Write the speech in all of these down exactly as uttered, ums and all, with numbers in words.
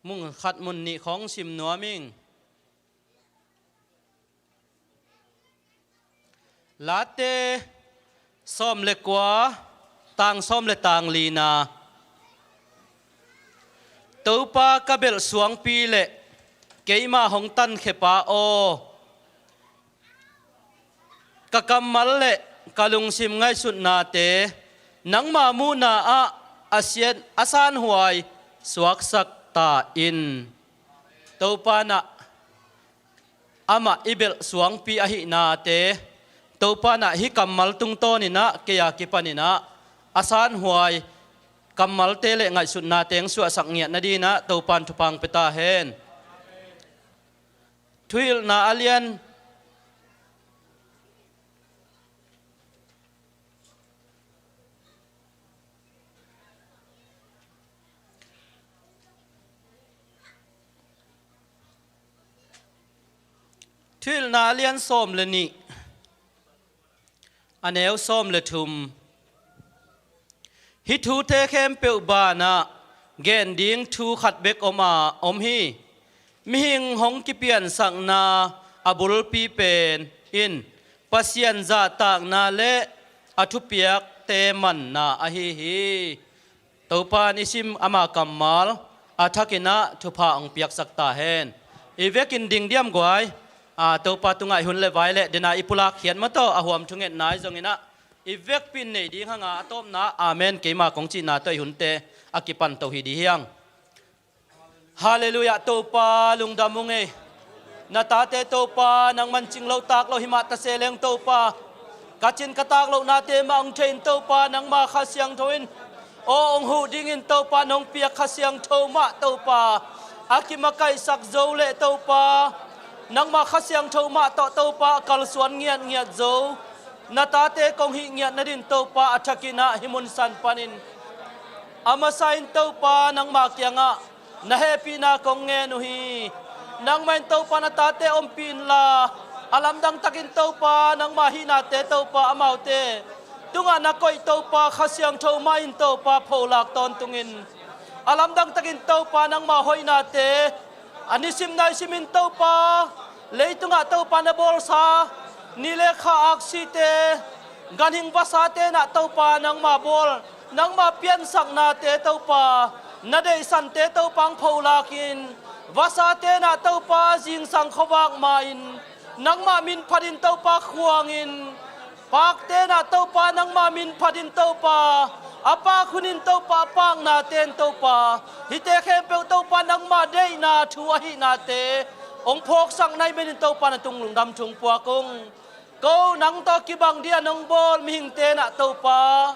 Mun khat mun nih khawng sim nuam ing. Late sawm le kua, tang sawm le tang lina. Topa ka belh suangpi le keima hong tankhepa aw, ka kammal le ka lungsim ngaihsutnate nangma muhna ah a siat a sanhuai suaksak ta in. Topa in ah amah i belh suangpi ahihnate, Topa in ah hih kammal tungtawnin ah kei a kipanin ah a sanhuai kammalte le ngaihsutnate hong suahsak ngiat nadingin ah Topa in thupha hong pia ta hen. Thuhilhna a lian Thuhilhna a lian sawm le nih, a neu sawm le thum. Hih thute khempeuh banah gen ding thu khat bek om a om hi. Mihing hong kipiansakna a bulpi pen in Pasian zahtakna le a thupiakte manna ahi hi. Topa in i sim ama kammal a thakin ah thupha hong piaksak ta hen. I vekin ding diam guai. A, Topa tungah i hun le vai le dena i pulak khiat maw tawh a huam thungetna i zongin ah i vekpi in nei ding hang a, a tawpna ah amen keima kong cihna tawh i hunte a kipan to hi ding hi hang. Halleluiah, Topa lungdam ung ei. Na tate Topa nangman cinglo taklo hi mah ta se leng Topa, ka cin ka tak lohnate mah hong thei in Topa, nangma Kha Siangtho in aw hong huh dingin Topa nong piak Kha Siangtho mah Topa a kimakaihsak zo leh Topa, nangma Kha Siangtho mah tawh Topa a kalsuan ngiatngiat zo na tate kong hih ngiat nadingin Topa a thakin ah hih mun san panin a masa in Topa nangma kiangah na hehpihna kong ngen uh hi. Nangmah in Topa na tate ompih inla, a lamdang takin Topa nangma hihnate Topa amaute tungah na koih Topa Kha Siangtho mah in Topa pholak tawntungin, a lamdang takin Topa nangma hoihnate a nisim naisim in Topa, leitungah Topa na bawlsa ni le kha aksite, ganhing vasate in ah Topa nangma bawl, nangma piansaknate Topa, na deihsante Topa hong pholak in, vasate in ah Topa zingsang khuavak ma-in nangma min phatin Topa khuangin, pakte in ah Topa nangma min phatin Topa, a pak hunin Topa, a paknate in Topa, hihte khempeuh Topa nangma deihna thu ahihnate hong phawksak na hih manin Topa na tung lungdam thu hong puak ung. Ko nang tawh kibang dingin nong bawl mihingte in ah Topa,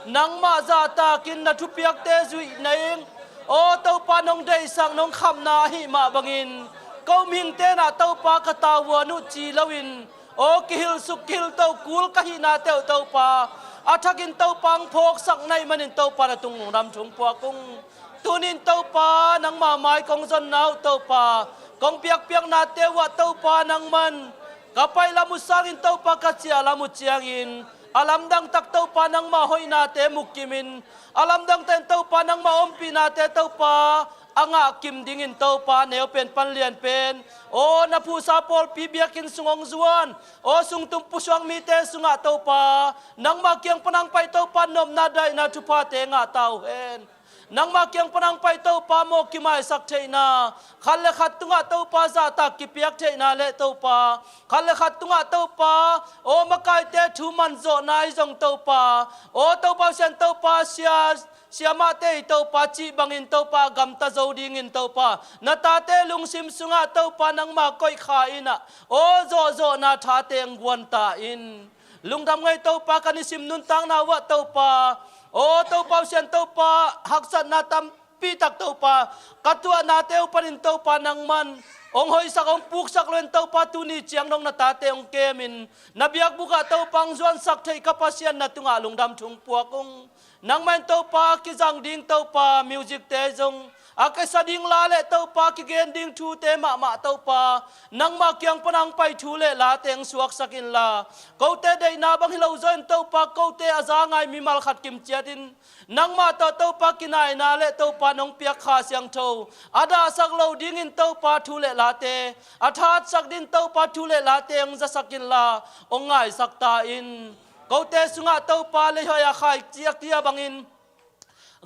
nangmah zahtakin na thupiakte zuih na ing. Aw Topa nong deihsak nong khamna ahih mah bangin ko mihingte in ah Topa ka tavuan uh ci loin, aw kihilh suk kihilh to kul ka hihnate uh Topa a thakin Topa hong phawksak na hih manin Topa na tung lungdam thu hong puak ung. Tunin Topa nangma mai kong zonna uh Topa, kong biakpiaknate uh ah Topa nangman ka pai lam uh sangin Topa ka ciah lam uh ciangin a lamdang tak Topa nangma hoihnate mu kimin, a lamdang takin Topa nangma ompihnate Topa a ngah kim dingin Topa neu pen pan lian pen, aw na phuhsa pawlpi biakinn sung hong zuan aw sungtum pusuak mite sungah Topa nangma kiang pan hong pai Topa nopna daihna thuphate ngah ta uh hen. Nangma kiang pan hong pai Topa mawh kimaisak theihna, khat le khat tungah Topa zahtak kipiak theihna le Topa, khat le khat tungah Topa aw makaite thu manzawhna ahi zong Topa, aw Topa Pasian Topa sia siamahte i Topa cih bangin Topa gamta zo dingin Topa na tate lungsim sungah Topa nangma koih kha in ah aw zawhzawhna thate hong guan ta in. Lungdam ngei Topa ka nisim nuntakna uh ah Topa, aw Topa Pasian Topa haksatna tampi tak Topa ka tuahnate uh panin Topa nangman Hong hoihsak, hong puksak lo in Topa, tuni ciang dong na tate hong kemin, na biakbuk ah Topa hong zuansak theih ka Pasian, na tungah lungdam thu hong puak ung. Nangmah in Topa kizang ding Topa, music-te zong a kisa ding la le Topa kigen ding thute mahmah Topa, nangmah kiang pan hong pai thu le late hong suaksak inla, kote deihna bang hi lo zaw in Topa, kote a za ngai mimal khat kimciat in, nangmah tawh Topa kinaina le Topa nong piak Kha Siangtho a dahsak lo dingin Topa thu le late a thatsak dingin Topa thu le late hong zasak inla, hong ngaisak ta in. Kote sungah Topa, leihoih a khaici a kia bangin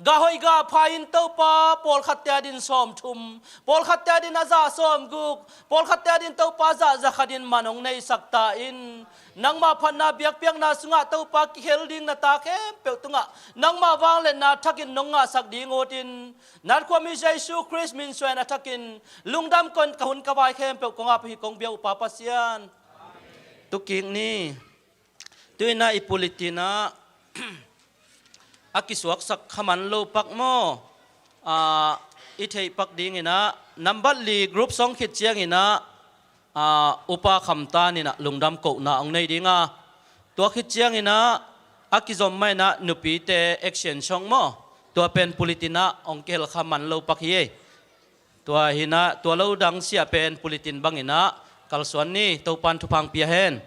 gah hoih gah pha in Topa, pawlkhatte adin sawmthum, pawlkhatte adin a zah sawmguk, pawlkhatte adin Topa zah za khatin man hong neisak ta in. Nangmah phatna biakpiakna sungah Topa kikhel ding na ta khempeuh tungah nangmah vangliatna thakin nong ngahsak ding utin, na khuami Jesu Khrist min suang a thakin lungdam kong, ka hun ka vai khempeuh kong ap hi, kong bia uh Pa Pasian. Tu kik ni. Tu-in ah i pulitin ah a kisuaksak kha man lo pak maw? Ah, i theih pak dingin ah nambat li group song khit ciangin ah, ah, Upa Kham Tan in ah lungdam kohna hong nei ding a, tua khit ciangin ah a kizom mah in ah nupite action song maw, tua pen pulitin ah hong kihel kha man lo pak hi ei. Tua hi-in ah tua lo dang sia pen pulitin bangin ah kalsuan ni. Topan thupha hong pia hen.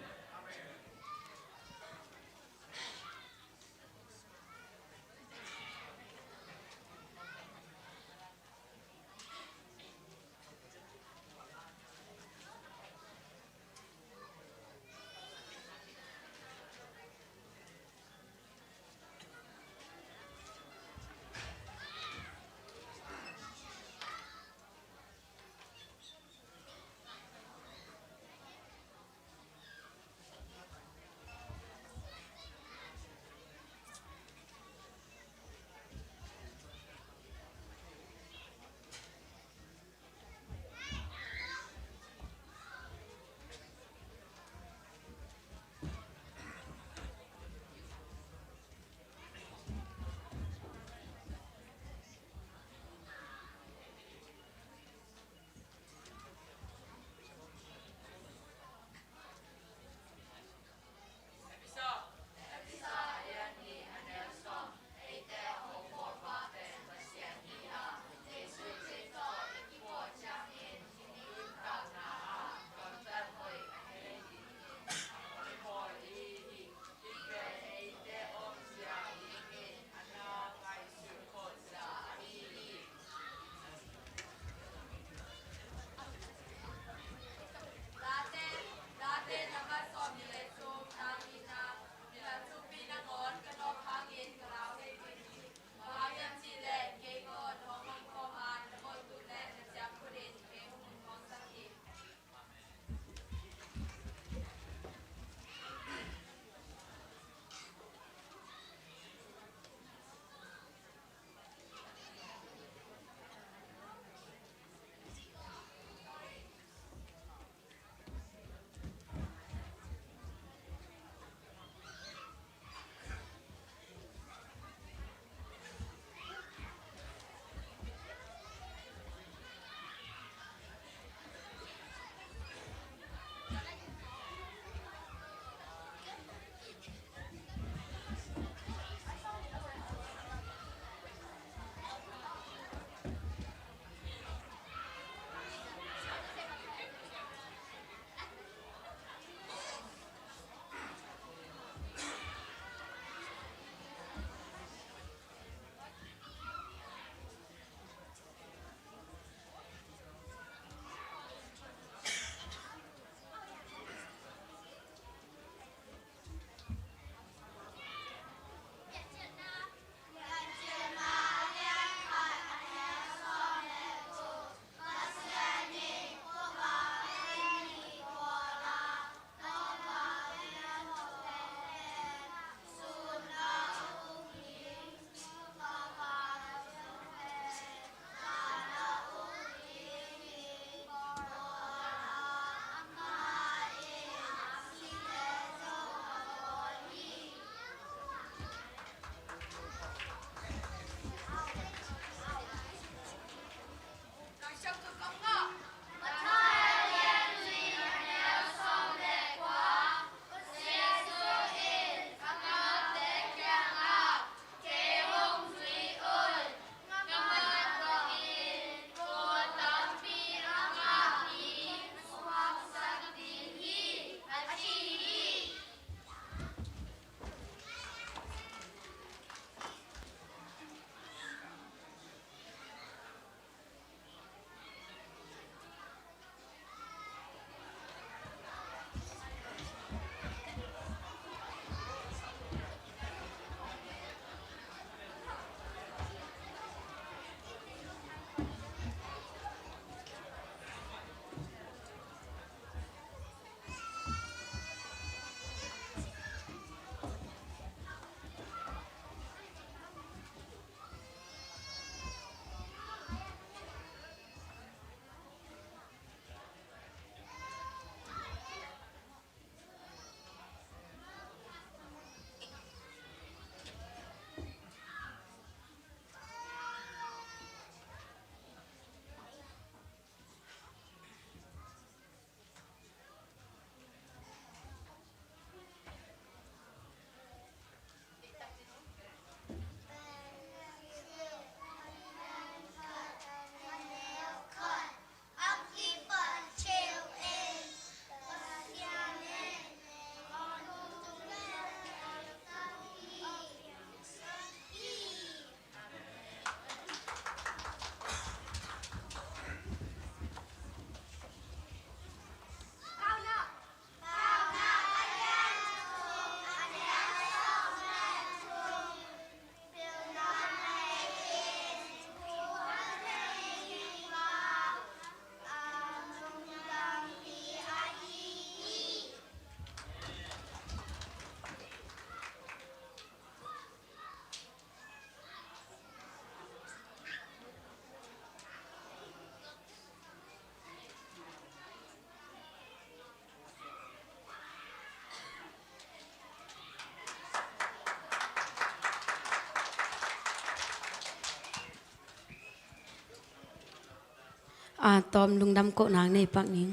A tawm lungdam kohna nei pak ning.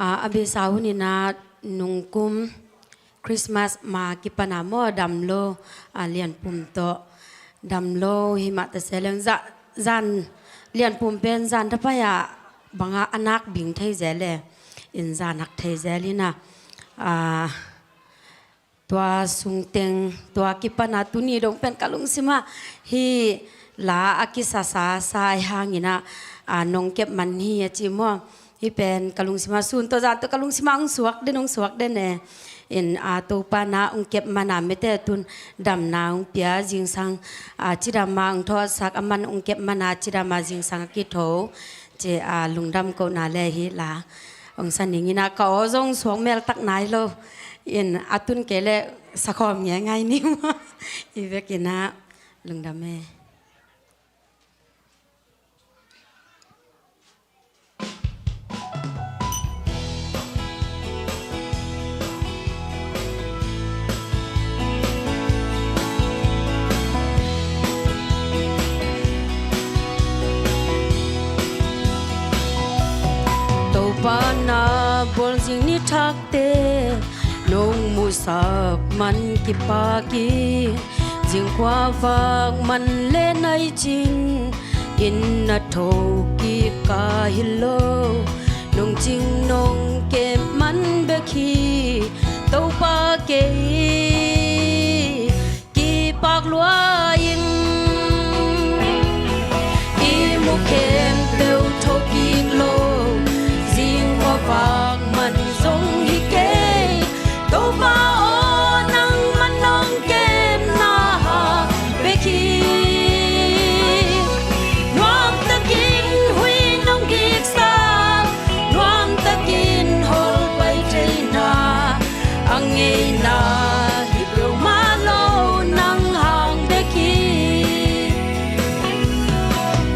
A, a beisa hun in ah nungkum Christmas ma kipan a maw dam lo, a, Lianpum tawh dam lo hi mah ta se leng za-, zan Lianpum pen zan ta pai a bang a a nak bing thei zel e, in zan hak thei zel in ah, a, tua sung teng, tua kipan a tuni dong pen ka lungsim ah hih la a kisasa sa ahih hangin ah, a, nong kep man hi a ci maw. Hih pen ka lungsim ah sun tawh zan tawh ka lungsim ah hong suak den, hong suak den e. In, a, Topa na hong kep man a mite tun damna hong pia zingsang, a, cidam a hong thawhsak a man hong kep man a cidam a zingsang a kitho. Ci a lungdam kohna le hih la hong sa ning in ah ka aw zong suak mel tak nai lo. In a tun kei le sakhawm nge ngai ni maw. Hih bek in ah lungdam e. Topa na bawl zing ni thakte nong musak man kipak in, zingkhua vak man le nai cin in na tho kik ka hi lo. Nong cing nong kep man bek hi Topa, kei kipak lua ing. I mu khempeuh tho kik lo, zingkhua vak man zong hi kei. Topa aw, nangman nong kepna hang bek hi. Nuamtakin hui nong diksak, nuamtakin hol pai theihna a ngeina hi peuhmah lo, nang hang bek hi.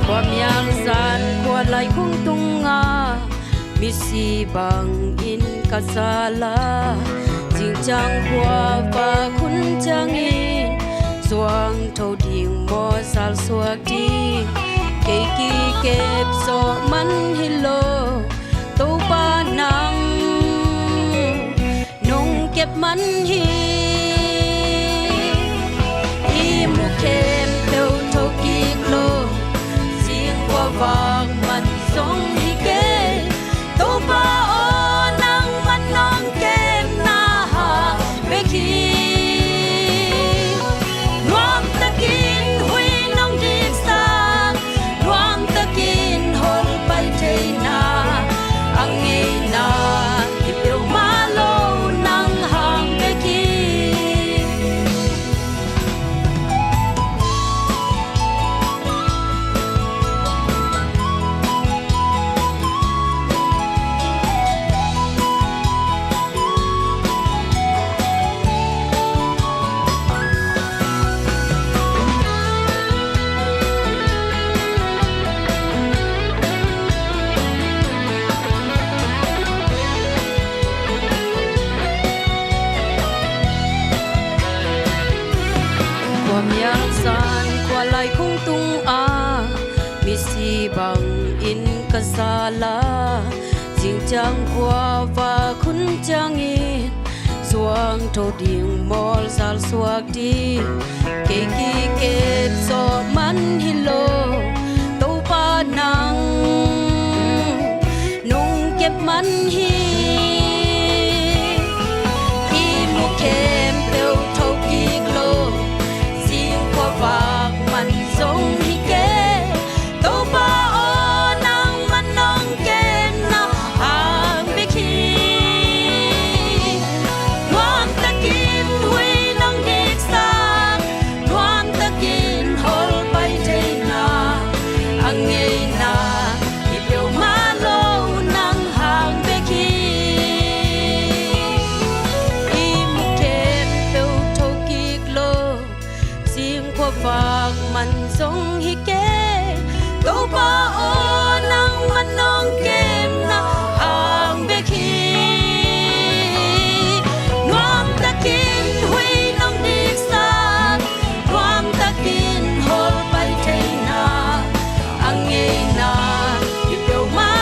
Khuamial zan khua lai khung tungah misi bangin ka zal a, zingciang khua vak hun ciangin zuang tho ding maw, zal suak ding, kei kikep zawh man hi lo. Topa nang nong kep man hi. I mu khempeuh tho kik lo, zingkhua vak man zong hi kei. Topa aw, nangman nong kepna hang bek hi. Nuamtakin hui nong diksak, nuamtakin hol pai theihna a ngeina hi peuhmah lo, nang hang bek hi. Khuamial zan khua lai khung tungah misi bangin ka zal a, zingciang khua vak hun ciangin zuang tho ding maw, zal suak ding, kei kikep zawh man hi lo. Topa nang nong kep man hi. I mu khempeuh tho kik lo, zingkhua vak man zong hi kei. Topa aw, nangman nong kepna hang bek hi. Nuamtakin hui nong diksak, nuamtakin hol pai theihna a ngeina hi peuhmah lo, nang hang bek hi. I mu khempeuh tho kik lo, zingkhua vak man zong hi kei. Topa aw, nangman nong kepna hang bek hi. Nuamtakin hui nong diksak, nuamtakin hol pai theihna a ngeina hi peuhmah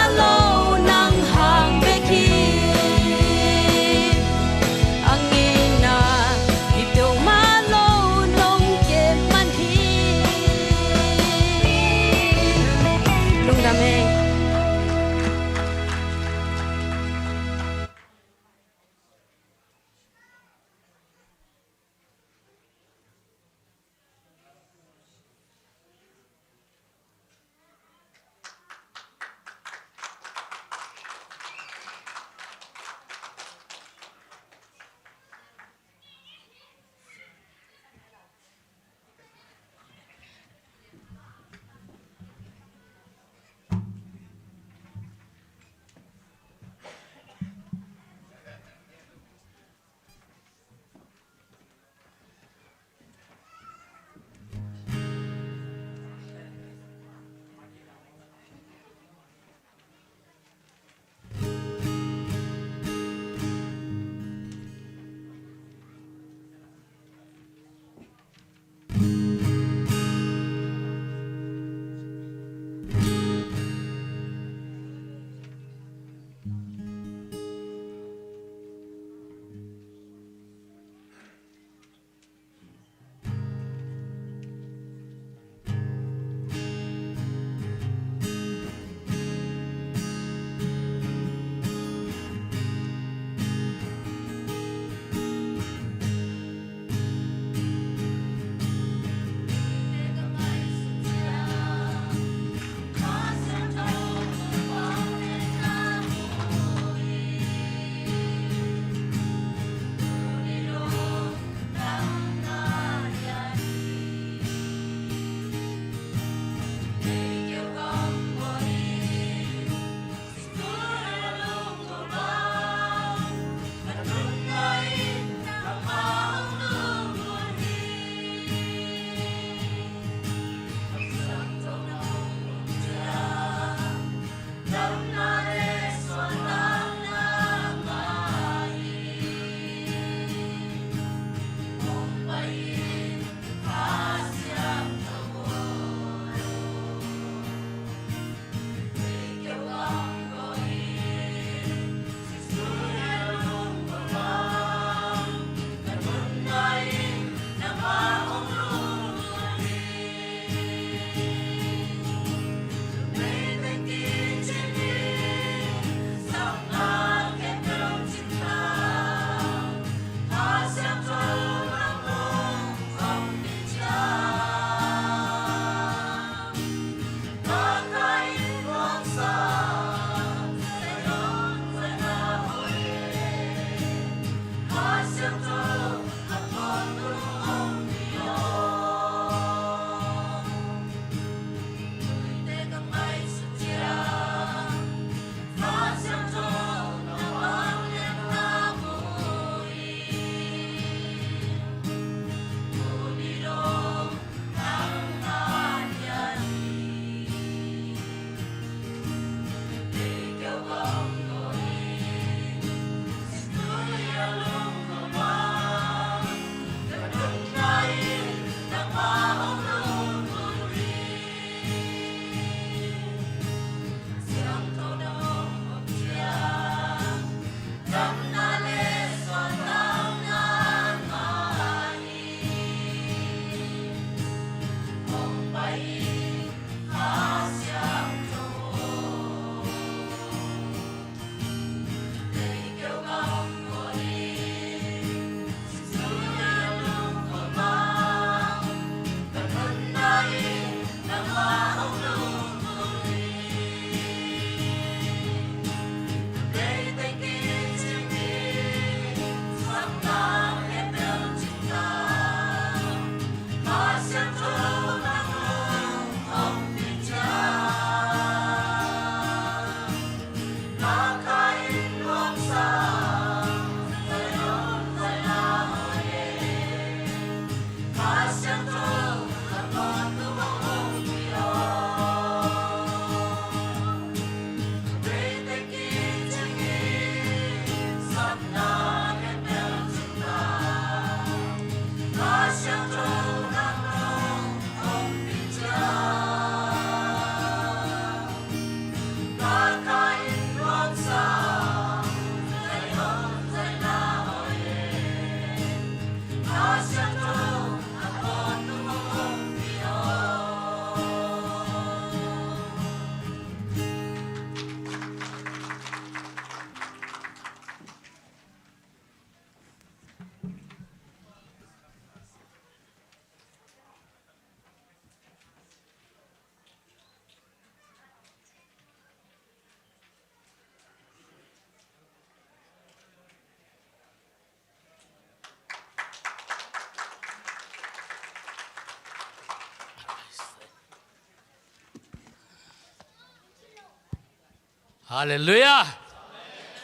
Halleluiah.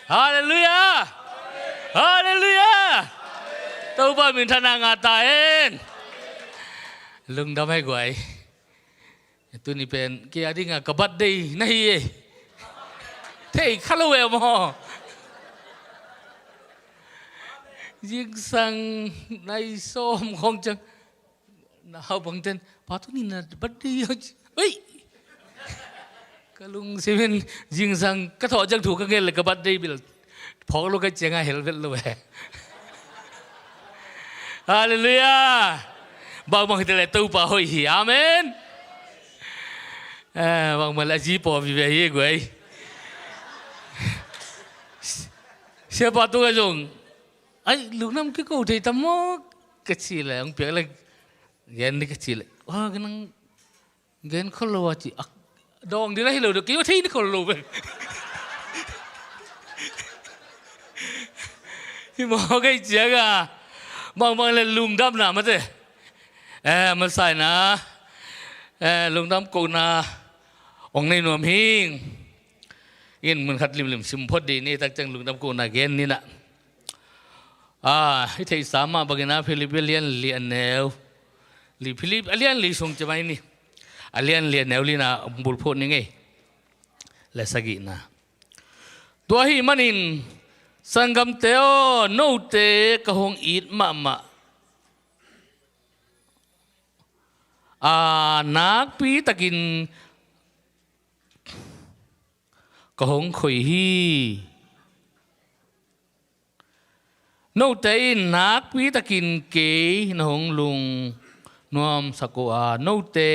Halleluiah. Halleluiah. Topa minthanna ngah ta hen. Lungdam hi guai. Tuni pen kei a dinga ka birthday na hi e. Thei kha lo e maw. Zingsang nai sawm khawng ciang. Na hau bangten pa tuni na birthday hi. Ui. Ka lungsim in zingsang ka thawh ciang thu ka ngen le ka birthday bel phawk lo ka cianga hel vet lo e. Halleluiah. Bangbang hi te le Topa hoih hi. Amen. Eh, bangbang le a zi paw vive hi guai. Siapa tu ka zong ai lungdam kiko thei tam maw ka ci le ang piak le gen ni ka ci le wa ka nang gen khol lo a ci ak dawng ding a hi lo deuh kei va thei ni khol lo ve. Hi maw kei ciang a bangbang le lungdamna mate. Eh, masaina eh, lungdam kohna ong nei nuam hing. In mun khat limlim sim phot dih ni tak ciang lungdam kohna gen ni na. Ah, i theihsa mah bangin a Philip a lian li a neu li Philip a lian li sung ci mai ni. A lian li a neu li na bulphuh ni ngei. Le sagihna. Tua ahih manin sanggamte aw, note ka hong it mahmah a nakpi takin ka hong khoi hi. Note in nakpi takin kei na hong lungnuamsak uh a, note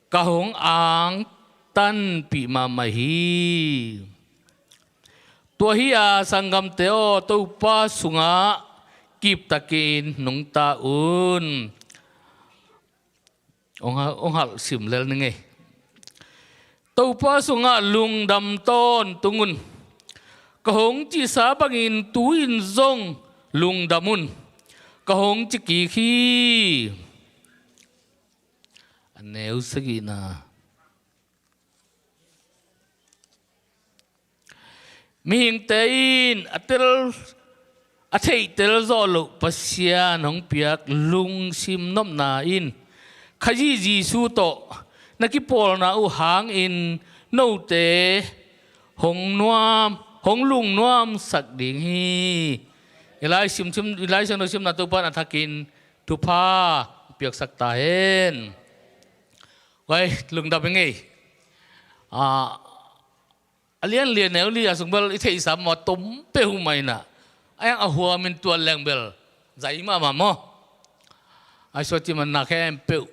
ka hong angtanpih mahmah hi. Tua hi a sanggamte aw, Topa sungah kiptakin nungta un. Ong hal, ong hal sim lel ni ngei. Topa sungah lungdam tawntung un. Ka hong cihsa bangin tu-in zong lungdam un. Ka hong ci kik hi. A neu sagihna. Mihingte in a tel a theihtel zawh loh Pasian hong piak lungsim nopna in Khazih Jesu tawh na kipawlna uh hangin note hong nuam hong lungnuamsak ding hi. I Lai Siangtho simna Topa in a thakin thupha piaksak ta hen. Vai lungdam hi ngei. Ah, a lian li a neu li a sung bel i theihsa maw tom peuh mah inah a yang a huamin tuat leng bel zai mahmah maw? Ai suah ci man na khempeuh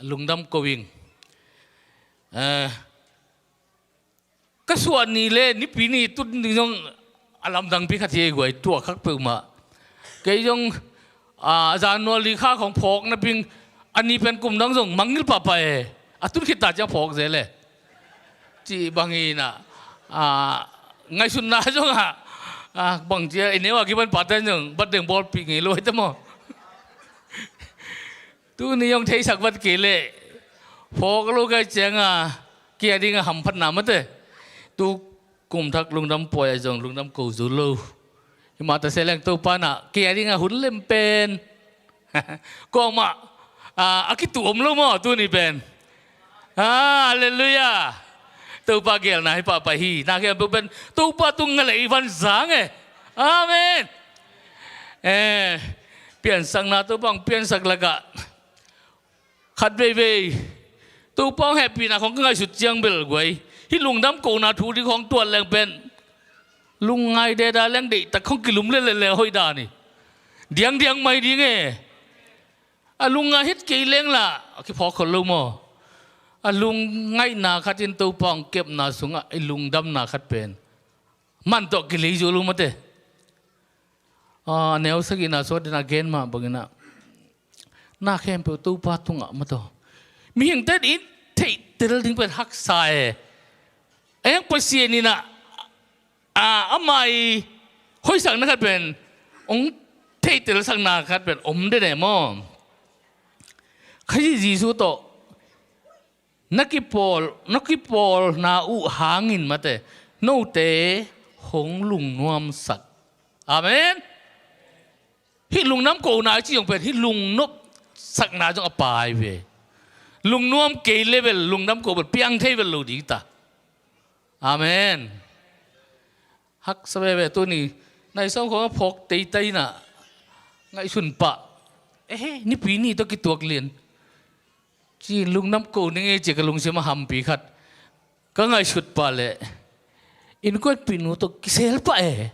lungdam ko ing. Eh, ka suah ni le nipi ni tut ni zong a lamdangpi khat hi ei guai tuah khak peuh mah. Kei zong a, January kha khong phawk na ping a ni pen kum dang zong mangngilh pahpah e. A tun khit ta ciang phawk zel e. Cih bang inah a, ngaihsutna zong a, a, bang cia i neu a kipan pahte zong bat deng bawlpih ngei lo hi ta maw? Tuni zong theisak vat kei leh phawk lo kai ciang a kia ding a hamphatna mate. Tu kum thak lungdam puai a zong lungdam ko zu lo. Hi mah ta se leng Topa na kia ding a hun lem pen kawngmah a, a kitu om lo maw tuni pen? Halleluiah. Topa gelna hi pahpah hi. Na khempeuh pen Topa tung a lei van zang e. Amen. Eh, piansakna Topa ang piansak lakah khat veivei Topa ang hehpihna khong ka ngaihsut ciang bel guai hi lungdam kona thu ding khong tuat leng pen lungngai deda leng deihtak khong kilum lelele hoih dan hi. Diangdiang mai ding e. A lungngai het kei leng lah a kiphawk khol lo maw? A lungngaihna khatin Topa ang kepna sungah i lungdamna khat pen man tawh kilei zo lo mate. A, neu sagihna suak dena gen mah banginah na khempeuh Topa tungah mataw. Mihingte in theihtel ding pen haksa e. Eng Pasian inah a, amah i hoihsakna khat pen ong theihtel sakna khat pen om den e maw? Khazih Jesu tawh Na kipawl, na kipawlna uh hangin mate, note hong lungnuamsak. Amen. Hih lungdam kohna i cih zong pen hih lungnopsakna zong a pai ve. Lungnuam kei le bel lungdam koh bel piang thei bel lo ding ta. Amen. Haksa veve tuni. Nai sawm khawng a phawk teitei na ngaihsun pah. Eh, Nipi ni tawh kituak lian. Ci lungdam koh ning e ci ka lungsim a hampi khat. Ka ngaihsut pah leh innkuanpihnu tawh kisel pah e.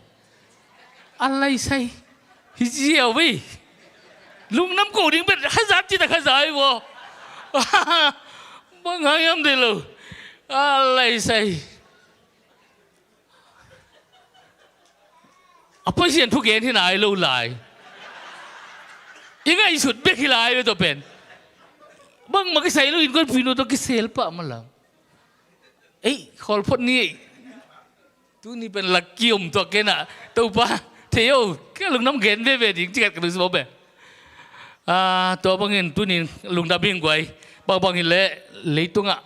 A laisai hi ziau vei. Lungdam koh ding bet hazat ci ta kha zai vaw. Bang hang hiam dei lo. A laisai. A Pasian thugen hi nai lo lai. I ngaihsut bek hi lai ve tawh pen. Bangmah kisai lo innkuanpihnu tawh kisel pah malam. Ei, khawlphot ni ei. Tuni pen lak kiom tuak kei na. Topa, thei o, kei lungdam gen veve ding, cikat ka lungsim aw pen. Ah, tua bangin tuni lungdam hing guai. Bangbang hileh leitungah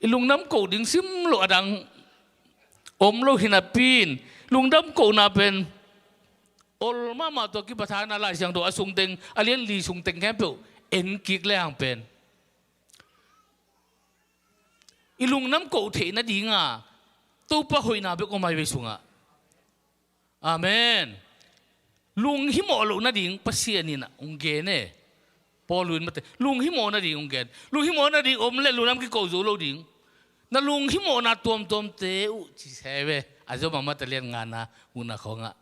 i lungdam koh ding sim loh a dang om lo hi napi in, lungdam kohna pen ol mahmah tua kipathaina Lai Siangtho a sungteng, a lian li sungteng khempeuh en kik le hang pen i lungdam koh theih nadinga Topa hoihna bek om ai vei sungah. Amen. Lunghimawh loh nading Pasian in ah hong gen e. Paul in mate lunghimawh nading hong gen. Lunghimawh nading om le lungdam kikoh zo lo ding. Na lunghimawhna tuamtuamte uh ci se ve. A zom a mate lian ngana una khawngah.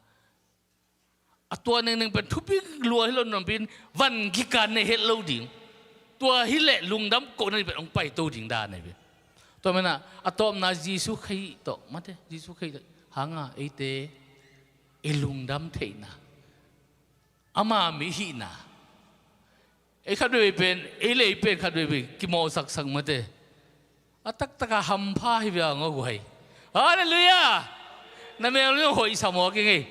A tua nengneng pen thupi lua hi lo nampin van kikan nei het lo ding. Tua hileh lungdam koh nading pen hong paito ding dan ahi ve. Tua menah a tawpna Jesu Khrih tawh mate Jesu Khrih tawh hanga eite i lungdam theihna, ama mi hihna. Ei khat veve pen ei lei pen khat veve kimawhsaksak mate. A taktaka hampha hi via ngaw guai. Halleluiah. Na mel ni hoih samawk i ngei.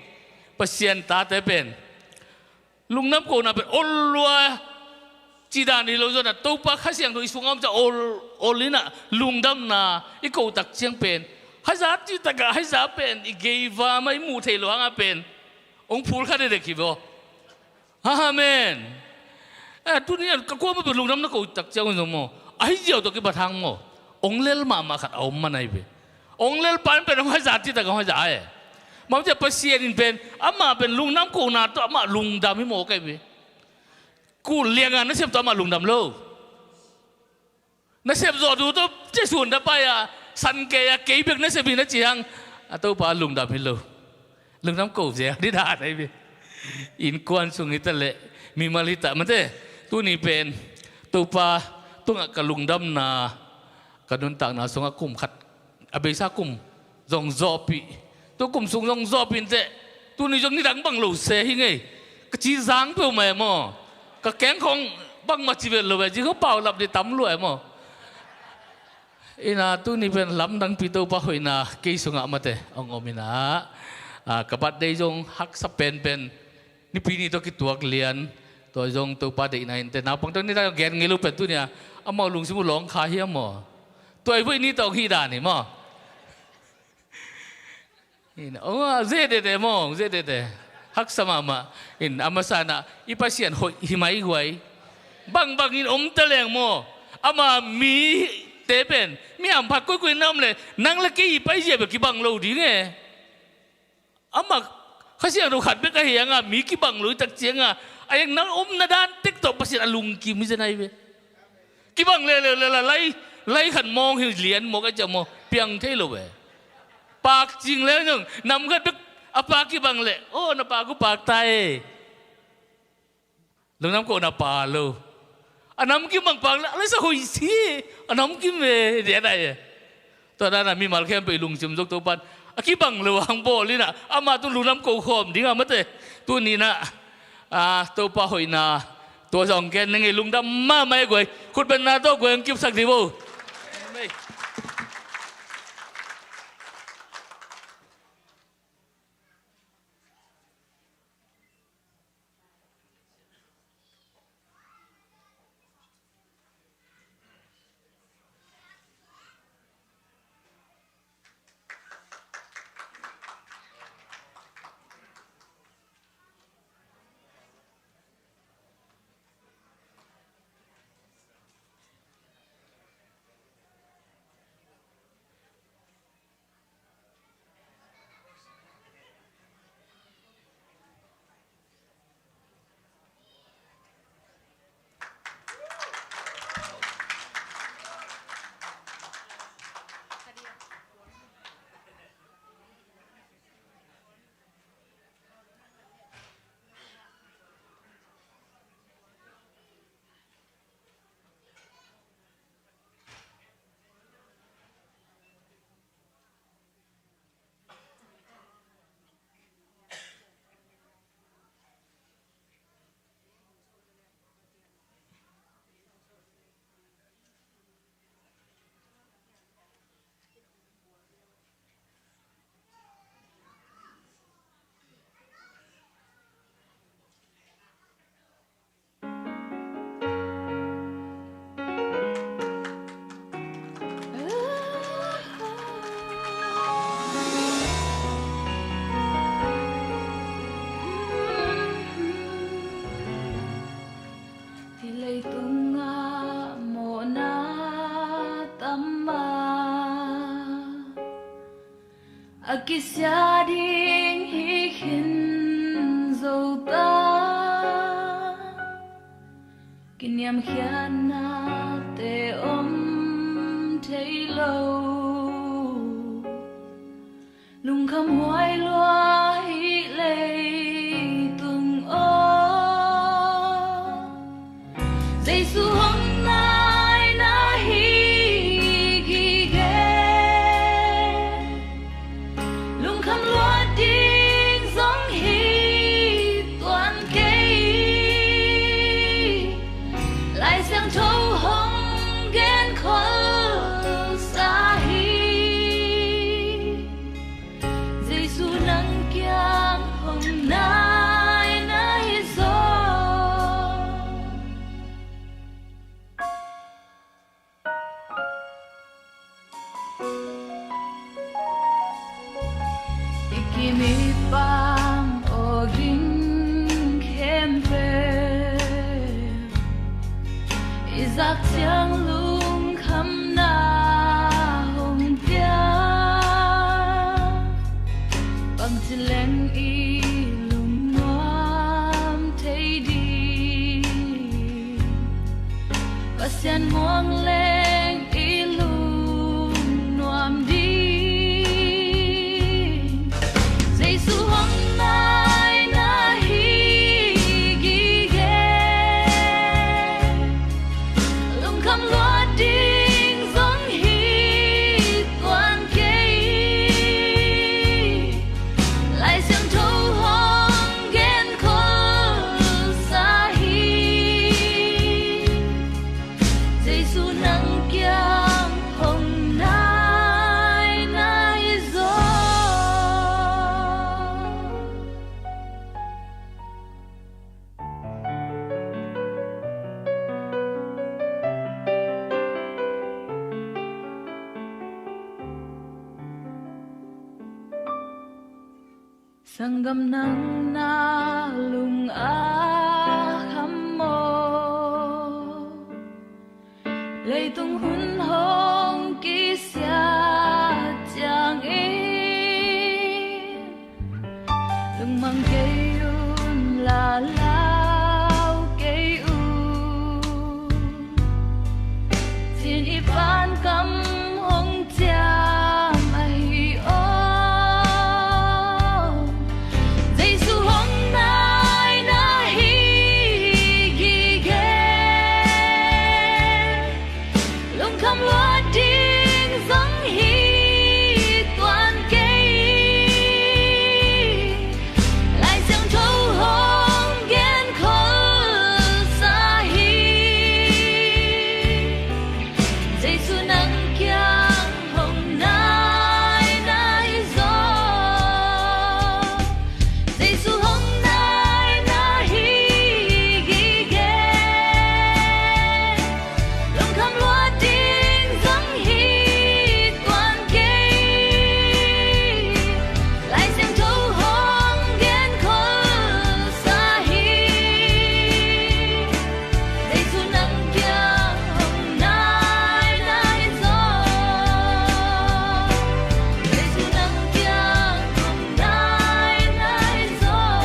Pasian tate pen lungdam kohna pen ol lua. Cidan hi lo zona Topa Kha Siangtho i sunga om ca ol, ol inah lungdamna i kohtak ciang pen haza citakah haza pen i geiva mah i muh theih lo hanga pen hong phul kha dedek hi vaw. Amen. Eh, tuni an ka kuama pen lungdam na kohtak ciang zong maw ahi ziau tawh kipat hang maw. Hong lel mahmah khat a om man ahi ve. Hong lel pan pen hong haza citak hong haza e. Mam ciah Pasian in pen amah pen lungdam kohna tawh amah lungdam hi maw kai ve. Kul lianga nasep tawh amah lungdam lo. Nasep zawh duh tawh ciah sun da pai a san kei a kei bek nasep hi na ci hang. A Topa lungdam hi lo. Lungdam ko zia di da dai bi. Innkuan sung hi ta leh mimal hi ta mate. Tuni pen Topa tungah ka lungdamna ka nuntakna sungah kum khat a beisa kum zong zawhpih. Tua kum sung zong zawhpih inteh. Tuni zong nidang bang lo se hi ngei. Ka ci zang peuh mah e maw. Ka keng khong bangmah ci vet lo e. Ci khong paulap dih tam lua e maw. Ina tuni pen lamdangpi Topa hoihna kei sungah mate hong om ina. Ah, ka birthday zong haksa penpen. Nipi ni tawh kituak lian. Tua zong Topa deihna inteh. Naupang tawh nidang gen ngei lo pen tuni a amau lungsim uh lawng kha hiam maw. Tua i voih ni tawh hong hih dan hi maw. In, oh, zedede maw, zedede. Haksa mahmah. In, a masa na, i Pasian hoih hi mai guai. Bangbang in om ta leng maw. Ama mi te pen. Mi hamphat koikoi na om le, nang le kei i paizia bek kibang lo ding e. Ama Kha Siangtho khat bek a hi anga, mi kibang lo i tak cianga. A yang nang omna dan tek tawh Pasian a lungkim hi zen ai ve. Kibang le le le la lai lai khat mawng hi lian mawk a ciah maw piang thei lo ve. Pak cing le nung nam khat bek a pak kibang le aw na pak uh pak ta e. Lungdam ko na pa lo. A nam kim bang pak le a le sa hoih si a nam kim ve dia dai e. Tua dana mimal khempeuh i lungsim zong Topan a kibang lo hang bawl inah amah tung lungdam ko khawm ding a mate. Tuni inah a Topa hoihna tua zong ken nang i lungdam mahmah e guai. Khutbenna tawh guai hong kipsak dih vo. A kisia ding hi khin zo ta, kiniamkhiatnate om thei lo. Lungkham huai lua hi leitung aw, Jesu hong naina hi gige. Lungkham luat ding zong hi tuan kei. Lai Siangtho hong genkholsa hi. Jesu nang kiang hong naina hi zaw. I kim i pam aw ging khempeuh, i zak ciang lungkhamna hong pia. Bangci leng i lungnuam thei ding, Pasian muang leng i lungnuam ding. Jesu hong naina hi gige. Lungkham luat ding zong hi tuan kei. Lai Siangtho hong genkholsa hi. Jesu nang kiang hong naina hi zaw. Sanggam nang na lung a kham maw? Leitung hun hong kisiat ciangin lungmang kei un, la lau kei un. Cin i pan kam hong ciam ahi aw. Jesu hong naina hi gige. Lungkham luat ding zong hi tuan kei. Lai Siangtho hong genkholsa hi. Jesu nang kiang hong naina hi zaw. Jesu hong naina hi gige. Lungkham luat ding zong hi tuan kei. Lai Siangtho hong genkholsa hi. Jesu nang kiang hong naina hi zaw. Jesu nang kiang hong naina hi zaw.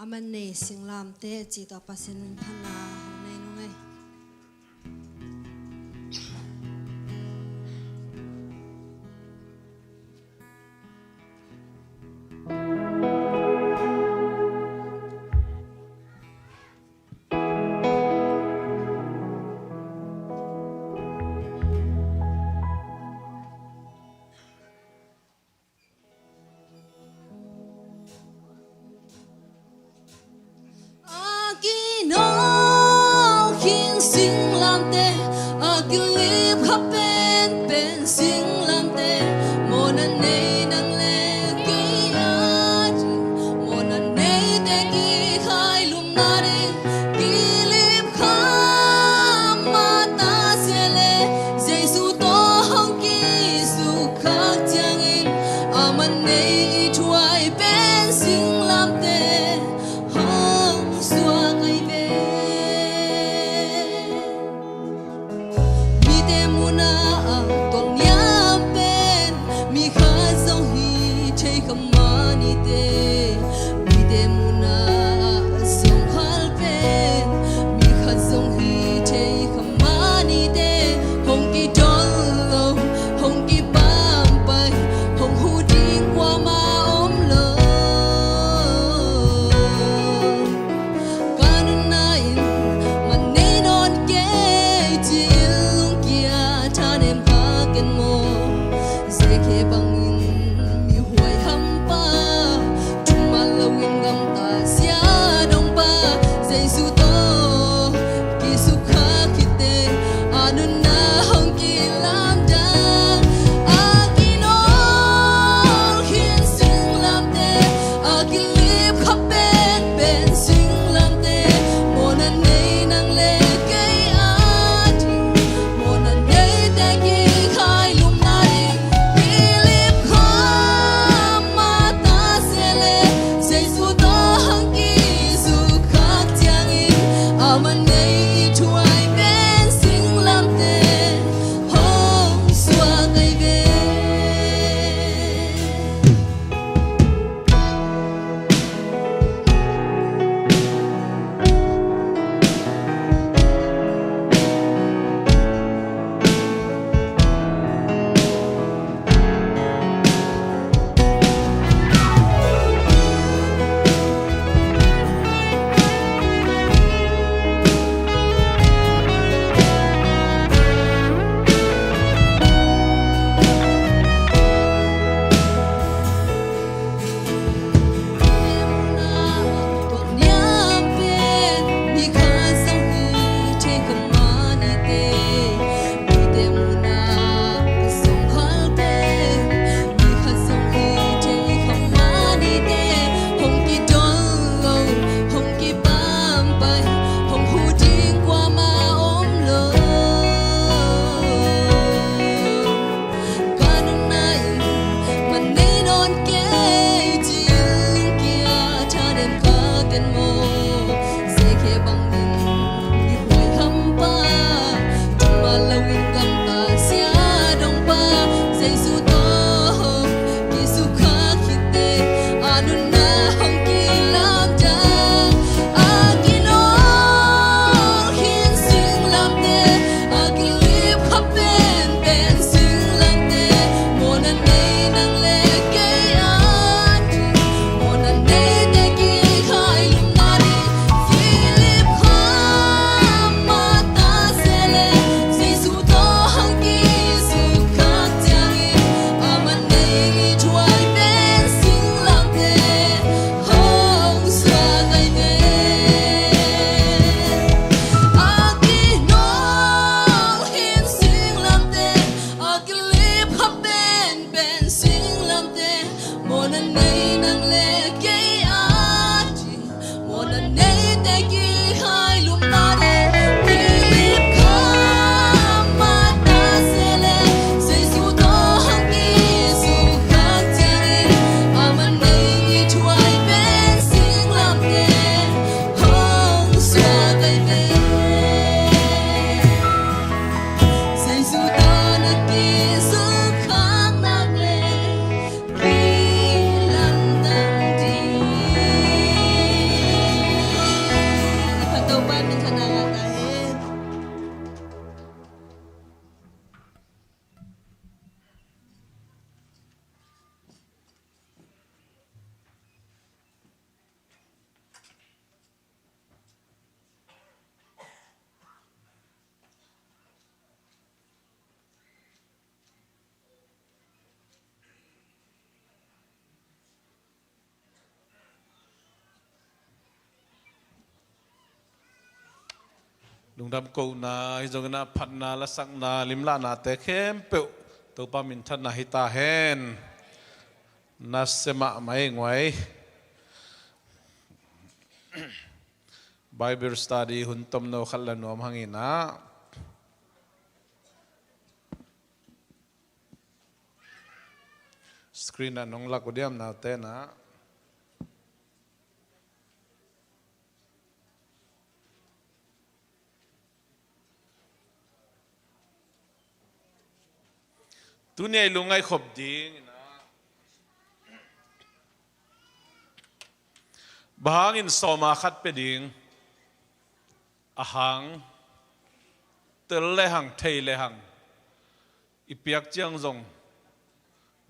A man nei singlamteh cih tawh Pasian min phatna hong nei nung ei. Kilip kha penpen singlamteh, mawhna nei nang le kei ading. Mawhna neite kikhai lumna ding kilip kha mah ta sia leh, Jesu tawh hong kisukkhak ciangin, a man nei i thuai pen singlamteh hong suak ahi ve. Mite munah a tolniam pen mi khat zong hi thei kha mah ni teh. Mite munah zong hal pen mi khat zong hi thei kha mah ni teh. Hong kidol lo, hong kipampai, hong huh ding kuamah om lo. Ka nunna in man nei nawn kei ci-in lungkia tha Lungdam kohna, ahi zongin ah phatna, lasakna, limlahnate khempeuh Topa minthanna hi ta hen. Nasia mahmah ei nguai. Bible study hun tomno khat la nuam hangin ah, screen ah nong lak uh diam, naute na? Tuni a i lungngaih khop ding in ah, bang hangin sawma khat pia ding? A hang tel le hang, thei le hang, i piak ciang zong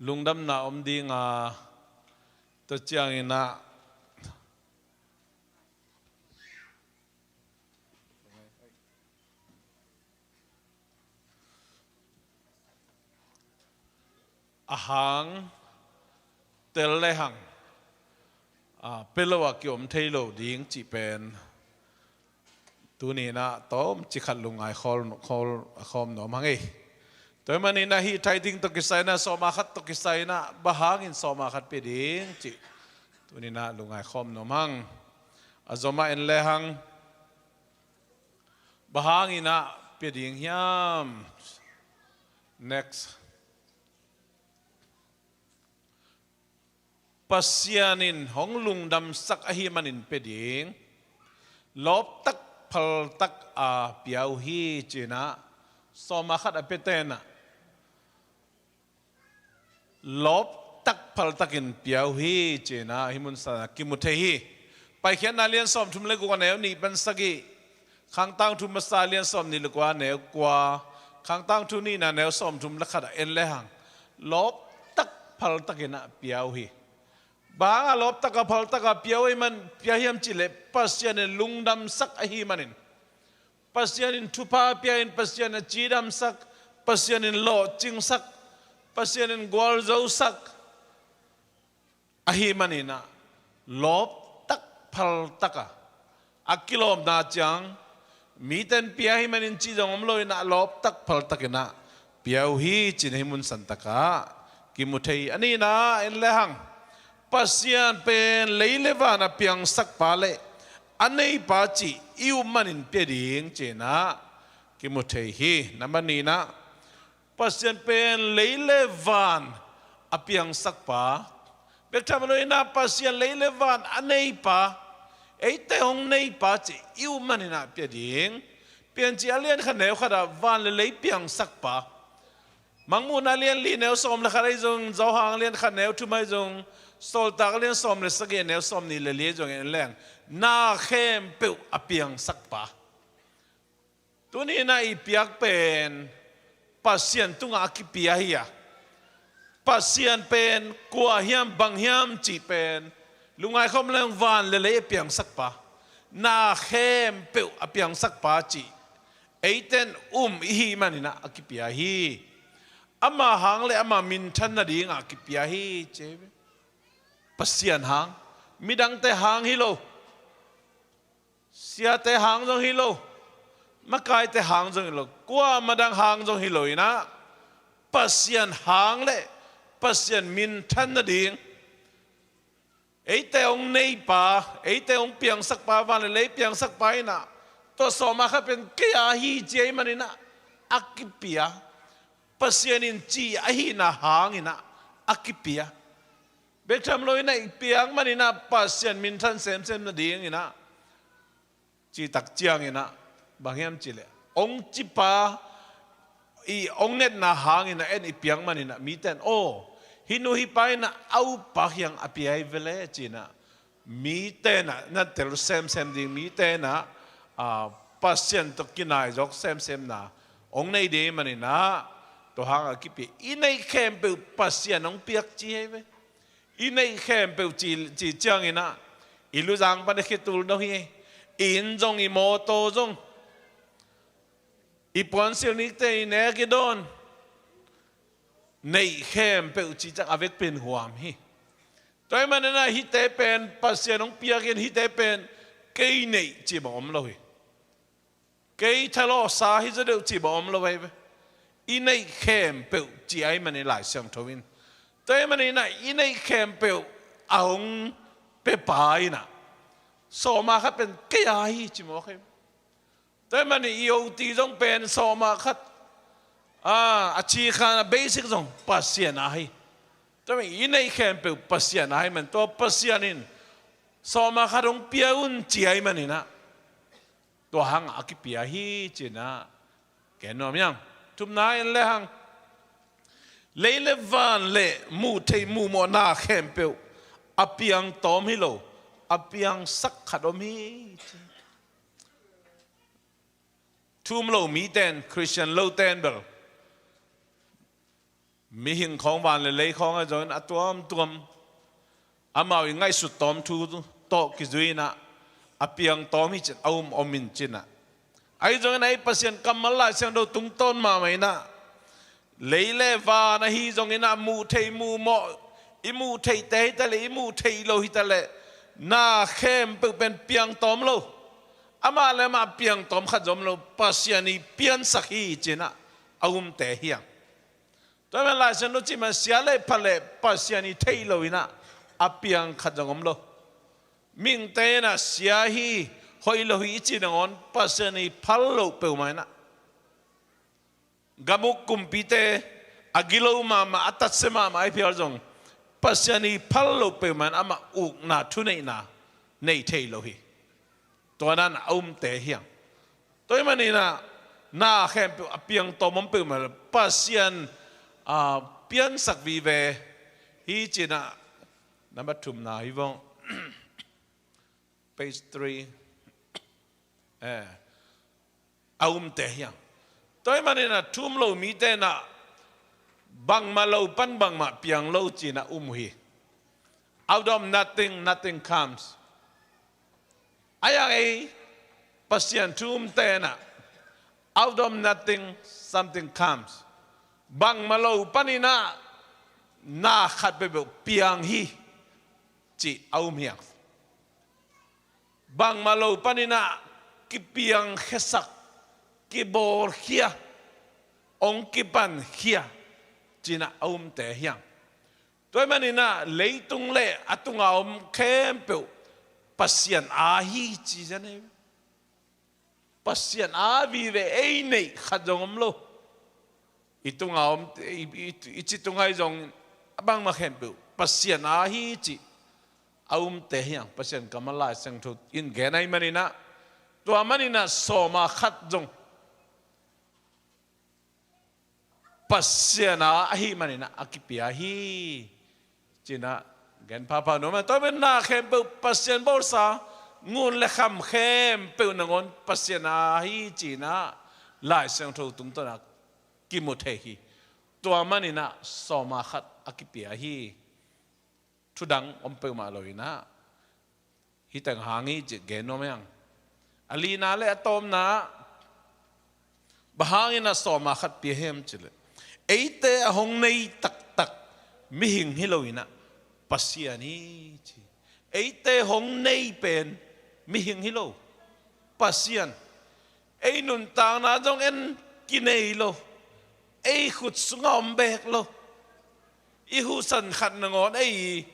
lungdamna om ding a, tua ciangin ah, a hang tel le hang, a, pia lo a kiom thei lo ding cih pen tuni in ah tawmcik khat lungngai khawl, khawl, a khawm nuam hang ei. Tua ahih manin ah hih tithing tawh kisai in ah, sawma khat tawh kisai in ah, bang hangin sawma khat pia ding cih tuni in ah lungngai khawm nuam hang. A zom ah en le hang. Bang hangin ah pia ding hiam? Next. Pasian in hong lungdamsak ahih manin pia ding. Lawptak phaltak a pia uh hi, ci-in ah sawma khat a piate in ah lawptak phaltakin pia uh hi, ci-in ah hih mun san ah kimu thei hi. Paikhiatna lian sawmthum le guk a neu nih pan sagih, Khangtangthu masa lian sawmnih le kua a neu kua, Khangtangthu nihna neu sawmthum le khat ah en le hang, lawptak phaltakin ah pia uh hi. Bang hang a lawptak a phaltak a pia uh ahih man, pia hiam cih leh Pasian in lungdamsak ahih manin. Pasian in thupha pia in, Pasian in a cidamsak, Pasian in lawhcingsak, Pasian in gualzosak ahih manin ah lawptak phaltak a, a kilawmna ciang mite in pia ahih manin cih zong om lo in ah lawptak phaltakin ah pia uh hi, ci-in hih mun san tak ah kimu thei hi. A nihna en le hang, Pasian pen lei le van a piangsakpa le a neipa cih i up manin pia ding, ci-in ah kimu thei hi. Number nihna, Pasian pen lei le van a piangsakpa. Bek tham lo in ah Pasian lei le van a neipa, eite hong neipa cih i up manin ah pia ding. Piancil a lian khat neu khat ah van le lei piangsakpa. Mangmuhna lian li neu sawm le khat ahi zong, Johan lian khat neu thum ahi zong, Sawltak lian sawm le sagih neu sawmnih le li ahi zong en leng, na khempeuh a piangsakpa. Tuni in ah i piak pen Pasian tungah a kipia hi a, Pasian pen kua hiam, bang hiam cih pen lungngai khawm leng van le lei a piangsakpa, na khempeuh a piangsakpa cih eite in um i hih manin ah a kipia hi. Ama hang le ama minthan nadingah a kipia hi, ci hi ve. Pasian hang, midangte hang hi lo. Siate hang zong hi lo, makaite hang zong hi lo, kuamah dang hang zong hi lo in ah, Pasian hang le Pasian minthan nading, eite hong neipa, eite hong piangsakpa, van le lei piangsakpa in ah, tua sawma khat pen kei a hi ci ahih manin ah a kipia. Pasian in ci ahihna hangin ah a kipia. Bek tham lo in ah i piak manin ah Pasian minthan semsem nadingin ah, cih tak ciangin ah, bang hiam cih leh, hong cipa, i hong netna hangin ah en i piak manin ah mite in, aw, hih nu hih pa in ah a uppa kiang a pia hi ve leh, ci-in ah mite in ah na tel semsem ding, mite in ah, a, Pasian tawh kinai zawk semsemna hong nei ding manin ah, tua hang a kipia. I neih khempeuh Pasian hong piak ci hi ve. I neih khempeuh ci, ci ciangin ah, i luzang pan a khia tul dong hi. I inn zong, i mawtaw zong, i puansilh nikte, i nek i dawn, neih khempeuh ci ciang a vekpi in huam hi. Tua ahih manin ah hihte pen Pasian hong piak in, hihte pen kei neih cih bang om lo hi. Kei thalawhsa hi zaw deuh ci bang om lo ahi ve. I neih khempeuh ci ahi manin Lai Siangtho in, tua ahih manin ah i neih khempeuh a hong pia pa in ah sawma khat pen kei a hi ci mawk hi. Tua ahih manin i oti zong pen sawma khat, a, a cikhan a basic zong Pasian a hi. Tua ahih manin i neih khempeuh Pasian a hi man, tua Pasian in sawma khat hong pia un ci ahi manin ah tua hangah a kipia hi ci-in ah gen nuam hi hang. Thumna en le hang, lei le van le muh theih muh mawh na khempeuh a piang tawm hi lo, a piangsak khat om hi ci. Thu um lo mite in, Khristian lote in bel mihing khawng, van le lei khawng ahi zongin a tuamtuam amau i ngaihsut tawm thu tawh kizui in ah a piang tawm hi ci-in a um om in ci-in ah. Ahi zongin ah ei Pasian kammal Lai Siangtho tungtawn mahmah in ah lei le van ahi zongin ah muh theih muh mawh, i muh theihte hi ta leh i muh theih lo hi ta leh na khempeuh pen piang tawm lo. Amah le amah piang tawm khat zong om lo, Pasian i piansak hi ci-in ah a umte hi hang. Tua ahih manin Lai Siangtho cih manin sia le phal le Pasian i theih lo in ah a piang khat zong om lo. Mihingte in ah sia hi, hoih lo hi i cih nangawn Pasian i phal loh peuhmah in ah, gam uk kumpite a gilo mahmah, a tatsia mahmah ahi phial zong Pasian i phal loh peuhmah in amah ukna thuneihna nei thei lo hi. Tua na-in a umte hi hang. Tua ahih manin ah na khempeuh a piang tawm om peuhmah lo, Pasian, a, piansak vive hi ci-in ah, number thumna hi vong. Page three. Eh, a umte hi hang. Tua ahih manin ah thu um lo mite in ah bangmah lo pan bangmah piang lo ci-in ah um uh hi. Out of nothing, nothing comes. Ahi hang ei Pasian thu umte in ah out of nothing, something comes. Bangmah lo panin ah na khat peuhpeuh piang hi cih a um hi hang. Bangmah lo panin ah kipiangkhiasak, kibawlkhia, hong kipankhia ci-in ah a umte hi hang. Tua ahih manin ah leitung le a tunga om khempeuh Pasian a hi ci zen hi. Pasian a vive, ei neih khat zong om lo. I tunga om, i, i, i ci tunga hi zong a bangmah khempeuh Pasian a hi ci a umte hi hang, Pasian kammal Lai Siangtho in gen ahih manin ah. Tua manin ah sawma khat zong Pasian a ahih manin ah a kipia hi ci-in ah gen phapha nuam ing. Tua pen na khempeuh Pasian bawlsa, ngun le kham khempeuh nangawn Pasian a hi ci-in ah Lai Siangtho tungtawn ah kimu thei hi. Tua manin ah sawma khat a kipia hi. Thu dang om peuhmah lo in ah hih teng hang hi cih gen nuam hi hang. A lina le a tawpna, bang hangin ah sawma khat pia hiam cih leh, eite a hong nei taktak mihing hi lo in ah Pasian hi ci. Eite hong nei pen mihing hi lo, Pasian. Ei nuntakna zong en kinei lo, ei khut sungah om beek lo, i huhsan khat nangawn ei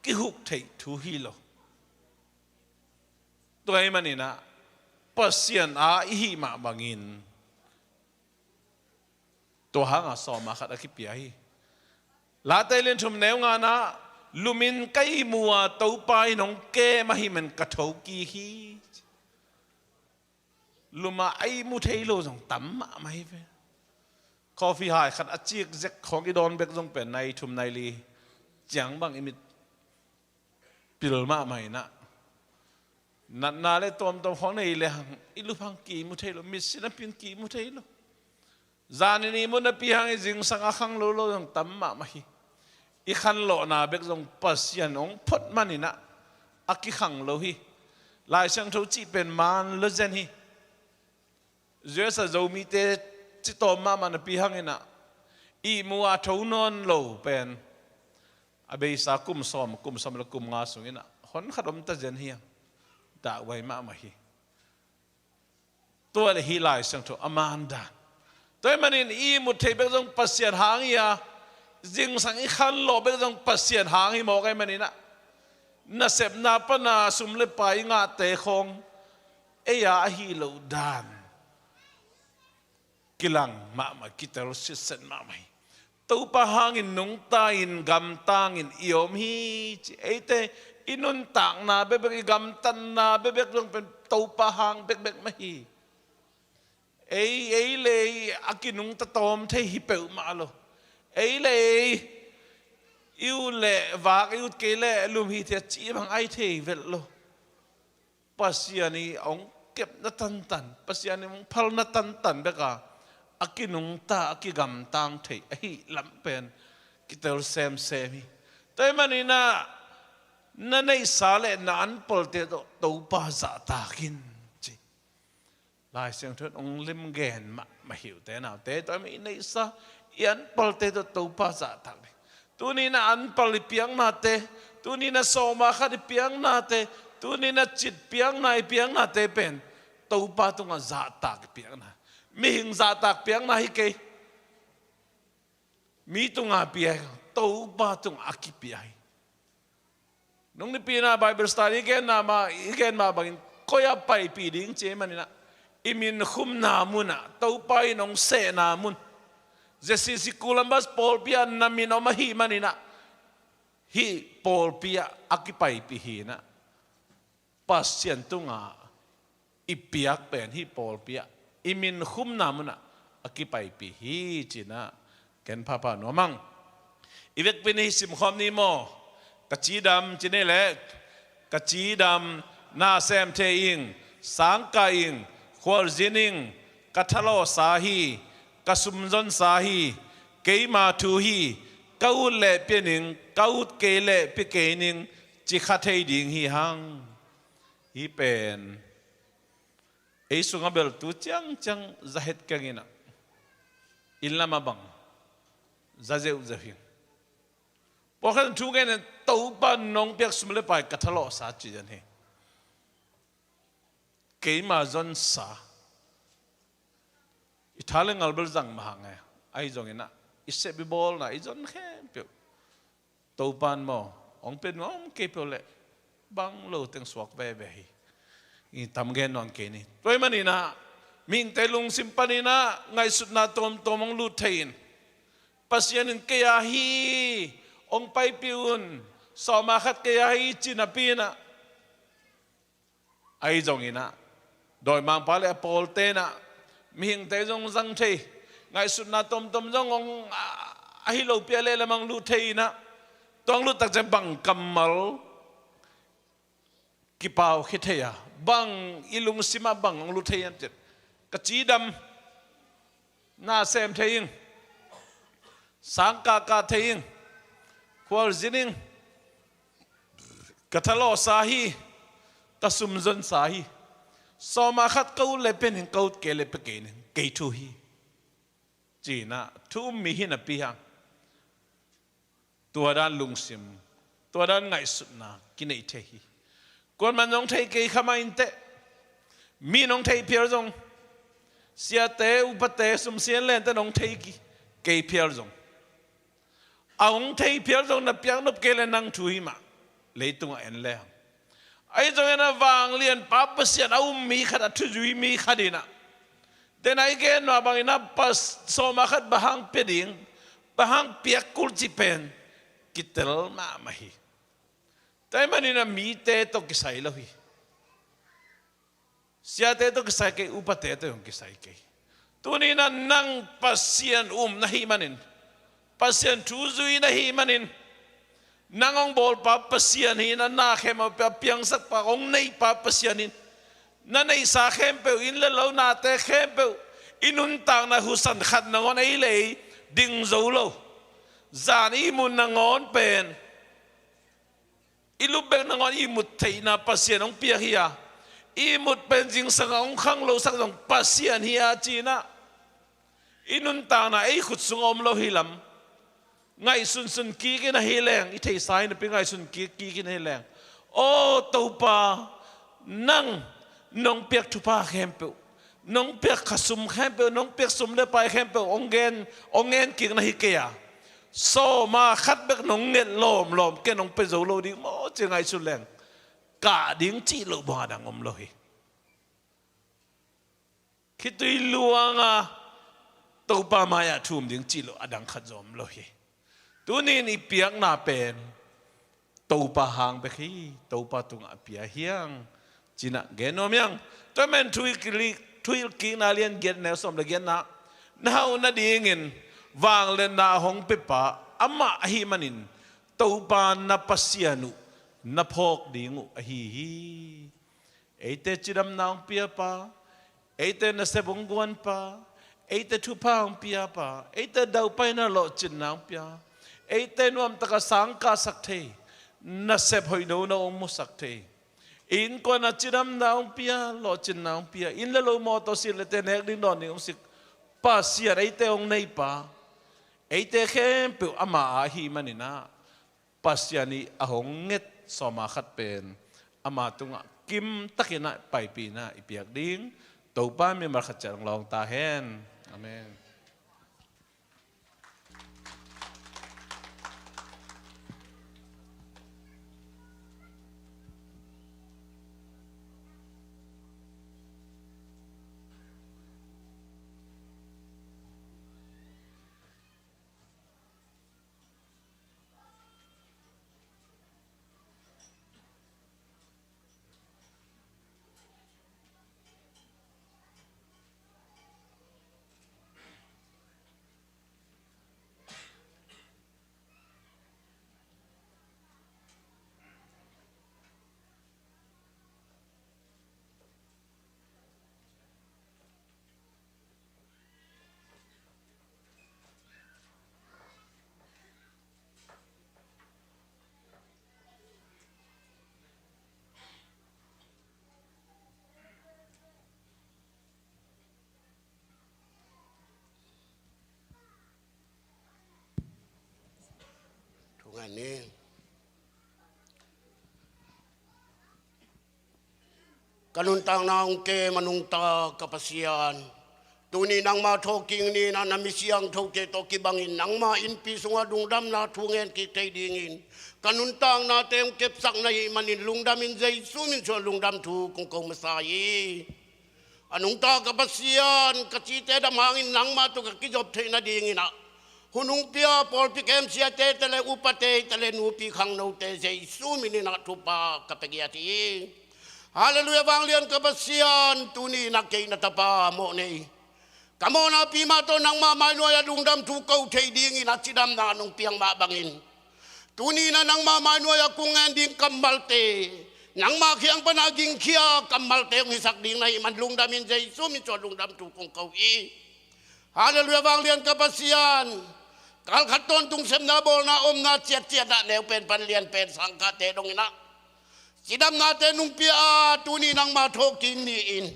kihuk theih thu hi lo. Tua ahih manin ah Pasian a i hih mah bangin tua hangah sawma khat a kipia hi. Late lian thum neu ngana, lumin ka ihmu a Topa in hong kem ahih man ka thokik hi. Lum a ihmu thei lo zong tam mahmah hi ve. Coffee hai khat a cik zek khawng i dawn bek zong pen nai thum nai li ciang bang i mit pil mahmah in ah, natna le tuamtuam khawng nei le hang i lum hang ki ihmu thei lo, mitsi napi-in ki ihmu thei lo. Zanin ihmu napi hang i zingsang a khanglo lo zong tam mahmah hi. I khanlawhna bek zong Pasian hong phot manin ah a kikhang lo hi. Lai Siangtho cih pen man lo zen hi. U S a Zomite citawm mahmah napi hangin ah, ihmu a tho nawn lo pen a beisa kum sawm, kum sawm le kum nga sungin ah hon khat om ta zen hi hang. Dahhuai mahmah hi. Tua le hih Lai Siangtho a man dan. Tua ahih manin i ihmut theih bek zong Pasian hang hi a, zingsang i khanlawh bek zong Pasian hang hi mawk ahih manin ah, nasepna pana sum le pai i ngahte khawng ei a ahi loh dan kilang mahmah, kitel sitset mahmah hi. Topa hangin nungta-in gamtangin i om hi ci. Eite i nuntakna bekbek, i gamtatna bekbek zong pen Topa hang bekbek mah hi. Ei, ei le ei a kinungta tawm thei hi peuhmah lo. Ei le ei i ut leh vak, i ut kei leh lum hi thei ci bang ai thei vet lo. Pasian i hong kepna tantan, Pasian i hong phalna tantan bek a, a kinungta, a kigamtang thei ahih lam pen kitel semsem hi. Tua ahih manin ah, na neihsa le na anpalte tawh Topa zahtak in ci. Lai Siangtho in hong lim gen mahmah hi uh te naute, tua ahih manin i neihsa, i anpalte tawh Topa zahtak ding. Tuni-in ah anpal i piaknate, tuni-in ah sawma khat i piaknate, tuni-in ah cit piakna i piaknate pen Topa tungah zahtak i piakna. Mihing zahtak piakna hi kei. Mi tungah pia hi, Topa tungah a kipia hi. Nung nipi-in ah Bible study i genna mah, i gen mah bangin koi-ah paipih ding ci ahih manin ah, i min khumna munah, Topa in hong sehna mun, Z C C Columbus pawlpi ah na min om ahih manin ah, hih pawlpi ah a kipaipih hi-in ah, Pasian tungah i piak pen hih pawlpi ah, i min khumna munah a kipaipih hi ci-in ah, ken phapha nuam ing. I vekpi-in hih simkhawm ni maw? Ka cidam ci ni leh, ka cidam, na sem thei ing, sang kah ing, khualzin ing, ka thalawhsa hi, ka sumzonsa hi, keima thu hi, ka ut leh pia ning, ka ut kei leh pia kei ning, ci kha thei ding hi hang. Hih pen ei sungah bel tu ciangciang za het keng in ah, inn lamah bang za zeuhzeuh hi. Pawlkhat in thu gen in, Topa in nong piak sum le pai ka thalawhsa ci-in hi. Keima zonsa. I tha le ngal bel zang mah hang e. Ahi zongin ah, i sep i bawlna, i zon khempeuh Topa in maw, hong pia nuam kei peuh leh bang lo teng suak veve hi. I tam gen nuam kei ni. Tua ahih manin ah, mihingte lungsim panin ah ngaihsutna tawmtawm hong lut thei in, Pasian in kei a hi, hong paipih un, sawma khat kei a hi ci napi-in ah, ahi zongin ah, dawimangpa le a pawlte in ah, mihingte zong zang thei, ngaihsutna tawmtawm zong hong, a, ahi lopi a lehlam hong lut thei in ah, tua hong lut tak ciang bang kammal kipau khia thei a, bang i lungsim ah bang hong lut thei hiam cih leh, ka cidam, na sem thei ing, sang kah kah thei ing, khualzin ing, ka thalawhsa hi, ka sumzonsa hi, sawma khat ka ut leh pia ning, ka ut kei leh pia kei ning, kei thu hi, ci-in ah thu um mi hi napi hang, tua dan lungsim, tua dan ngaihsutna kinei thei hi. Kuaman zong thei kei kha mah inteh. Mi in hong thei phial zong, siate, upate, sumsia lente in hong thei kei phial zong, a hong thei phial zong na piaknop kei leh nang thu hi mah, leitungah en leng. Ahi zongin ah vanglianpa Pasian a um mi khat, a thuzui mi khat in ah, tena i gen mah bangin ah, pas, sawma khat bang hang pia ding, bang hang piak kul cih pen kitel mahmah hi. Tua ahih manin ah mite tawh kisai lo hi. Siate tawh kisai kei, upate tawh hong kisai kei. Tuni-in ah nang Pasian um na hih manin, Pasian thu zui na hih manin, nang hong bawlpa Pasian hi-in ah, na khempeuh a piangsakpa, hong neipa Pasian hi-in, na neihsa khempeuh, inn le lo, nate khempeuh, i nuntakna husan khat nangawn ei le ei ding zo lo. Zan i ihmut nangawn pen, i lup bek nangawn i ihmut theihna Pasian hong piak hi a, i ihmut pen zingsang a hong khanglosak zong Pasian hi a, ci-in ah, i nuntakna ei khut sungah om lo hi lam. Ngaihsunsun kik in ahih leng, i theihsa hi napi ngaihsun kik, kik in ahih leng, aw Topa, nang nong piak thupha khempeuh, Nong piak kha sum khempeuh, nong piak sum le pai khempeuh hong gen, hong gen kik na hi kei a, sawma khat bek nong nget lawmlawm, kei nong pia zo lo ding maw ci ngaihsun leng, kah ding cih loh bang a dang om lo hi. Khitui luanga Topa mai-ah thum ding cih loh a dang khat zong om lo hi. Tuni in i piakna pen Topa hang bek hi, Topa tungah a pia hiang, cinah gen nuam hiang. Tua men thu i kili-, thu i kikna lian giat neu sawm le giatna, na hauh nadingin vangliatna a hong piapa amah ahi manin Topa na Pasian uh na phawk ding uh ahi hi. Eite cidamna hong piapa, eite nasep hong guanpa, eite thupha hong piapa, eite daupaina lawhcinna hong pia, eite nuamtaka sangkahsak thei, nasep hoih nono hong musak thei, innkuana cidamna hong pia, lawhcinna hong pia, inn le lo mawtaw silh lete nek ding dawn ding hong sik Pasian eite hong neipa, eite khempeuh ama ahi maninah Pasian ih a hong nget sawma khat pen ama tungah kimtakinah paipihna i piak ding Topa mimal khat ciat hong lawng ta hen. Amen. Thungai ni. Ka nuntakna hong kem a nungta ka Pasian, tuni nangma thawhkik ni-in ah na mi siangthote tawh kibangin nangma innpi sungah lungdamna thu ngen kik thei dingin ka nuntaknate hong kepsak na hih manin lungdamin Jesu min suang lungdam thu kong ko masa hi. A nungta ka Pasian, ka cite dam hangin nangma tawh ka kizop theih nadingin ah hun hong pia pawlpi kemsiate tale upate tale nupi khangnote Jesu min in ah thupha ka pia giat hi. Halleluiah, vanglian ka Pasian, tuni in ah kei na tapa mawh nei. Ka mawhna pi mah tawh nangma mai nuai-ah lungdam thu ko thei dingin a cidamna nong piak mah bangin, tuni in ah nangma mai nuai-ah kong ngen ding kammalte, nangma kiang pana gingkhia kammalte hong hisak ding na hih man lungdamin Jesu min suang lungdam thu kong ko hi. Halleluiah, vanglian ka Pasian. Kalkhat tawntung sepna bawlna omna ciatciatna neu pen pan lian pen sangkahte dongin ah cidamnate nong pia a, tuni nangma thawhkik ni-in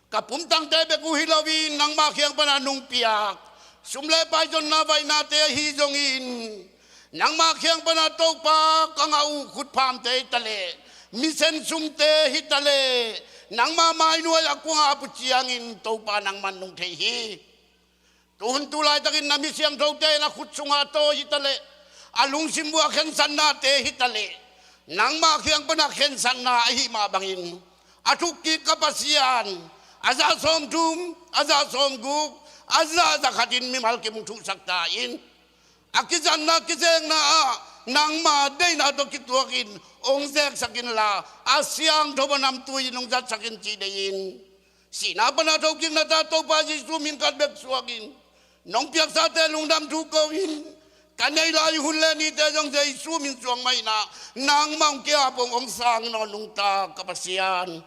ka pumtangte bek uh hi loin nangma kiang pana nong piak sum le pai zonna vaihnate ahi zongin, nangma kiang pana Topa ka ngah uh khutphamte hi taleh, misen sumte hi taleh, nangma mai nuai-ah kong ap uh ciangin Topa nangman nong thei hi. Tuhun tu laitakin na mi siangthote in a khut sungah a taw hi taleh, a lungsim uh a khensatnate hi taleh, nangma kiang pana khensatna ahi mah bangin a thukkik ka Pasian, a za sawmthum, a za sawmguk, a za zakhatin mimal kim hong thuhsak ta in, a kizanna kizekna ah nangma deihna tawh kituakin hong zeksak inla, a siangtho a namtui in hong zatsak in ci deihin, sihna pana thokikna ta Topa Jesu min khat bek suakin nong piaksate lungdam thu ko in, ka nei lai hun le nite zong Jesu min suang mah in ah nangmah hong kiap hong, hong sang nawn nungta ka Pasian.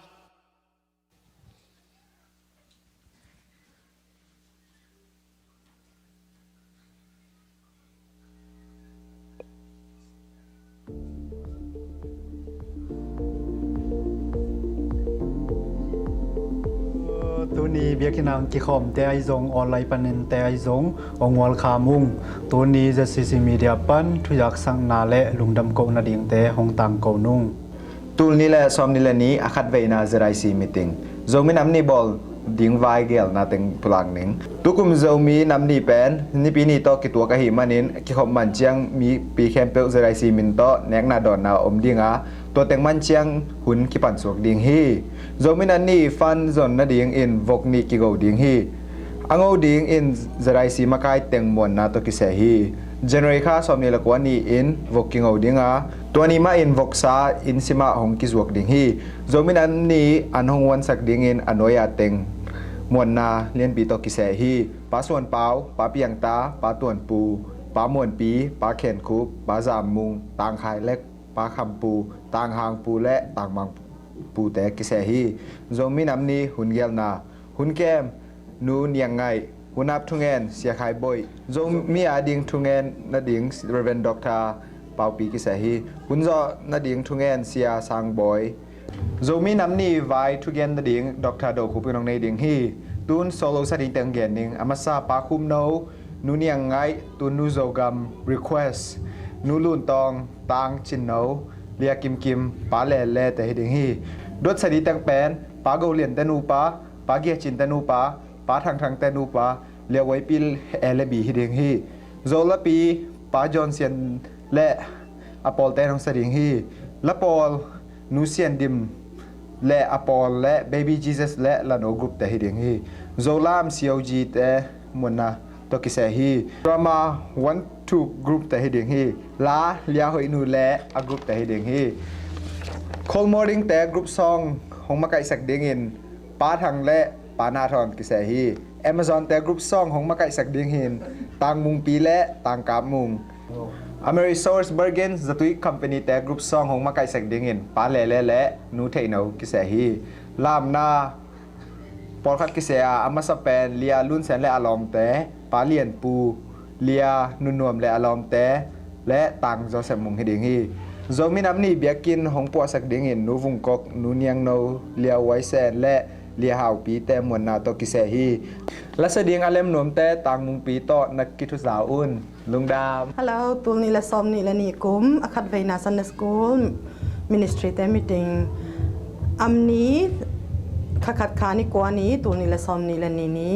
Tuni biakinn ah kikhawmte ahi zong, online panente ahi zong, hong welcome ung. Tuni Z C C Media pan thuzaksakna le lungdam kohna dingte hong tangko nung. Tul nih le sawmnih le nih a khatveina Z I C meeting. Zomi Nam Ni bawl ding vai geelna teng pulak ning. Tukum Zomi Nam Ni pen Nipi ni tawh kituak ahih manin kikhop man ciang mipi khempeuh Z I C min tawh nekna dawnna om ding a, tua teng man ciang hun kipansuak ding hi. Zomi Nam Ni fund zon nadingin vok nih kigo ding hi. A ngo dingin Z I C makai teng muanna tawh kiseh hi. January kha sawmnih le kua ni-in vok kingo ding a, tua ni mahin voksa inn simah hong kizuak ding hi. Zomi Nam Ni an hong huansak dingin a nuai-a teng muanna lianpi tawh kiseh hi. Pa Suan Pau, Pa Piang Ta, Pa Tuan Pu, Pa Muan Pi, Pa Khen Khup, Pa Zam Mung, Tang Khai Lek, Pa Kham Pu, Tang Hang Pu le Tang Mang Pu te kiseh hi. Zomi Nam Ni hun geelna. Hun kem, Nu Niang Ngaih. Hun ap thungen, Sia Khai Boih. Zomi a ding thungen nading Rev. Doctor Pau Pi kiseh hi. Hun zawh nading thungen, Sia Sang Bawi. Zomi Nam Ni vai thugen nading Doctor Do Khup in hong nei ding hi. Tun solo sa ding teng gen ning. A masa Pa Khum No, Nu Niang Ngaih, tun Nu Zo Gam, request, Nu Lun Tawng, Tang Cin No, Lia Kim Kim, Pa Le Le te hi ding hi. Duat sa ding teng pen Pa Go Lian te nupa, Pa Gia Cin te nupa, Pa Thang Thang te nupa, Lia Wai Pil e le bi hi ding hi. Zo lapi, Pa John Sian le a pawl te hong sa ding hi. La pawl, Nu Sian Dim le a pawl le Baby Jesus le Lano group te hi ding hi. Zo lam C O G te muanna tawh kiseh hi. Drama One Two group te hi ding hi. La Lia Hoih Nu le a group te hi ding hi. Kholmawr ding te group song hong makaihsak dingin Pa Thang le Pa Na Thawn kiseh hi. Amazon te group song hong makaihsak ding hin Tang Mung Pi le Tang Kap Mung. Amerisource Bargain Zatui Company te group song hong makaihsak dingin Pa Le Le le Nu Theih No kiseh hi. Lamna pawlkhat kiseh a, a masa pen Lia Lun Sen le a lawmte, Pa Lian Pu, Lia Nun Nuam le a lawmte le Tang Joseph Mung hi ding hi. Zomi Nam Ni biakinn hong puahsak dingin Nu Vung Kok, Nu Niang No, Lia Wai Sen le Lia Hau Pi te muanna tawh kiseh hi. La sa ding a lem nuamte Tang Mung Pi tawh na kithuza un. Lungdam. Hello, tul nih le sawm nih le nih kum a khat veina Sunday School Ministry te meeting. Am ni kha khat kha ni kua ni, tul nih le sawm nih le nih ni,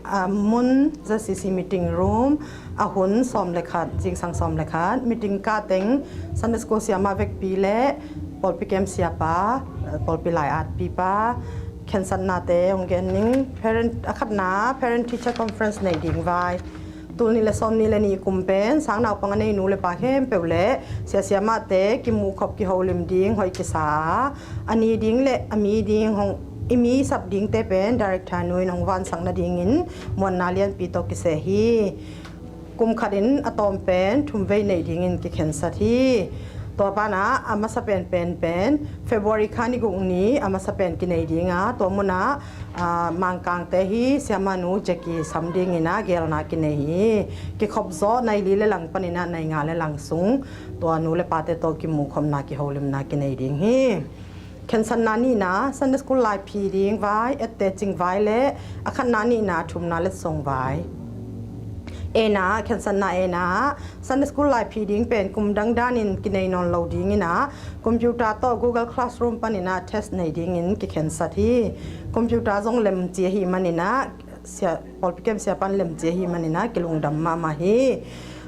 a mun Z C C meeting room, a hun sawm le khat, zingsang sawm le khat, meeting kah teng Sunday School siamah vekpi le pawlpi kem siapa, pawlpi lai-atpipa, khensatnate hong gen ning. Parent, a khatna parent teacher conference nei ding vai. Tul nih le sawm nih le nih kum pen sang naupang a nei nu le pa khempeuh le sia siamahte kimuh khop kiholim ding hoih kisa a, a ni ding le a mi ding hong, i mi sap dingte pen director nu in hong vansak nadingin muanna lianpi tawh kiseh hi. Kum khatin a tawm pen thum vei nei dingin kikhensat hi. Tua pana a masa penpen pen February kha ni guk ni a masa pen kinei dinga, tua munah, aa, Mangkangte hi siamah nu Jackie sam dingina geelna kinei hi. Kikhop zawh nai li le lang panina nai nga le lang sung tua nu le pate tawh kimuhkhopna kiholimna kinei ding hi. Khensatna nihna, Sunday School laiphi ding vai, ette cing vai le a khatna nihna thumna letsong vai. Ena, khensatna ena, Sunday School laiphi ding pen kum dang danin kinei nawn lo dingina, computer tawh Google Classroom panina test nei dingin kikhensat hi. Computer zong lemci ahi manina, sia, pawlpi kem siapan lemci ahi manina kilungdam mahmah hi.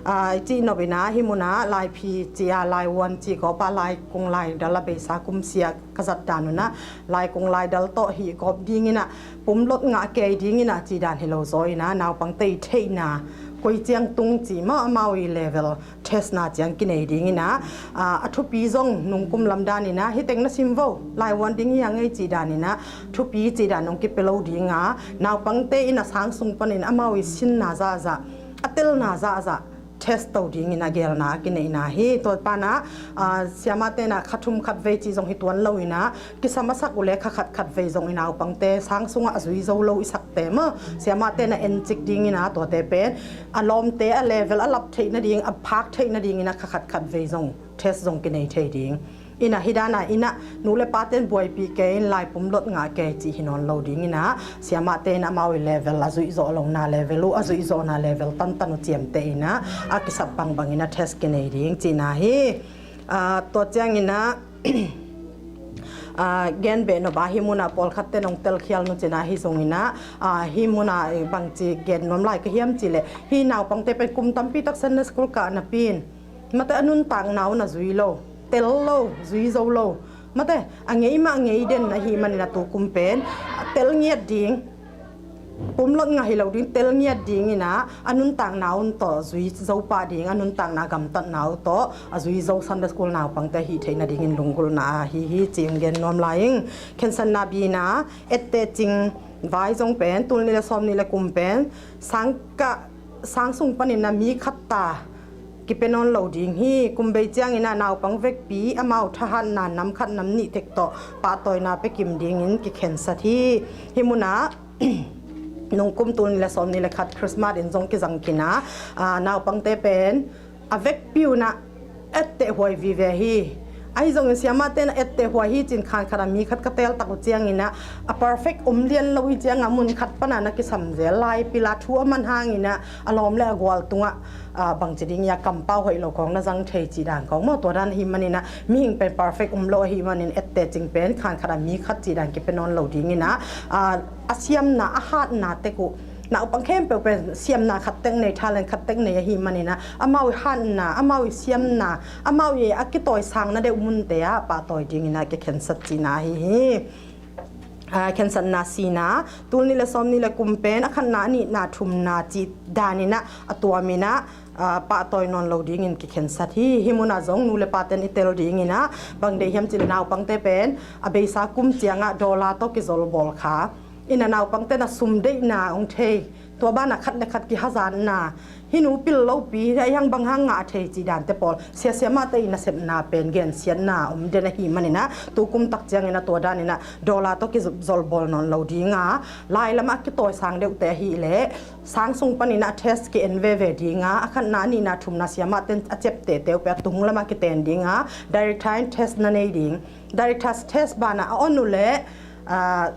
Aa, i cih nopina hi muna laiphi ci a, lai one ci kawpa, lai kung lai dal a beisa kum sia ka zat dan una, lai kung lai dal tawh hih kawp dingina pumlot ngah kei dingina ci dan hi lo zawina, naupangte i theihna koi ciang tung ci mah amau i level testna ciang kinei dingina, aa, a thupi zong nungkum lam danina, hiteng na sim vo, lai one ding hi a ngei ci danina, thupi ci dan nong kipia lo dinga, naupangte in a sang sung panin amau i sinna zahzah, a telna zahzah test to dingin a geelna a kineihna hi. Tua pana, aa, siamah tena kha thum khat vei ci zong hi tuan loina, kisam a sak uh le kha khat khat vei zong i naupangte sang sungah a zui zo lo i sakte maw, siamah tena encik dingina tuate pen a lawmte a level a lap theih nading, a phak theih nadingina kha khat khat vei zong test zong kinei thei ding. Ina hi dana ina nu le paten buaipih kei in lai pumlot ngah kei cih hi nawn lo dingina, siamahte in amau i level a zuih zawh lohna level uh, a zuih zawhna level tantan uh ciamteh ina a kisap bangbangina test kinei ding cihna hi. Aa, tua ciangina, Aa, gen beh nop a, hih munah pawlkhatte nong telkhial nu cin a, hih zongin ah, aa, hih munah, eh, bangci gen nuam lai ka hiam cih leh, hih naupangte pen kum tampi tak Sunday school kah napi in, mate, a nuntakna un a zui lo, tel lo, zui zo lo. Mate, a ngei mah ngei den ahih manin a tu kum pen a tel ngiat ding, pumlot ngah hi lo ding, tel ngiat dingin ah, a nuntakna un tawh zui zo pah ding, a nuntakna gamtatna uh tawh a zui zo Sunday school naupangte ahih theih nadingin lunggulhna ahi hi, ci hong gen nuam lai ing. Khensatna bina, etteh cing vai zong pen, tul nih le sawm nih le kum pen, sang kah, sang sung panin ah mi khat ta kipia nawn lo ding hi. Kum bei ciangin ah naupang vekpi amau thahatna nam khat nam nih tek tawh pahtawina pia kim dingin kikhensat hi. Hih munah nungkum tul nih le sawm nih le khat Christmas in zong kizang khin a, aa, naupangte pen a vekpi un ah etteh huai vive hi. Ahi zongin siamahte in ah etteh huai hi cin khan khat a mi khat ka tel tak uh ciangin ah, a perfect om lian lo i ciang a mun khat pan a na kisam zel, lai pil a thu a man hangin ah a lawm le a gual tungah, aa, bangci ding ia kampau hoih lo khawng na zang thei cih dan khawng maw. Tua dan ahih manin ah mihing pen perfect om lo ahih manin etteh cing pen khan khat a mi khat cih dan kipia nawn lo dingin ah, aa, a siamna, a hatna tek uh, naupang khempeuh pen siamna khat tek nei, talent khat tek nei ahih manin ah, amau i hatna, amau i siamna, amau i a kitawisangna deuh munte ah pahtawi dingin ah kikhensat cihna ahi hi. Aa, khensatna sina, tul nih le sawm nih le kum pen a khatna, a nihna, thumna cih danin ah a tuamin ah, aa, pahtawi nawn lo dingin kikhensat hi. Hih munah zong nu le pate'n i tel dingin ah, bang deih hiam cih leh naupangte pen a beisa kum ciangah dollar tawh kizolbawl kha in ah, naupangte'n ah sum deihna hong thei, tua banah khat le khat kihazatna, hih nu pil lopi, hih hang bang hang ngah thei cih dante pawl sia siamahte i nasepna pen gensiatna om den ahih manin ah, tu kum tak ciangin ah tua danin ah dollar tawh kizolbawl nawn lo ding a, lai lamah a kitawisang deuhte ahih leh sang sung panin ah test ki-en veve ding a, a khatna, a nihna, thumna siamahte in a ciaptehte uh pen a tung lamah kiten ding a, director in test na nei ding. Director's test banah a on uh leh, aa,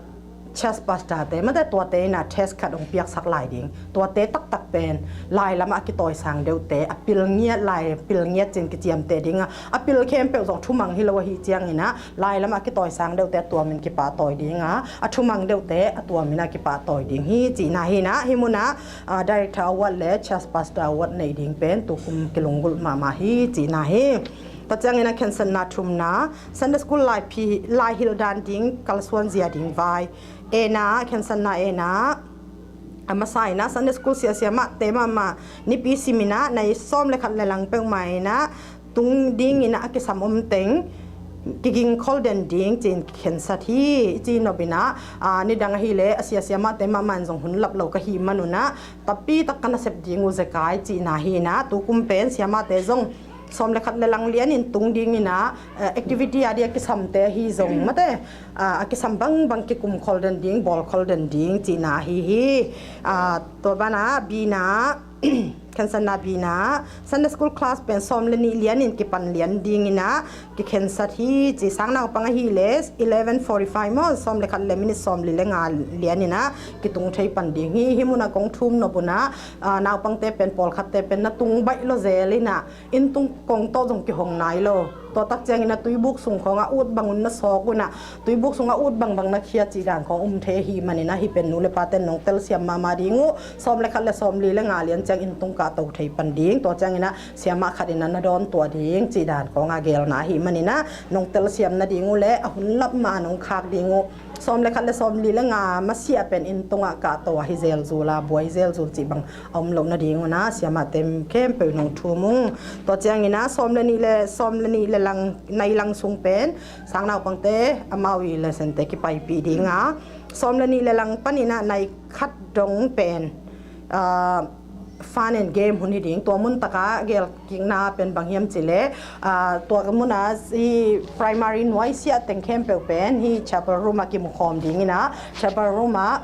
church pastor te, mate, tuate in ah test khat hong piaksak lai ding. Tuate taktak pen lai lamah a kitawisang deuhte, a pil ngiat, lai pil ngiat cin kiciamteh ding a, a pil khempeuh zong thumang hi lo ahih ciangin ah, lai lamah a kitawisang deuhte a tuamin kipahtawi ding a, a thumang deuhte a tuamin ah kipahtawi ding hi cihna hi in ah, hih munah, aa, director award le church pastor award neih ding pen tu kum kilunggulh mahmah hi cihna hi. Tua ciangin ah khensatna thumna, Sunday school laiphi, laihilh dan ding, kalsuan zia ding vai. Ena, khensatna ena, a masa in ah Sunday school sia siamahte mahmah nipi simin ah nai sawm le khat le lang peuhmah in ah tung dingin ah a kisam om teng kigingkhol den ding ci-in kikhensat hi. I cih nop in ah, aa, nidang ahih leh a sia siamahte mahmah in zong hun lap lo ka hih man un ah, tampi tak ka nasep ding uh zekai cihna hi in ah, tu kum pen siamahte zong sawm le khat le lang lianin tung dingin ah, eh, activity a ding a kisamte ahi zong, mate, ah, a kisam bangbang kikumkhol den ding, bawlkhol den ding cihna ahi hi. Ah, tua banah bina, khensatna bina, Sunday school class pen sawm le nih lianin kipan lian dingin ah kikhensat hi ci. Sang naupang ahih leh eleven forty-five maw, sawm le khat le minute sawmli le nga lianin ah kitung thei pan ding hi. Hih munah kong thum nop un ah, ah, naupangte pen, pawlkhatte pen na tung baih lo zel in ah, inn tung kong tawh zong kihong nai lo. Tua tak ciangin ah tuibuk sung khawng a ut bang un na sawk un ah, tuibuk sung a ut bangbang na khia cih dan khawng um thei ahih manin ah, hih pen nu le pate'n nong telsiam mahmah ding uh. Sawm le khat le sawmli le nga lian ciang inn tung kahto thei pan ding. Tua ciangin ah siamah khat in ah na dawn tuah ding cih dan khawng a gelna ahih manin ah, nong telsiam nading uh leh a hun lap mah a nong khak ding uh sawm le khat le sawmli le nga masiah pen inn tungah kahto ahi zelzul a, buai zelzul cih bang a om loh nading un ah, siamahte khempeuh nong thum ung. Tua ciangin ah sawm le nih le, sawm le nih le lang, nai lang sung pen sang naupangte amau i lessonte kipaipih ding a, sawm le nih le lang panin ah nai khat dong pen, ah, fun and game hun hi ding. Tua mun takah gelkikna pen bang hiam cih leh, ah, tua munah hih primary nuaisiah teng khempeuh pen hih chapel room ah kimukhawm dingin ah, chapel room ah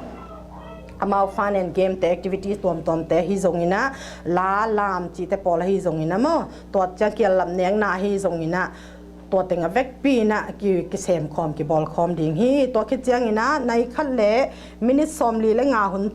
amau fun and game te, activities tuamtuamte ahi zongin ah, la lam cihte pawl ahi zongin ah maw, tua ciang kiallap nekna ahi zongin ah, tua teng a vekpi in ah ki, kisemkhawm, kibawlkhawm ding hi. Tua khit ciangin ah nai khat le minute sawmli le nga hun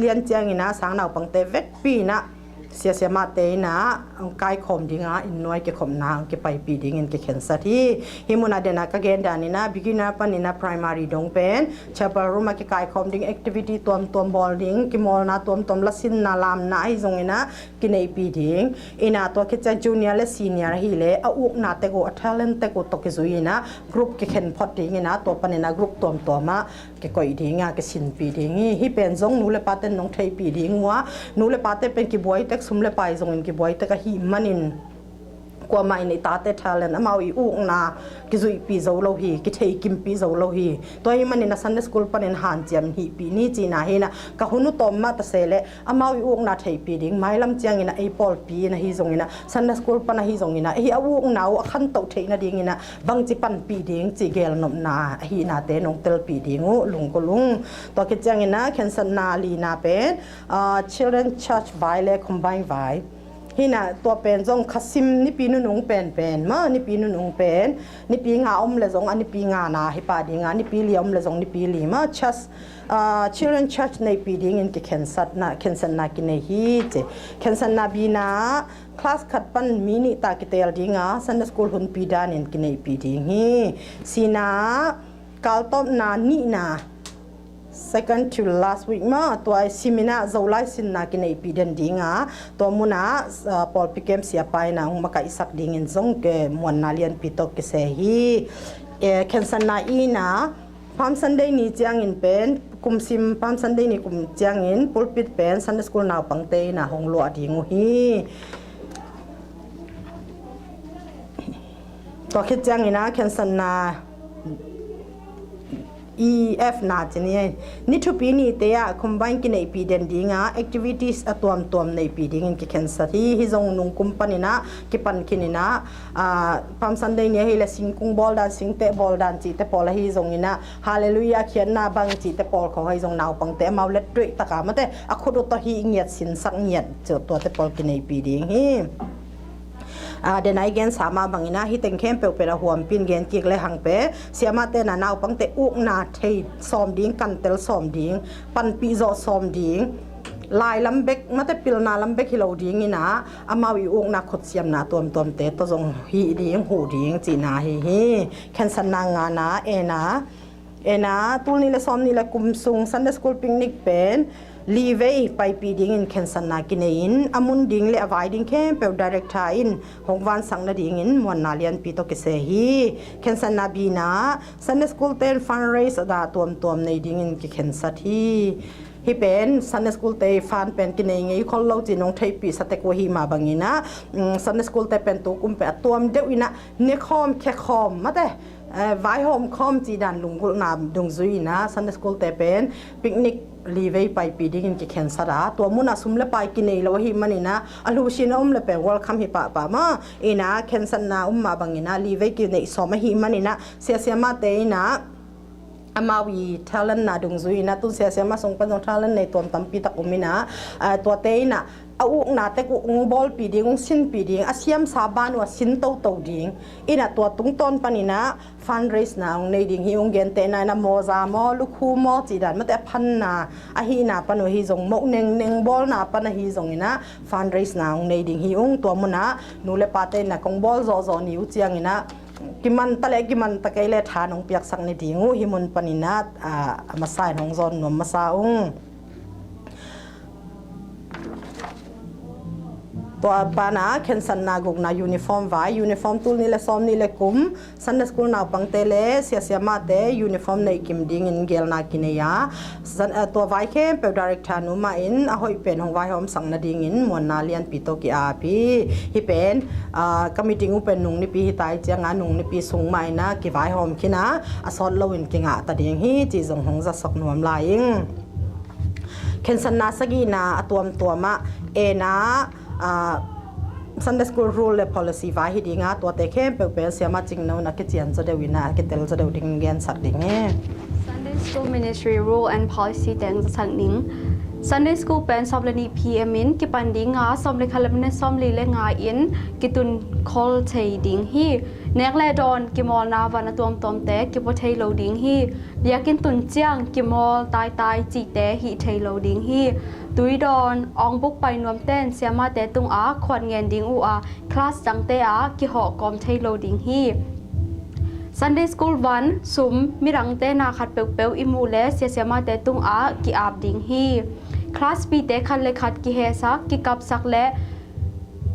lian ciangin ah sang naupangte vekpi in ah Sia siamahte in ah kaikhawm ding a, inn nuai kikhopna hong kipaipih dingin kikhensat hi. Hih mun ah den ah ka gen dan in ah beginner panin ah primary dong pen chapel room ah kikaikhawm ding, activity tuamtuam bawl ding, kimawlna tuamtuam, lasinna, lamna ahi zongin ah kineihpih ding. In ah tua khit ciang junior le senior ahih leh a ukna tek uh, a talent tek uh tawh kizui in ah group kikhen phot dingin ah tua panin ah group tuamtuam ah kikoih ding a, kisinpih ding hi. Hih pen zong nu le pate in nong theihpih ding uh a, nu le pate pen kibuai tek, sum le pai zongin kibuai tek ahih manin kuamah in i tate talent, amau i ukna kizuihpih zo lo hi, kitheikimpih zo lo hi. Tua ahih manin a Sunday school panin hanciam in hihpih ni cihna hi in ah, ka hun uh tawm mah ta se leh amau i ukna theihpih ding, mailam ciangin ah ei pawlpi in ahi zongin ah, Sunday school pan ahi zongin ah, hih a ukna uh a khantoh theih nadingin ah bangci panpih ding cih gelnopna ahihnate nong telpih ding uh lunggulh ung. Tua khit ciangin ah khensatna lina pen ah, Children Church vai le Combine vai. Hi in ah tua pen zong khasim nipi nunung penpen maw, nipi nunung pen nipi nga om le zong a nipi ngana hi pah ding a, nipi li a om le zong nipi li maw, church, ah, Children Church neihpih dingin kikhensatna, khensatna kinei hi ci. Khensatna bina class khat pan mi nih ta kiteel ding a, Sunday school hunpi danin kineihpih ding hi. Sina, kaltawpna nihna, second to last week maw, tua sim in ah Zolai sinna kineihpih den ding a, tua mun ah, ah, pawlpi kem siapa in ah hong makaihsak dingin zong ke muanna lianpi tawh kise hi. Eh, khensatna i in ah Palm Sunday ni ciangin pen, kum sim Palm Sunday ni kum ciangin pulpit pen Sunday school naupangte in ah hong luah ding uh hi. Tua khit ciangin ah khensatna E F na ci ni, ni thupi nihte ah combine kineihpih den ding a, activities a tuamtuam neihpih dingin kikhensat hi. Hih zong nungkum panin ah kipan khin in ah, ah, Palm Sunday ni ahih leh singkung bawl dan, singteh bawl dan cihte pawl ahi zongin ah, Hallelujah khiatna bang cihte pawl khawng ahi zong naupangte amau lettuaih tak a mate a khut uh tawh hih ngiat sinsak ngiat, tuate pawl kineihpih ding hi. Ah, den a i gensa mah bangin ah hih teng khempeuh pen a huampi in gen kik le hang pen, siamahte in ah naupangte ukna thei sawm ding, kantel sawm ding, panpih zawh sawm ding, lai lam bek mate, pilna lam bek hi lo dingin ah amau i ukna khutsiamna tuamtuamte tawh zong hih ding, huh ding cihna ahi hi. Khensatna ngana, ena, ena, tul nih le sawm nih le kum sung Sunday school picnic pen li vei paipih dingin khensatna kinei in, a mun ding le a vai ding khempeuh director in hong vansak nadingin muanna lianpi tawh kise hi. Khensatna bina, Sunday school te in fundraise a dah tuamtuam nei dingin kikhensat hi. Hih pen Sunday school te fund pen kinei ngei khol lo cih nong theihpih sa tek uh ahih mah bangin ah, mm, Sunday school te pen tukum pen a tuam deuh in ah nekhawm, khekhawm mate, eh, vaihawm khawm cih dan lunggulhna dungzui in ah Sunday school te pen picnic li vei paipih dingin kikhensat a, tua mun ah sum le pai kinei lo ahih manin ah a lusin a om le pen welcome hi pahpah maw. In ah khensatna um mah bangin ah li vei kineih sawm ahih manin ah sia siamahte in ah amau i talent na dungzui in ah, tun sia siamah sung pan zong talent nei tuam tampi tak um in ah, ah, tuate in ah a ukna tek uh hong bawlpih ding, hong sinpih ding, a siamsa ban uh a sin toto ding. In ah tua tungtawn panin ah fundraise na hong nei ding hi ung. Gentehna in ah mawza maw, lukhu maw cih dan mate a phanna ahihna pan uh ahi zong, moh nengneng bawlna pan ahi zongin ah fundraise na hong nei ding hi ung. Tua mun ah nu le pate in ah kong bawl zawhzawh ni uh ciangin ah kiman ta le kiman ta kei le tha nong piaksak ni ding uh. Hih mun panin ah, ah, a masa in hong zawn nuam masa ung. Tua pan ah khensatna gukna uniform vai, uniform tul nih le sawm nih le kum Sunday school naupangte le sia siamahte uniform neih kim dingin gelna kinei a, Sun-, ah, tua vai khempeuh director nu mah in a hoih pen hong vaihawmsak nadingin muanna lianpi tawh ki-ap hi. Hih pen, ah, ka meeting uh pen nung nipi hi ta ih ciangin nung nipi sung mah in ah kivaihawm khin a, a sawt loin kingah ta ding hi cih zong hong zasak nuam lai ing. Khensatna sagihna a tuamtuam ah, ena, ah, Sunday school rule le policy vai hi ding a, tuate khempeuh pen siamah Cingno in a kician zaw deuh in a kitel zaw deuh ding gensak ding hi. Sunday School Ministry rule and policy teng zasak ding. Sunday School pen sawm le nih P M in kipan ding a, sawm le khat le minute sawm li le nga in kitun khol thei ding hi. Nek le dawn kimawlna van a tuamtuamte kipua thei lo ding hi. Biakinn tun ciang kimawl taitai cihte hih thei lo ding hi. Tui dawn, awngbuk pai nuamten siamate tungah khuat ngen ding uh a, class tangte ah kihawh kawm thei lo ding hi. Sunday School van, sum, midangte na khat peuhpeuh i muh le siasiamate tungah ki-ap ding hi. Class pite khat le khat kihehsak, kikapsak le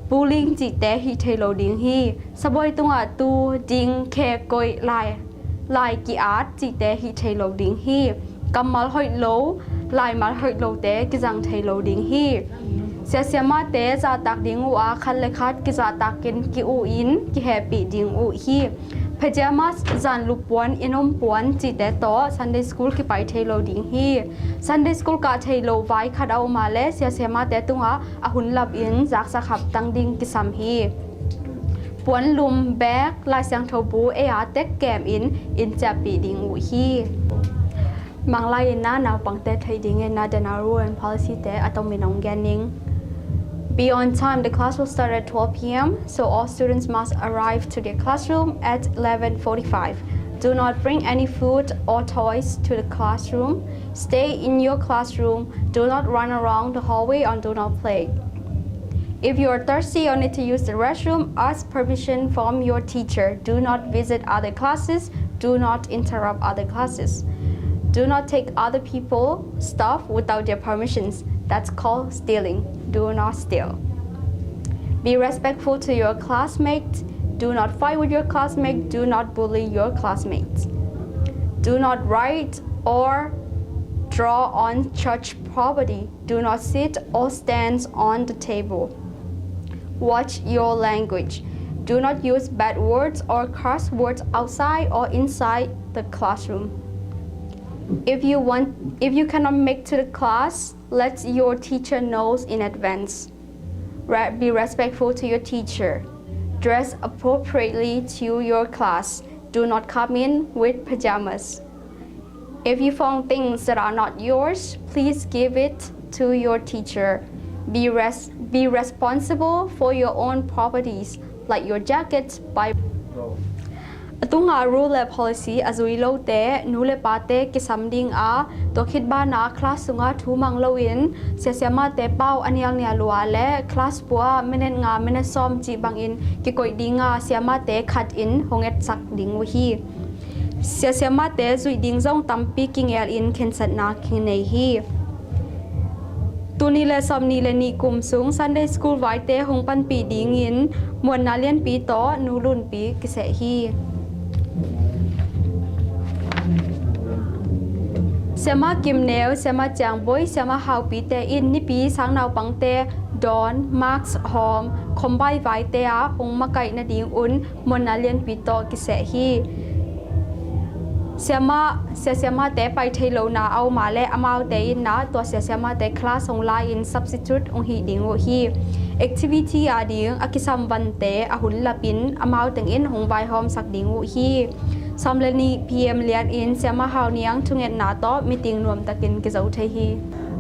bullying cihte hih thei lo ding hi. Sabuai tungah tu, ding, khe, koih, lai, lai ki-at cihte hih thei lo ding hi. Kammal hoih lo, laimal hoih lote kizang thei lo ding hi. Siasiamate zahtak ding uh a, khat le khat kizahtakin ki-uh in kihehpih ding uh hi. Pajamas, zanlup puan, inn om puan cihte tawh Sunday School kipai thei lo ding hi. Sunday School kah thei lo vai khat a om a le siasiamate tungah a hun lapin zaksak haptang ding kisam hi. Puanlum, bag, Lai Siangtho bu ei-a tek kemin in ciahpih ding uh hi. Manglai in ah naupangte theih dingin ah denaro and policy te a tomin hong gen ning. Be on time. The class will start at twelve p.m., so all students must arrive to their classroom at eleven forty-five. Do not bring any food or toys to the classroom. Stay in your classroom. Do not run around the hallway and do not play. If you are thirsty or need to use the restroom, ask permission from your teacher. Do not visit other classes. Do not interrupt other classes. Do not take other people's stuff without their permissions. That's called stealing. Do not steal. Be respectful to your classmates. Do not fight with your classmates. Do not bully your classmates. Do not write or draw on church property. Do not sit or stand on the table. Watch your language. Do not use bad words or curse words outside or inside the classroom. If you want, if you cannot make to the class, let your teacher knows in advance. Re-, be respectful to your teacher. Dress appropriately to your class. Do not come in with pajamas. If you found things that are not yours, please give it to your teacher. Be res-, be responsible for your own properties, like your jacket, Bible. A tunga rule le policy a zui lote, nu le pate kisam ding a, tua khit banah class sunga thu mang loin, siasiamate pau a nialnial uh a le class pua minute nga, minute sawm cih bangin kikoih ding a, siamate khat in hong etsak ding uh hi. Siasiamate zuih ding zong tampi kingelin khensatna kinei hi. Tul nih le sawm nih le nih kum sung Sunday School vaite hong panpih dingin muanna lianpi tawh Nu Lunpi kiseh hi. Siama Kim Neu, Siama Ciang Boi, Siama Hau Pi te in Nipi sang naupangte dawn, mask hawm, khombai vaite ah hong makaih nadingun muanna lianpi tawh kiseh hi. Siama, siasiamate pai thei lohna a om a le amaute in ah tua siasiamate class hong la-in substitute hong hih ding uh hi. Activity a ding a kisam vante a hun lapin amau tengin hong vaihawmsak ding uh hi. Sawm le nih P M lianin Siama Hau Niang thungetna tawh meeting nuamtakin kizo thei hi.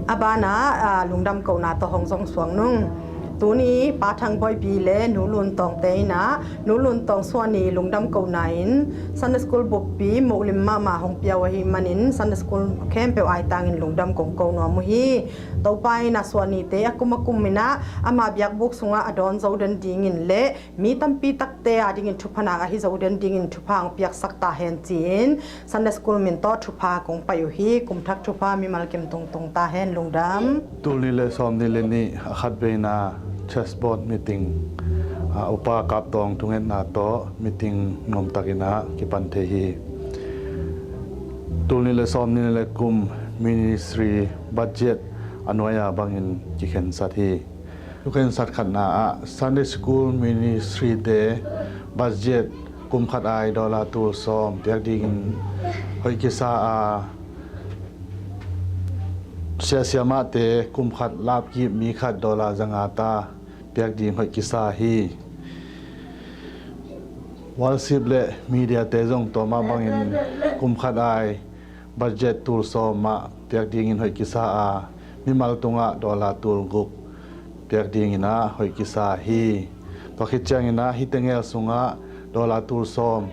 A banah, ah, lungdam kohna tawh hong zong suak nung. Tuni Pa Thang Boipi le Nu Lun Tawngte in ah, Nu Lun Tawng suahni lungdam kohna in Sunday School buppi mohlim mahmah hong pia uh ahih manin Sunday School khempeuh aitangin lungdam kong ko nuam uh hi. Topa in ah suahnite a kum a kum in ah ama biakbuk sungah a dawn zo den dingin le mi tampi takte a dingin thupha nak ahi zo den dingin thupha hong piaksak ta hen ci-in Sunday School min tawh thupha kong pai uh hi. Kumthak thupha mimal kim tungtung ta hen. Lungdam. Tul nih le sawm nih le nih a khat veina chessboard meeting, ah, Upa Kap Tawng thungetna tawh meeting nuamtakin ah kipan thei hi. Tul nih le sawm nih le kum ministry budget a nuai-a bangin kikhensat hi. Thukhensat khatna ah Sunday School ministry te budget kum khat ai dollar tul sawm piak dingin hoih kisa a, siasiamate kum khat lapkip mi khat dollar zanga ta piak ding hoih kisa hi. Worship le media te zong tua mah bangin kum khat ai budget tul sawm mah piak dingin hoih kisa a, mimal tungah dollar tul guk piak dinginah hoih kisa hi. Tua khit cianginah hih tengel sungah dollar tul sawm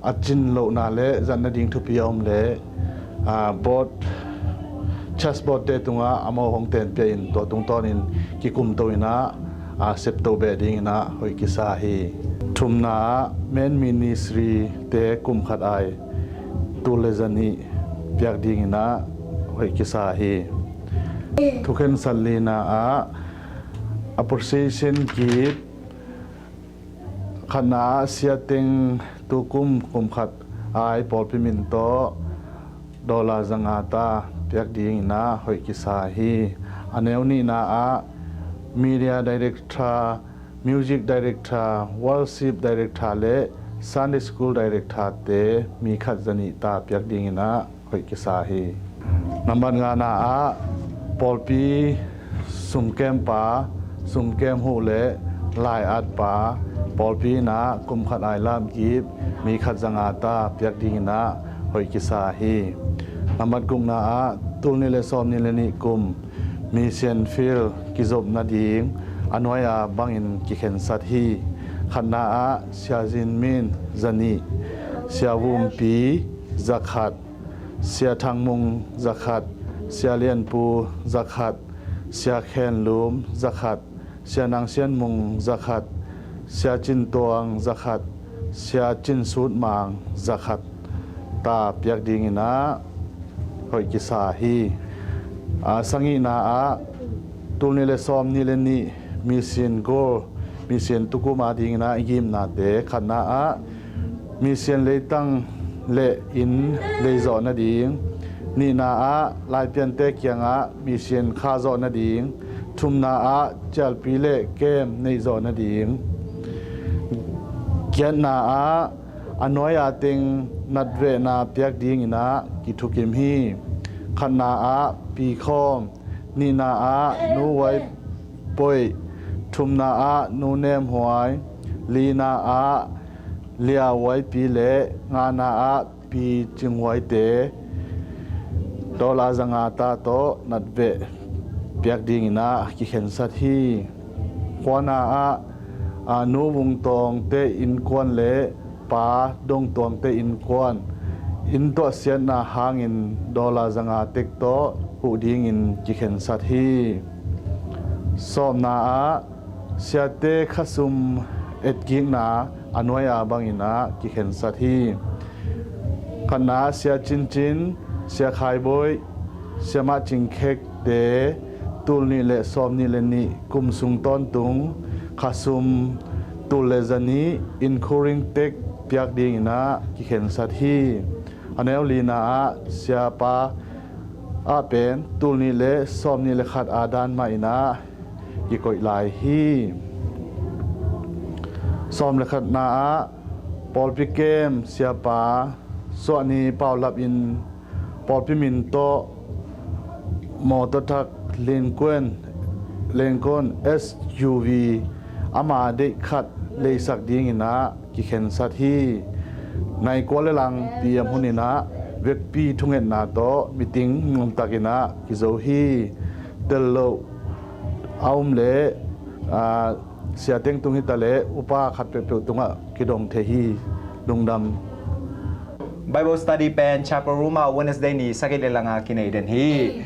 a cin lohna le zat nading thupi a om le, aa, board, chess board te tungah amau hong tenpia in tua tungtawnin kikumto inah, aa, septo beh dinginah hoih kisa hi. Thumna ah men ministry te kum khat ai tul le zanih piak dinginah hoih kisa hi. Thukhensat lina ah appreciation gift, khatna ah siateng tukum kum khat ai pawlpi min tawh dollar zanga ta piak dinginah hoih kisa hi. A neu nihna ah media director, music director, worship director le Sunday school director te mi khat zanih ta piak dinginah hoih kisa hi. Nambat ngana ah pawlpi sumkempa, sumkem huh le lai-atpa, pawlpi inah kum khat ai lap gift mi khat zanga ta piak dinginah hoih kisa hi. Nambat gukna ah tul nih le sawm nih le nih kum mission field kizop nading a nuai-a bangin kikhensat hi. Khatna ah Sia Zin Min zanih, Sia Vumpi zakhat, Sia Thang Mung zakhat, Sia Lian Pu zakhat, Sia Khen Lum zakhat, Sia Nang Sian Mung zakhat, Sia Cin Tuang zakhat, Sia Cin Sut Mang zakhat ta piak dinginah hoih kisa hi. A sagihna ah tul nih le sawm nih le nih mission goal, mission tukum a dinginah i gimnate, khatna ah mission leitang le inn leizawh nading, nihna ah laipiante kiangah mission khahzawh nading, thumna ah cialpi le kem neihzawh nading, giatna ah a nuai-a teng natvehna piak dinginah kithukim hi. Khatna ah pikhawm, nihna ah nu uai poih, thumna ah nu nemhuai, lina ah lia uaipi le ngana ah pi cinghuaite dollar zanga ta tawh natveh piak dinginah kikhensat hi. Kuana ah, aa, nu Vung Tawngte innkuan le pa Dong Tuangte innkuan inn tuahsiatna hangin dollar zanga tek tawh huh dingin kikhensat hi. Sawmna ah siate khasum etkikna a nuai-a banginah kikhensat hi. Khatna ah Sia Cin Cin, Sia Khai Bawi, Sia Mah Cing Khekte tul nih le sawm nih le nih kum sung tawntung khasum tul le zanih including tax piak dinginah kikhensat hi. A neu lina ah siapa ah pen tul nih le sawm nih le khat a dan mah inah kikoih lai hi. Sawm le khatna ah pawlpi kem siapa Suahni Paulap in pawlpi min tawh mawtaw thak Lincoln, Lincoln S U V ama deih khat leisak dinginah kikhensat hi. Nai kua le lang P M hun inah vekpi thungetna tawh meeting nuamtakinah kizo hi. Tel loh a um le, aa, siateng tung hita le upa khat peuhpeuh tungah kidong thei hi. Lungdam. Bible study pen Chapel Room ah Wednesday ni sagih le langa kinei den hi.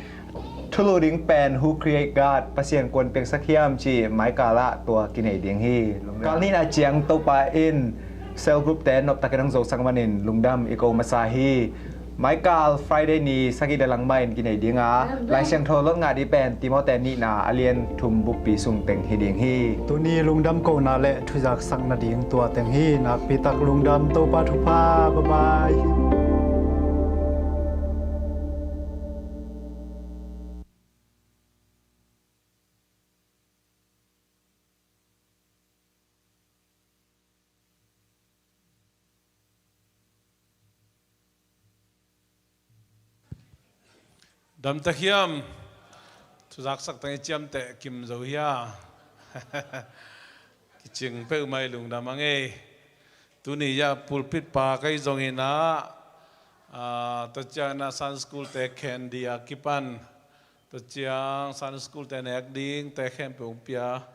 Thulu ding pen Who Create God, Pasian kuan piangsak hiam ci Michael ah tua kinei ding hi. Kal nihna ciang Topa in cell group te noptakin hong zosak manin lungdam i ko masa hi. Michael Friday ni sagih le lang mah in kinei ding a, Lai Siangtho lot ngah ding pen Timote nihna a lian thum bukpi sung teng hi ding hi. Tuni lungdam kohna le thuzaksakna ding tua teng hi. Nakpitak lungdam, Topa thupha. Bye bye. Damtak hiam? Thuzaksak tang i ciamteh kim zo hia? Kicing peuhmah i lungdam a ngei. Tuni ah pulpit pa kei zongin ah, aa, tua ciangin ah Sunday school te khen ding a kipan Tua ciang Sunday School te nek ding te khempeuh hong pia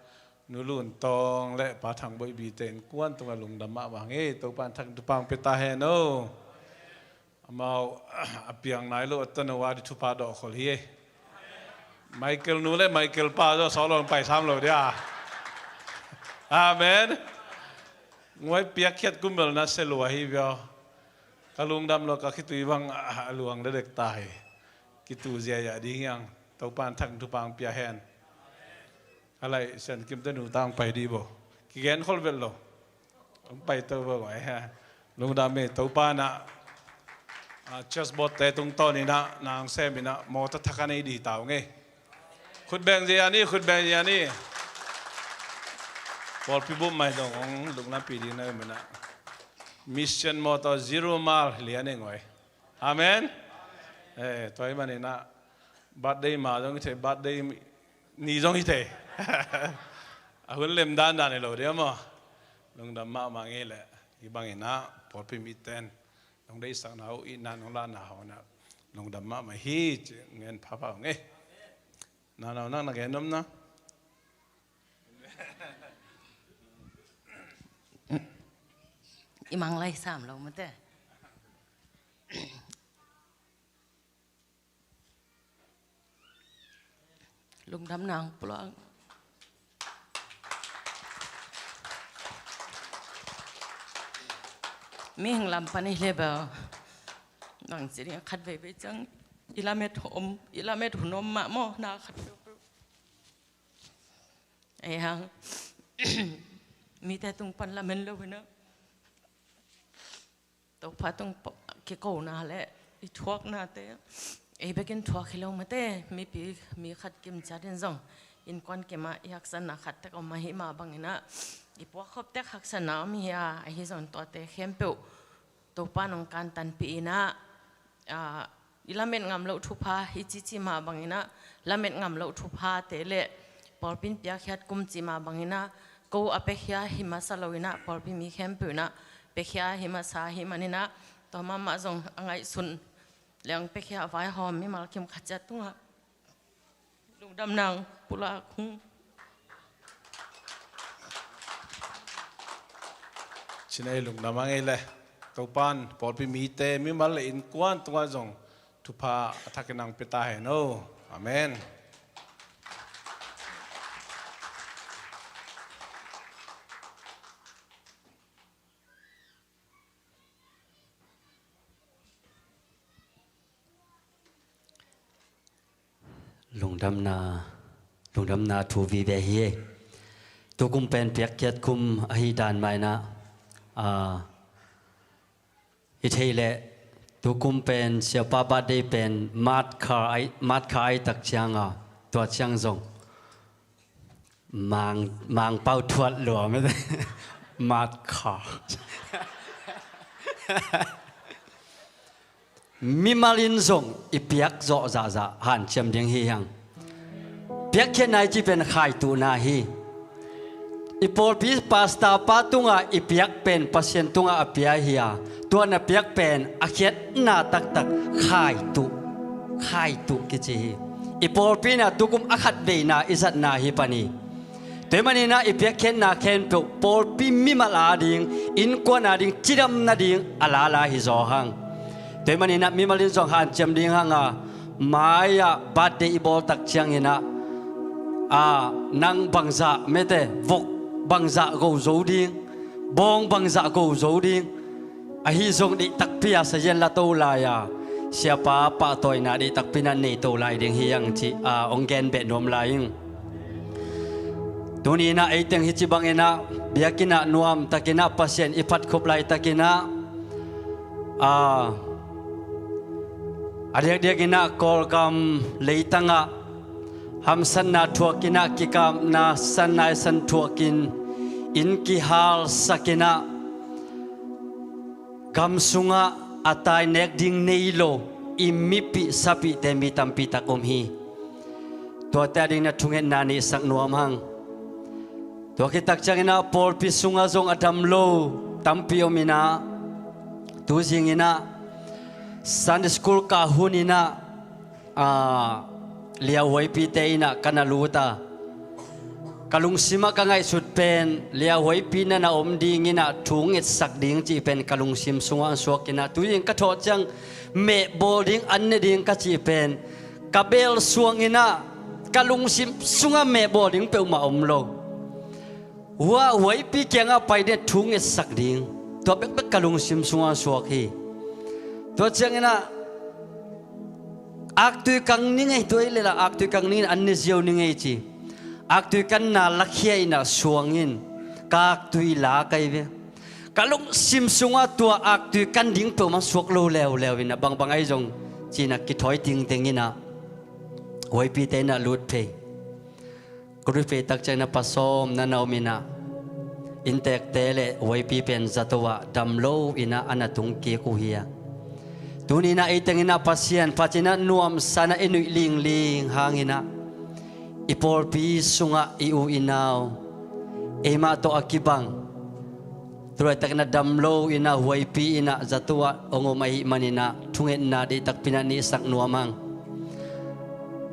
Nu Lun Tawng le Pa Thang Boih Bi te innkuan tungah lungdam mahmah ing ei. Topa in thak thupha hong pia ta hen aw. Amau a piang nai lo a tano a di thupha dawh khol hi ei. Michael nu le Michael pa zaw sawh lo pai sam lo dia. Amen. Nguai piakkhiat kum bel na se lua hi via. Ka lungdam lo ka khitui bang a luang dedek ta hi. Kitu ziazia ding hiang. Topa in thak thupha hong pia hen. A lai Sian Kim te nu tang pai di bo. Kigen khol vet lo. Hong pai to bo ngai ha. Lungdam ei. Topa in ah, ah, church board te tungtawn in ah nang sem in ah mawtaw thak a nei di ta ung ei. Khut beng zia ni, khut beng zia ni. Pawlpi bup mai dong hong lunglampi ding na um in ah. Mission mawtaw zero mile lian ei ngoi. Amen. Eh, tua ahih manin ah birthday ma zong hi thei, birthday ni zong hi thei. A hun lem dandan hi lo dia maw. Lungdam mahmah ngei leh. Hih bangin ah pawlpi miten nong deihsakna uh, itna nong lahna hawh in ah lungdam mahmah hi ci ngen phapha ung ei. Nanau nang na gen om na. I mang lai sam lo mate. Lungdam nang pulak. Mihing lam pan i hlebel. Nang ci ding khat veivei ciang i lamet om, i lamet hun om mah maw, na khat veivei. Ei hang. Mite tung pan lamen lo hi na. Topa tung kikona le i thuaknate ei bekin thuak hi lo mate. Mipi, mi khat kim ciatin zong innkuan kimah i haksatna khat tek om ahi mah bangin ah i puakkhop tek haksatna om hi a, ahi zong tuate khempeuh Topa nong kantanpih in ah, ah, i lamet ngam loh thupha i cici mah bangin ah, lamet ngam loh thuphate le pawlpi in piakkhiat kum ci mah bangin ah, ko a piakhia hi masa lo in ah, pawlpi mi khempeuh in ah piakhia hi masa hi manin ah, tua mahmah zong a ngaihsun leng piakhia vaihawm mimal kim khat ciat tungah lungdam nang pulak hung. Cinei lungdam a ngei le Topa in pawlpi mite mimal le innkuan tungah zong thupha a thakin nang pia ta hen aw. Amen. Lungdamna, lungdamna thu vive hi. Tukum pen piakkhiat kum ahi dan mah in ah, ah, i theih leh tukum pen siapa birthday pen March kha ai, March kha ai tak ciang a, tua ciang zong Mang, Mangpau thuat lua mete. Mat kha. Mimal in zong i piak zawh zahzah hanciam ding hi hang. Piakkhiatna i cih pen khaituhna hi. I pawlpi pastor pa tungah i piak pen Pasian tungah a pia hi a, tua na piak pen a khiatna taktak khaituh, khaituh kici hi. I pawlpi in ah tukum a khatveina i zatna hi pan hi. Tua ahih manin ah i piakkhiatna khempeuh pawlpi mimal ading, innkuan ading cidam nading a lala hi zaw hang. Tua ahih manin ah mimal in zong hanciam ding hang a, mai-ah birthday i bawl tak ciangin ah, a, nang bangzah mete, vok bangzah go zo ding, bawng bangzah go zo ding, ahi zong deih takpi a sazian la to lai a, siapa pahtawina deih takpi na nei to lai ding hi hang cih, a, hong gen beh nuam lai ing. Tuni in ah ei teng hi ci bangin ah biakinn ah nuam takin ah Pasian i phat khop lai takin ah, a, a diakdiak in ah Kawlgam leitang ah hamsatna thuakin ah, kikapna san nai san thuakin inn kihalsak in ah, gam sungah a tai nek ding nei lo i mipih sapihte mi tampi tak om hi. Tuate ading na thungetna neihsak nuam hang. Tua khit tak ciangin ah pawlpi sungah zong a dam lo tampi om in ah, tu zing in ah Sunday school kah hun in ah, a, Liauhuaipite innah ka na lut a, ka lungsimah ka ngaihsut pen Liauhuaipi na na om dinginah thu ngetsak ding cih pen ka lungsim sungah suakinah, tuin ka thawh ciang mehbawl ding, an ne ding ka cih pen ka beel suanginah ka lungsim sungah mehbawl ding peuhmah om lo. Hua huaipi kiangah pai ding thu ngetsak ding, tua bekbek ka lungsim sungah suak hi. Tua cianginah aktui kang ning ei, tua i lela aktui kang ningin an ne ziau ning ei ci. Aktui kanna lakhia innah suangin ka aktui la kai ve. Ka lungsim sungah tua aktui kan ding peuhmah suak lo leuleu innah bangbang ahi zong cinah kithawi tingteng innah huaipite innah lut phei. Ka lut phei tak cianginah pasawm na na om innah innteekte le huaipi pen zato ah dam lo innah a na tung kik uh hi a. Tuninah ei tenginah Pasian phatinah nuamsanah i nuih lingling hanginah i pawlpi sungah i u i nau eimah tawh a kibang tulaitakinah dam lo innah huaipi innah zato ah hong om ahih maninah thungetna deihtakpinah nihsak nuam ang.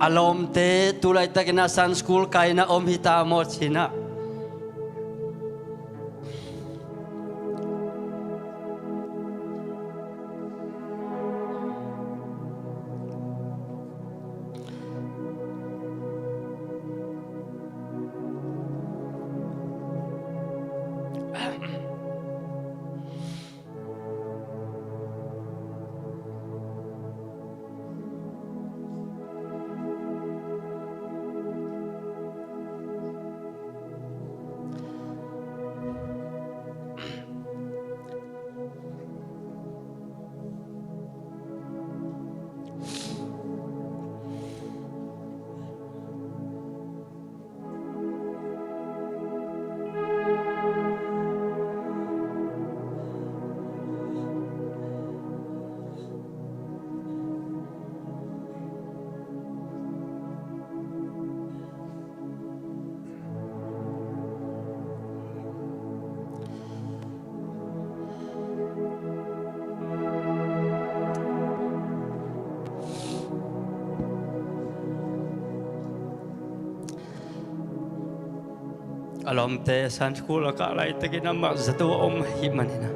A lawmte tulaitakinah Sunday school kainah om hita maw cinah. A lawmte Sunday school a kah laitakin amah zato a om ahih maninah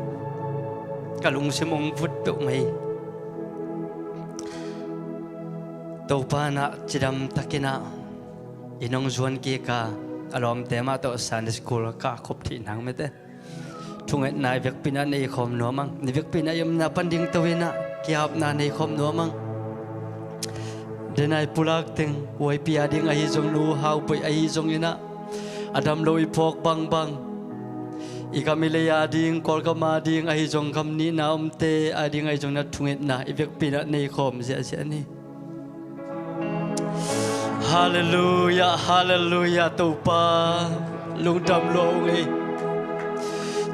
ka lungsim hong vut peuhmah hi. Topa innah cidamtakinah i nong zuan kik a, a lawmte mah tawh Sunday school a kah khop theih nang mete. Thungetna i vekpi innah nei khawm nuam ang. I vekpi innah i omna pan ding to innah kihapna nei khawm nuam ang. Denai pulak teng huaipi a ding ahi zong, nu haupoih ahi zonginah a dam lo i phawk bangbang, i gam i lei a ding, Kawlgam a ding ahi zong, gam nihna omte a ding ahi zonginah thungetna i vekpi innah nei khawm ziahziah ni. Halleluiah, halleluiah, Topa lungdam lua ung ei.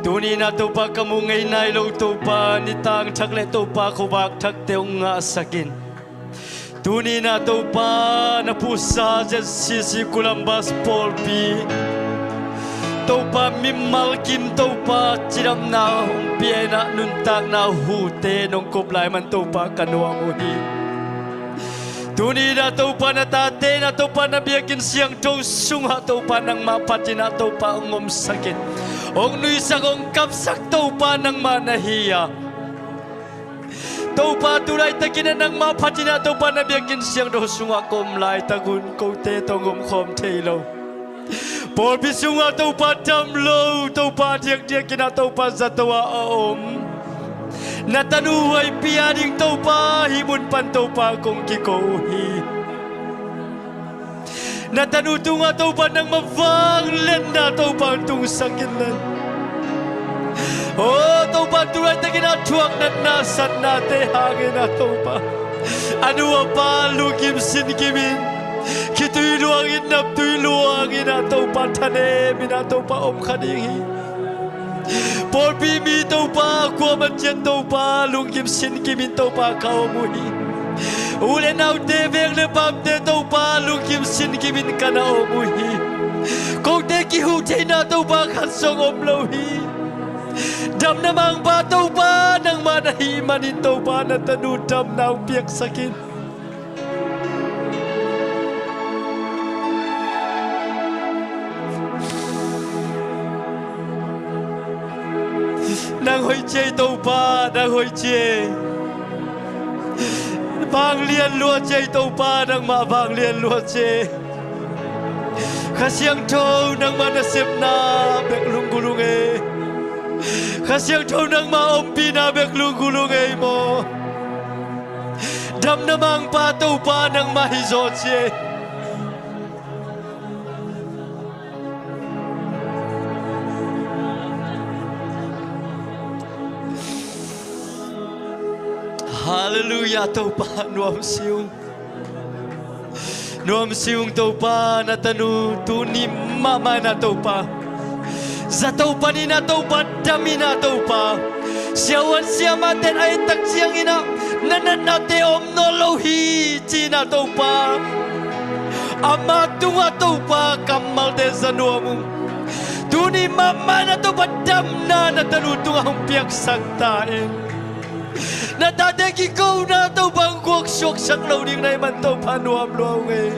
Tuninah Topa ka mu ngei nai lo Topa nitang thak le Topa khuavak thakte hong ngahsak in. Tuninah Topa na puhsa Z C C Columbus pawlpi Topa mimal kim Topa cidamna hong pia innah nuntakna hute nong kop lai man Topa ka nuam uh hi. Tuninah Topa na tate innah Topa na biakinn siangtho sungah Topa nangmah phatinah Topa hong omsak in, hong nuihsak hong kapsak Topa nangmah na hi a. Topa tulaitakinah nangmah phatinah Topa na biakinn siangtho sungah ka om laitak un kote tawh hong omkhawm thei lo. Pawlpi sungah Topa dam lo, Topa diakdiakinah Topa zato ah a om na tanu huaipi a ding Topa hih mun pan Topa kong kiko uh hi. Na tanu tungah Topa nangmah vangliatna Topa tungsak in len. O Topa tulaitakinah thuak natna satnate hanginah Topa a nu a pa lungkim sinkimin khitui luangin naptui luanginah Topa thaneminah Topa om kha ding hi. Pawlpi mi Topa kuamah ciat Topa lungkim sinkimin Topa ka om uh hi. U le naute veng le pamte Topa lungkim sinkimin ka na om uh hi. Kote kihuh theihna Topa khat zong om lo hi. Damna mangpa Topa nangmah na hih manin Topa na tanu damna hong piaksak in. Nang hoih ci ei Topa, nang hoih ci ei. Vanglian lua ci ei Topa, nangmah vanglian lua ci ei. Kha Siangtho nangmah nasepna bek lunggulh ung ei. Kha Siangtho nangmah ompihna bek lunggulh ung ei maw. Damna mangpa Topa nangmah hi zaw ci ei. Halleluiah, Topa nuamsi ung. Nuamsi ung Topa, na tanu tuni mahmah in ah Topa, zato panin ah Topa, dam in ah Topa, siavuan siamahte in a ettak ciangin ah na natnate om nawn lo hi ci-in ah Topa, ama tungah Topa kammalte za nuam ung. Tuni mahmah in ah Topa damna na tanu tungah hong piaksak ta in. Na tate kikona Topa hong guaksuaksak lo ding na hih man Topa nuam lua ung ei.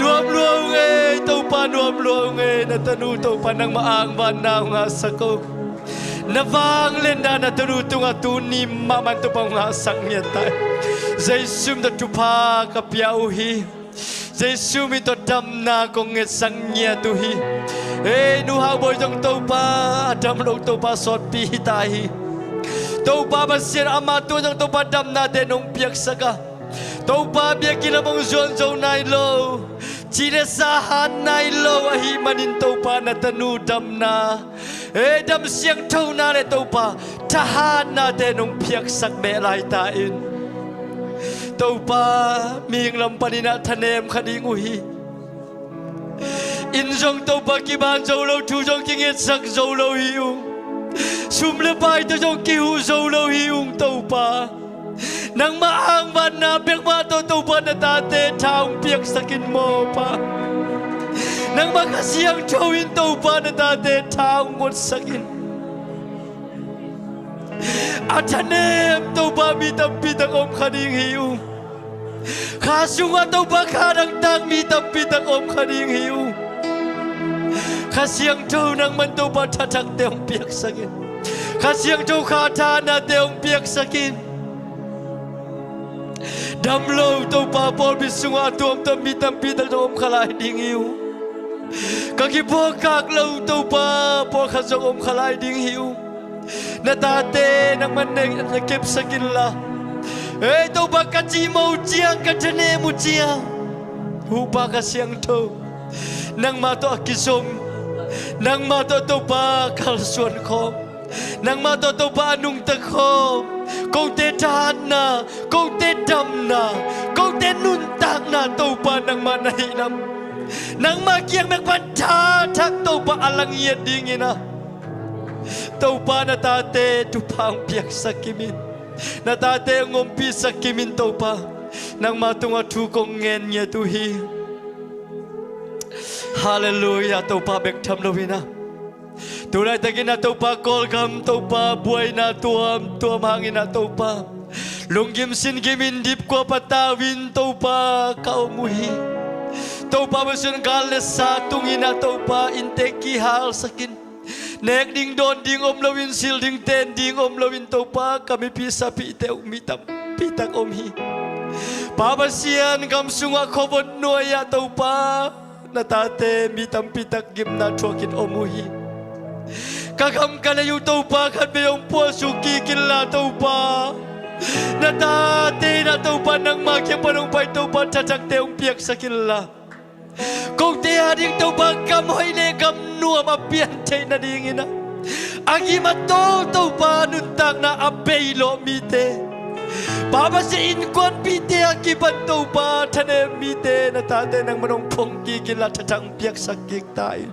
Nuam lua ung ei Topa, nuam lua ung ei. Na tanu Topa nangmah angvanna hong ngahsak o. Na vangliatna na tanu tungah tuni mahmah in Topa hong ngahsak ngiat ta in. Jesu min tawh thupha ka pia uh hi. Jesu min tawh damna kong ngetsak ngiat uh hi. Ei, Nu Hau Bawi zong Topa a dam lo Topa sawtpi hi ta hi. Topa Pasian, ama tungah zong Topa damnate nong piaksak a, Topa biakinn lam hong zuan zo nai lo, ci le sa hat nai lo ahih manin Topa na tanu damna, ei, dam siangthona le Topa thahatnate nong piaksak beh lai ta in. Topa, mihing lam panin ah thanem kha ding uh hi. Inn zong Topa kiban zo lo, thu zong kingetsak zo lo hi ung. Sum le pai tawh zong kihuh zo lo hi ung Topa. Nangmah angvanna bek mah tawh Topa na tate tha hong piaksak in maw Pa. Nangmah Kha Siangtho in Topa na tate tha hong ngotsak in. A thanem Topa mi tampi tak om kha ding hi uh. Kha sungah Topa kha dangtak mi tampi tak om kha ding hi uh. Kha Siangtho nangman Topa thathakte hong piaksak in. Kha Siangtho kha thahatnate hong piaksak in. Dam lo Topa pawlpi sungah a tuamtuam mi tampi tak zong om kha lai ding hi uh. Ka kiphawkkak lo Topa pawlkhat zong om kha lai ding hi uh. Na tate nangman na kepsak inla, ei Topa, ka cihmawh uh ciang, ka thanem uh ciang, Topa Kha Siangtho, nangmah tawh a kizom, nangmah tawh Topa kalsuan khawm, nangmah tawh Topa a nungta khawm, kote thahatna, kote damna, kote nuntakna Topa nangmah na hi lam, nangmah kiang bek pan thathak Topa a la ngiat dingin ah, Topa na tate thupha hong piaksak kim in. Na tate hong ompihsak kim in Topa. Nangmah tungah thu kong ngen ngiat uh hi. Halleluiah, Topa bek tham lo in ah, tu laitakin ah Topa Kawlgam Topa buaina tuamtuam hangin ah Topa lunggim singgimin dipkua patau in Topa ka om uh hi. Topa Pasian, gal le sa tungin ah Topa innte kihalsak in. Nek ding dawn ding om loin, sil ding ten ding om loin Topa ka mipi sapite uh mi tampi tak om hi. Pa Pasian, gam sungah khuavot nuai-ah Topa na tate mi tampi tak gimna thuakin om uh hi. Ka gam ka lei uh Topa khatvei hong puahsuk kik inla Topa, na tate in ah Topa nangma kiang pan hong pai Topa thathakte hong piaksak inla, kote ading Topa gam hoih le gam nuam a pian theih nadingin ah, a gim a tawl Topa nuntakna a bei lawh mite, Pa Pasian, innkuanpihte a kipan Topa thanem mite na tate nangman hong phong kik inla thathak hong piaksak kik ta in.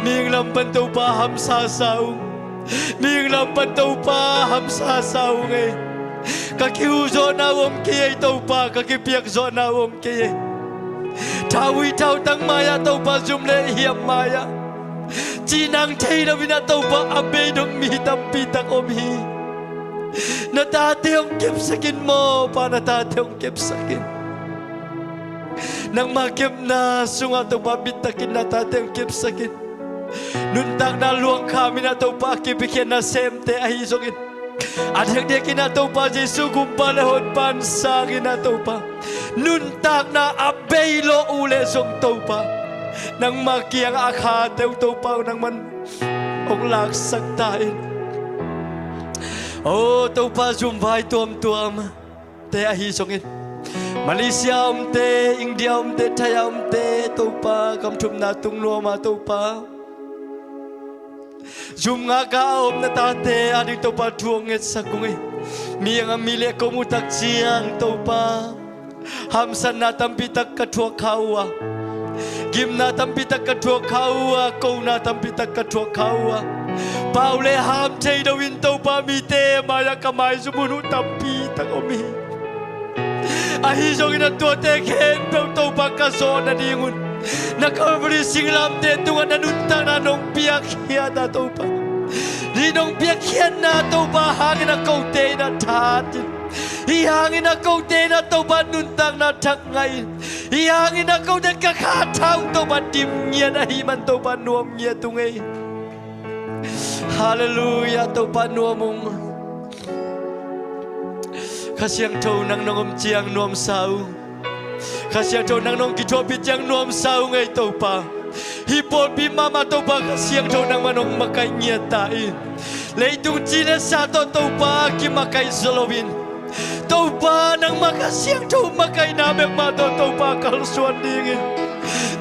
Mihing lam pan Topa hamsa sa ung. Mihing lam pan Topa hamsa sa ung ei. Ka kihuhzawhna uh om kei ei Topa, ka kipiakzawhna uh om kei ei. Thau hui thautang mai-ah Topa, zum le hiam mai-ah cihnang thei loin ah Topa a beidong mi tampi tak om hi. Na tate hong kepsak in maw Pa, na tate hong kepsak in. Nangma kepna sungah Topa bittakin na tate hong kepsak in. Nuntakna luangkham in ah Topa, a kipiakhiatna semte ahi zongin, a diakdiakin ah Topa, Jesu gumpa le honpa in sang in ah Topa, nuntakna a bei lo uh leh zong Topa, nangma kiangah a khate uh Topa nangman hong laksak ta in. O Topa, zum vai tuamtuam te ahi zongin, Malaysia omte, India omte, Thai omte Topa, gam thumna tung nuam a Topa, zum ngak a a om na tate ading Topa thu hong ngetsak ung ei. Mi a ngam mi le ko mu tak ciang Topa, hamsatna tampi tak ka thuak kha uh a, gimna tampi tak ka thuak kha uh a, kona tampi tak ka thuak kha uh a, pau le ham thei lo in Topa, mite mai-ah ka maizum hun uh tampi tak om hi. Ahi zongin a tuate khempeuh Topa ka zawh nadingun, na Calvary singlamteh tungah na nuntakna nong piakkhiat a Topa, hih nong piakkhiatna Topa hangin a kote in a that in, hih hangin a kote in a Topa nuntakna thak ngah in, hih hangin a kote ka kha thang Topa dim ngiat ahih man Topa nuam ngiat ung ei. Halleluiah, Topa nuam ung. Kha Siangtho nang nong om ciang nuamsa uh. Kha Siangtho nang nong kithuahpih ciang nuamsa uh ngei Topa. Hih pawlpi mahmah Topa Kha Siangtho nangmah nong makaih ngiat ta in. Leitung ci le sa tawh Topa kimakaih zaw loin, Topa nangmah Kha Siangtho makaihna bek mah tawh Topa kalsuan dingin,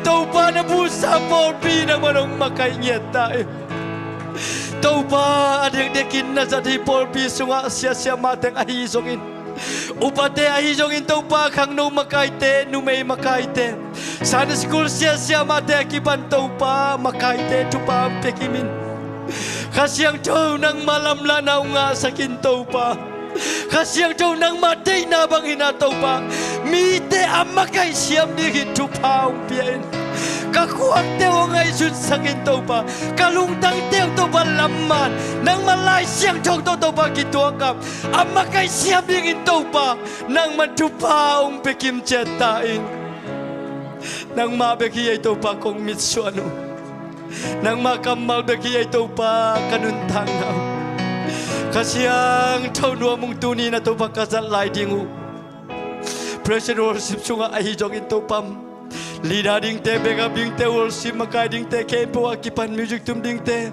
Topa na busa pawlpi nangmah nong makaih ngiat ta in. Topa, a diakdiakin na zat hih pawlpi sungah siasia mah teng ahi zongin, upate ahi zongin Topa, khangno makaite, numei makaite, Sunday school siasia mahte a kipan Topa makaite thupha hong pia kim in. Kha Siangtho nangmah lamlahna hong ngahsak in Topa. Kha Siangtho nangmah deihna bang hi na Topa, mite a makaih siam dingin thupha hong pia in. Ka khuakte uh hong ngaihsutsak in Topa. Ka lungtangte uh Topa lamman nangmah Lai Siangtho tawh Topa kituak a, a makaih siam dingin Topa nangman thupha hong pia kim ciat ta in. Nangmah bek hi ei Topa kong mitsuan uh. Nangmah kammal bek hi ei Topa ka nuntakna uh. Kha Siangtho nuam ung, tuni na Topa ka zat lai ding uh. Praise and worship sungah ahi zongin Topa, leader dingte, backup dingte, worship makai dingte khempeuh a kipan, music tum dingte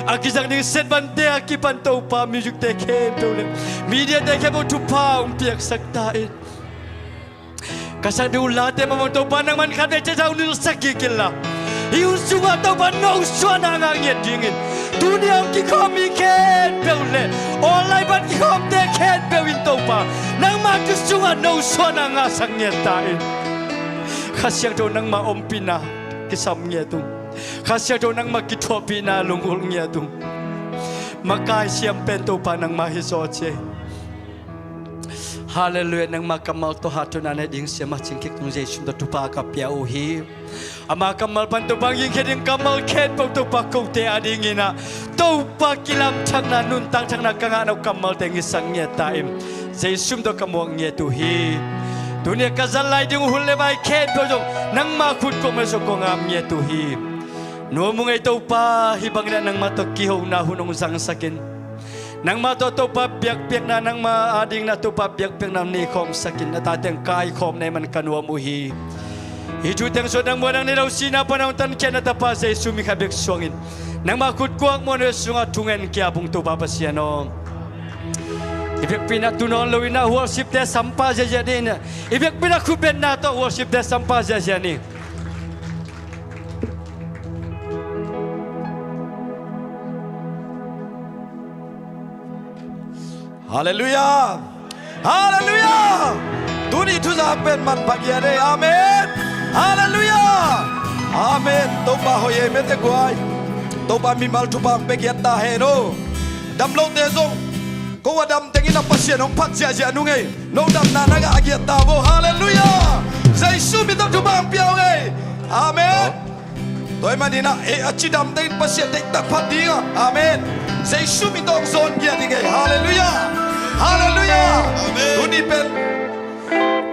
a kizang ding set bante a kipan Topa, music te khempeuh le media te khempeuh thupha hong piaksak ta in. Ka sak ding uh late mahmah Topa nangman khatvei ciat zah hong nilhsak kik inla, hih hun sungah Topa no suahna ngah ngiat dingin, tuni a hong kikhawm mi khempeuh le online pan kikhawmte khempeuh in Topa, nangmah thu sungah no suahna ngahsak ngiat ta in. Kha Siangtho nangmah ompihna kisam ngiat ung. Kha Siangtho nangmah kithuahpihna lunggulh ngiat ung. Makai siam pen Topa nangmah hi zaw ci ei. Halleluiah, nangma kammal tawh hattuahna nei ding siamah cingkik tung Jesu min tawh thupha ka pia uh hi. Ama kammal pan Topa hong gingkhia ding kammal khempeuh Topa kote a dingin ah Topa kilamthakna, nuntakthakna ka ngahna uh kammalte hong hisak ngiat ta in. Jesu min tawh ka muak ngiat uh hi. Tuni a ka zat lai ding uh hun le vai khempeuh zong nangma khut kong mah zong kong ap ngiat uh hi. Nuam ung ei Topa, hih bangin ah nangma tawh kihona hun hong zangsak in. Nangmah tawh Topa biakpiakna, nangmah adingin ah Topa biakpiakna nei khawmsak in, na tate hong kaikhawm na hih man ka nuam uh hi. Hih thu teng sungah nang muan nang neih lo sihna pan a hong tankhiat na tapa Jesu min khat bek suangin nangmah khut kuak muanhuai sungah thungen ki-ap ung Topa Pasian aw. I biakpiakna tu nawn lo in ah worship te sam pah ziahziah ni in ah, i biakpiakna khutbetna tawh worship te sam pah ziahziah ni. Halleluiah. Halleluiah. Tuni thuzak pen manpha ngiat ei. Amen. Halleluiah. Amen. Topa hoih ei, mete guai. Topa mimal thupha hong pia ngiat ta hen aw. Dam lote zong, ko a dam teng in ah Pasian hong phat ziahziah nung ei. No damna na ngah a ngiat ta vo. Halleluiah. Jesu min tawh thupha hong pia ung ei. Amen. Tua ahih manin ah, eh, a cidam teng in Pasian deihtak phat ding a. Amen. Jesu min tawh hong zawn ngiat ding ei. Halleluiah. Halleluiah. Amen. Tuni pen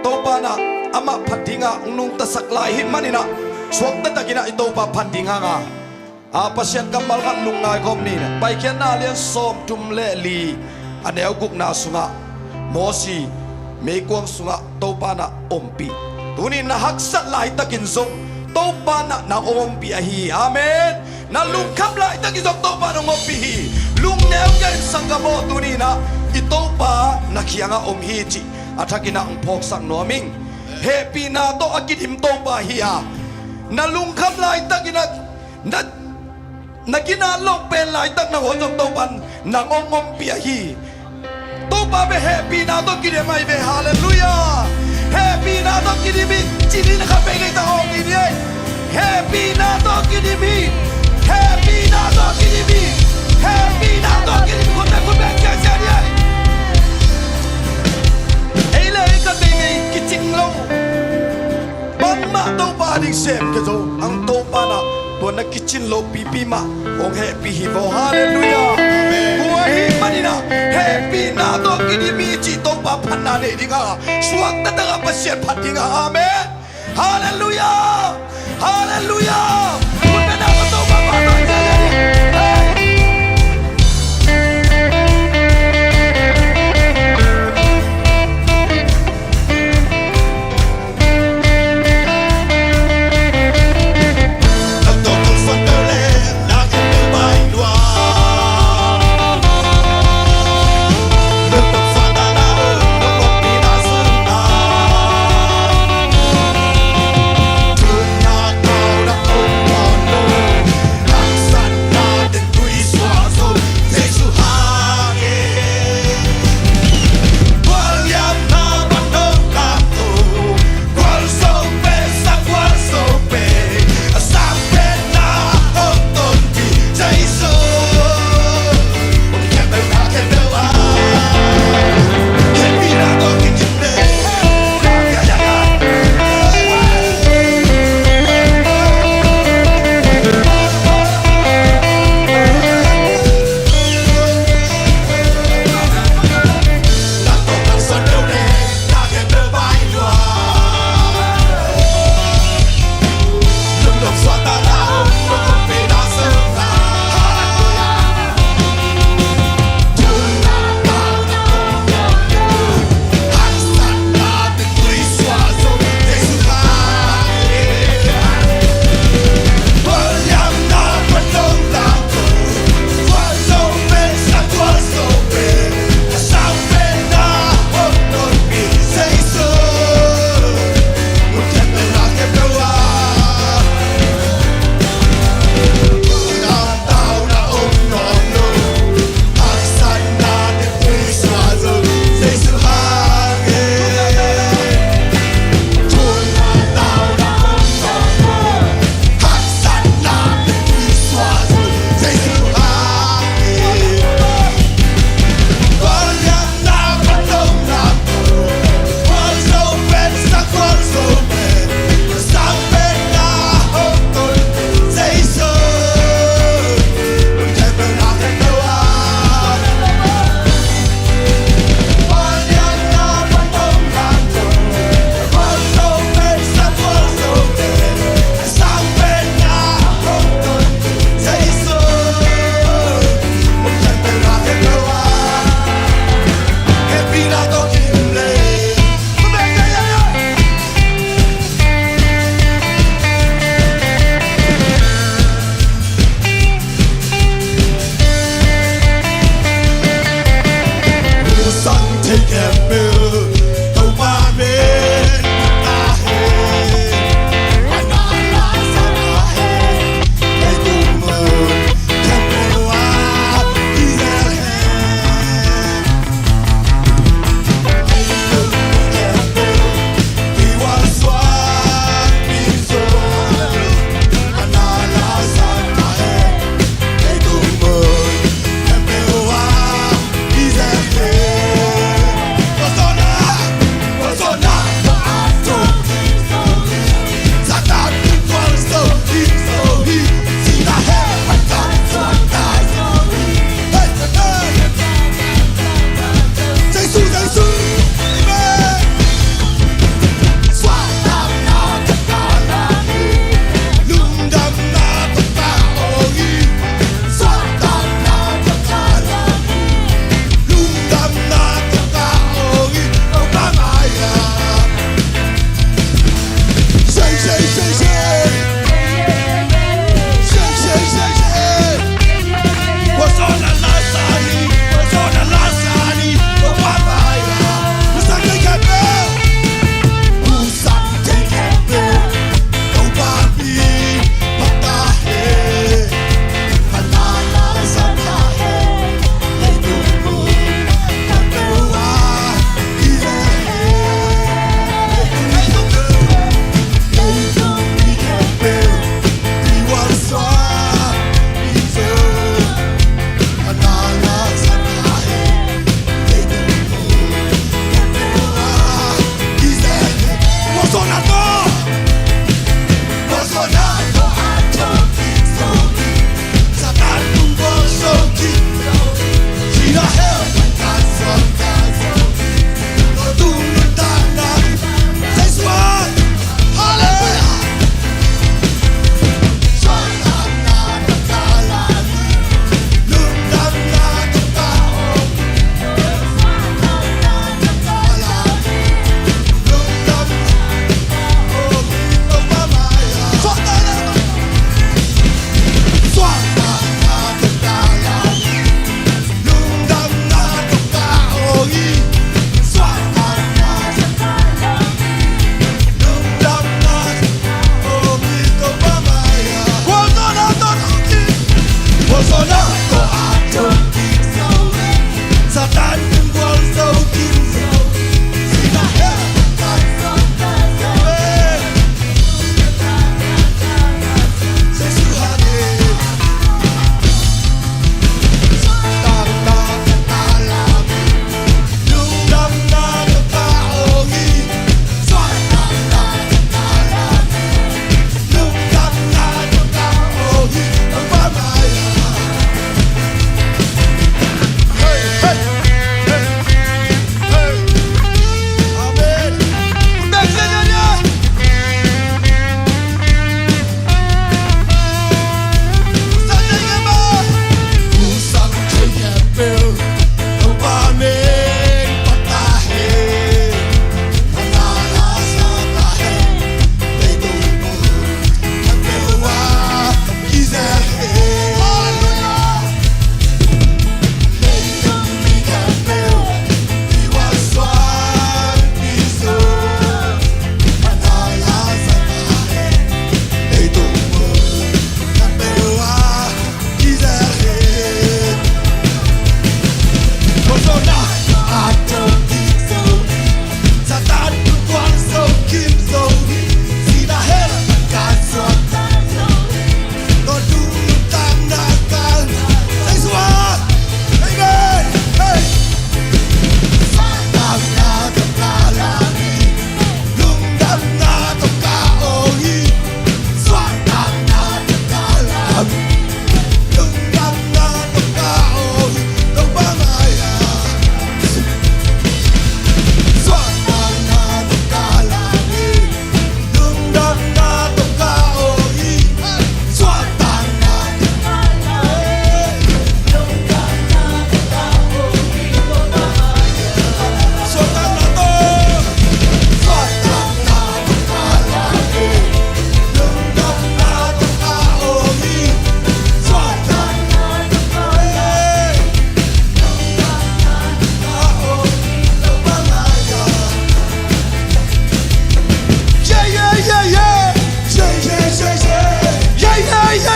Topa in ah amah phat ding a hong nungtasak lai ahih manin ah, suakta takin ah i Topa phat ding hang a. A Pasian kammal khat lungngai khawm ni. Paikhiatna lian sawm thum le li, a neu gukna sungah Mosi meikuang sungah Topa na ompih. Tuni na haksat laitakin zong Topa na nang ompih ahi. Amen. Na lungkham laitakin zong Topa na ompih hi. Lungneu kei in sanggam aw, tuni na i Topa na kiangah om hi cih a thakin ah hong phawksak nuam ing. Hehpihna tawh a kidim Topa hi a, na lungkham laitakin ah, na, na ginat loh pen laitak nangawn zong Topa in nang hong ompih ahi. Topa bek hehpihna tawh kidim ahi ve. Halleluiah. Hehpihna tawh kidim hi. Ci ni, na kha pei kei ta hong ni ni. Hehpihna tawh kidim hi. Hehpihna tawh kidim hi. Hehpihna tawh kidim hi. Khut beng, khut beng, sia, sia ni. Ei le ei ka teitei kicing lo. Bangmah Topa ding sem kei zo. Ang Topa na tua na kicin lo pipi mah hong hehpih hi vaw. Halleluiah. Tua ahih manin ah hehpihna tawh kidim hi cih Topa phatna nei ding a, suakta tak a Pasian phat ding a. Amen. Halleluiah. Halleluiah. Khut beng na ka Topa phat na. Hey.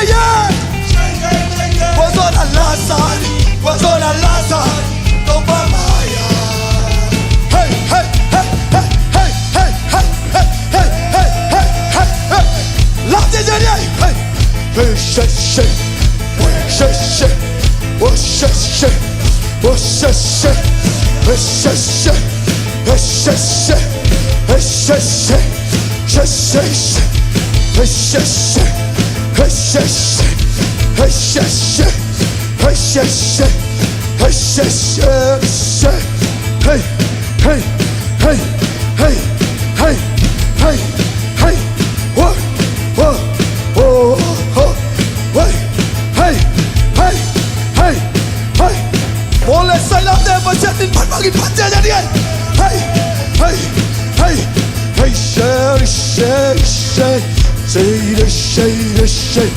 Yeah! Kuazaw na lasa, kuazaw na lasa, Topa mai-ah. Hey, hey, hey, hey, hey. Love the journey, hey. Hey, she, she, she, she, oh, she, she, oh, she, she, hey, she, she, hey, she, she, hey, she, she. Hey, hey, hey, hey, hey, hey, hey, hey, hey, hey, hey, hey, hey, hey, whoa, whoa, whoa, whoa, whoa, hey, hey, hey, hey, hey. Mawle sai lam te, Pasian min phat bangin phat ciaciat ni ei. Hei, hei, hei, hei, shei, shei, shei, shei, shei, shei,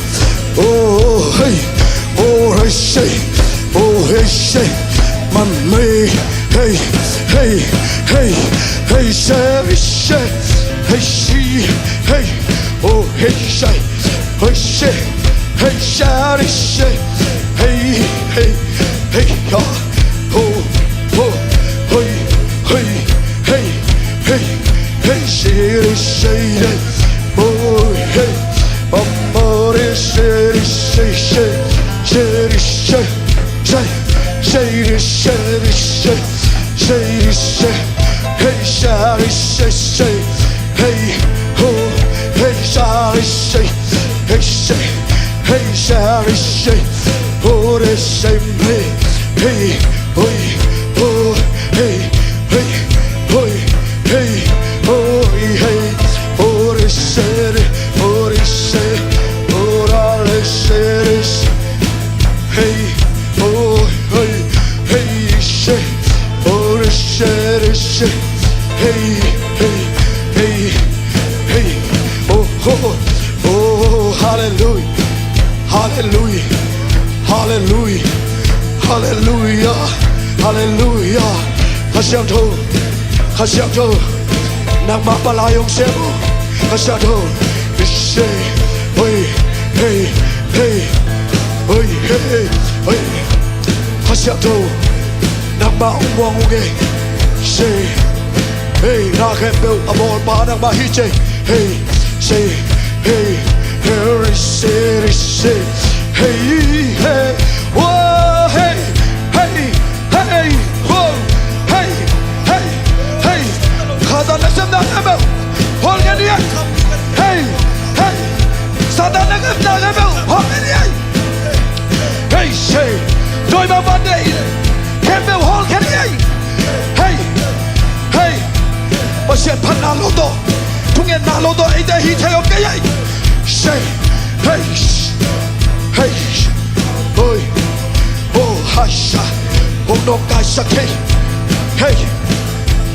oh, hei, oh, hei, shei, oh, hei, shei, man mei, hei, hei, hei, hei, shei, shei, hei, shi, hei, oh, hei, shei, hei, shei. Hey, shari, she, hey, hey, hey, ha, ho, ho, hey, hey, hey, hey, hey, shiri, shiri, oh, hey, amore, shiri, she, she, shiri, she, she, shiri, shiri, she, shiri, she, hey, shari, she, she, hey, ho, hey, shari, she, hey, she. Hey, shari, she, ore, she, hey, hey, hoi, ho, hey, hey, hoi, hey, hoi, hey, ore, she, re, ore, she, ora, re, she, re, she, hey, hoi, hoi, hey, she, ore, she, re, she, hey, hey, hey, hey, oh, oh, oh, hallelujah. Halleluia. Halleluia. Halleluia. Halleluia. Kha Siangtho, Kha Siangtho, nangmah palai hong sem uh. Kha Siangtho. Ishe. Hoi. Hei. Hei. Hoi. Hei. Hoi. Kha Siangtho, nangmah hong muang uh nge. Ishe. Hei, na khempeuh a bawlpa nangmah hi ce. Hey, say, hey, hey, say, say, hey, hey, whoa, hey, hey, hey, whoa, hey, hey, hey. Satan na sem na kemel, hol kenia. Hey, hey, Satan na sem na kemel, hol kenia. Hey, say, doi ma ba de, kemel hol kenia. Hey, hey. Pasian phatna lo tawh, thungetna lo tawh eite hi thei om kei ei. Say, hey, hey, hoi, oh, hasha, hong nong kaisak thei. Hey,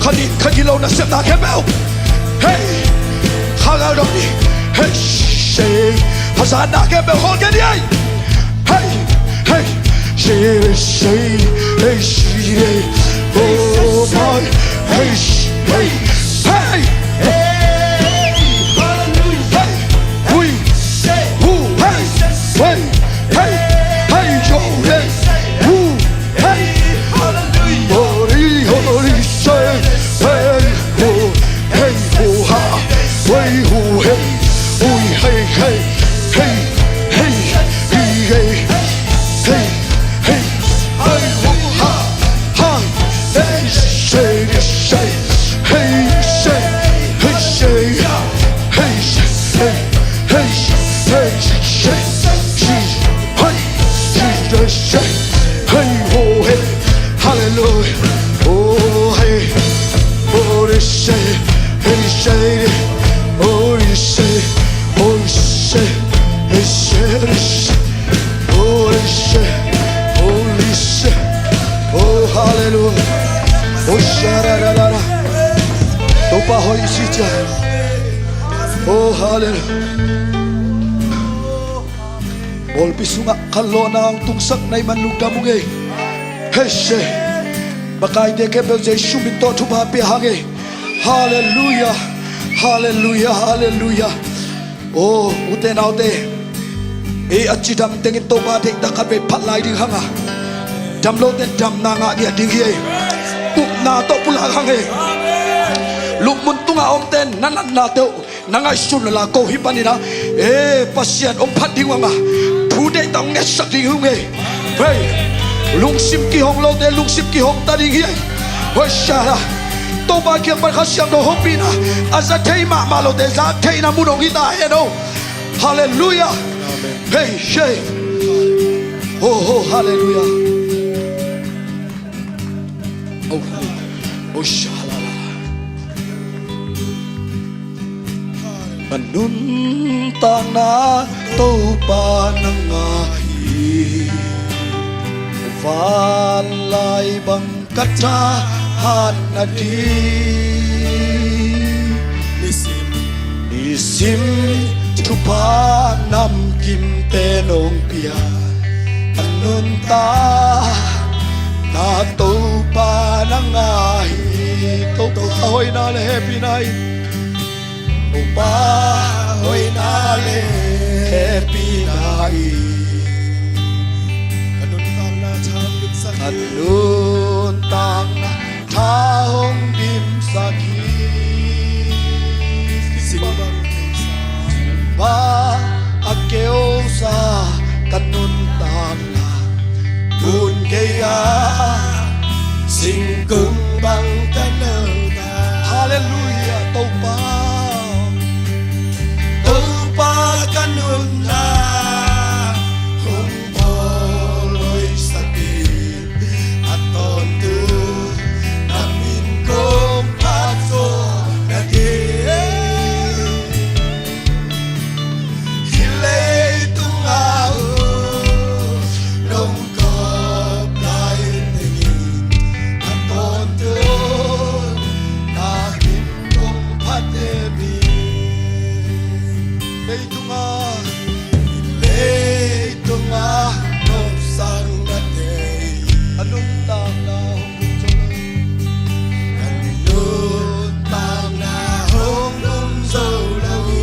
kha nih kha gilo nasepna khempeuh. Hey, kha ngal dong ni. Hey, say, hazatna khempeuh hol kei ni ei. Hey, hey, shiri, shiri, hey, shiri, oh my, hey, sh-, hey, hey, hey, hui, hu, hey, hey, hey, hey, yo, hey, hu, hey, hori, hori, say, hey, hu, hey, hu, ha, hey, hu, hey, hui, hey, hey, hey, hey, hi, hey. Hey, hey, hey, ha, ha, hey, say, say, hey, say, hey, say, hey, say, hey, hey, say, say, say, hey, say, say, hey, oh, hey, hallelujah, oh, hey, oh, they say, hey, say, oh, they say, oh, say, hey, say, they say. Holy shit, holy shit. Oh, hallelujah. Oh, shararara. Topa hoih ci ciang. Oh, hallelujah. Pawlpi sungah khanlawhna hong tungsak na hih man lungdam ung ei. Hei se. Makaite khempeuh Jesu min tawh thupha pia hang ei. Hallelujah. Hallelujah. Hallelujah. Oh, ute naute, Ei a cidam tengin Topa deihtak khat vei phat lai ding hang a, dam lote damna ngah ngiat ding hi ei. Upna tawh pulak hang ei. Lupmun tungah omte na natnate uh na ngaihsun lala ko hi panin a, e, Pasian hong phat ding uh hang a, thu deihtak hong ngetsak ding hi ung ei. Hei, lungsim kihong lote lungsim kihong ta ding hi ei. Hoi sala, Topa kiang pan Kha Siangtho hopihna a za thei mahmah lote za theihna mun hong hi ta hen o. Halleluiah. Hei, hei. Ho, ho, halleluiah. Oh, oh, shalala. Ka nuntakna Topa na ngah hi. Vanlai bang ka thahatna ding. Nisim, nisim thupha namkimte nong pia. Ka nuntakna Topa na ngah hi. Topa hoihna le hehpihna hi. Topa hoihna le hehpihna hi. Ka nuntakna tha hong dimsak hi. Ka nuntakna tha hong dimsak hi. Simba, simba a keusa ka nuntakna. Tun kei a singkung bang ka nuntak. Halleluiah, Topa. Topa ka nunna hong bawl hoihsak in, a tawntung na min kong phat zawh nading. Hih leitung ah nong kawp lai tengin, a tawntung na min kong phat den ding. Leitung ah, leitung ah nong sang na tei. A nuntakna hong nuntakna hong nung zo lo hi.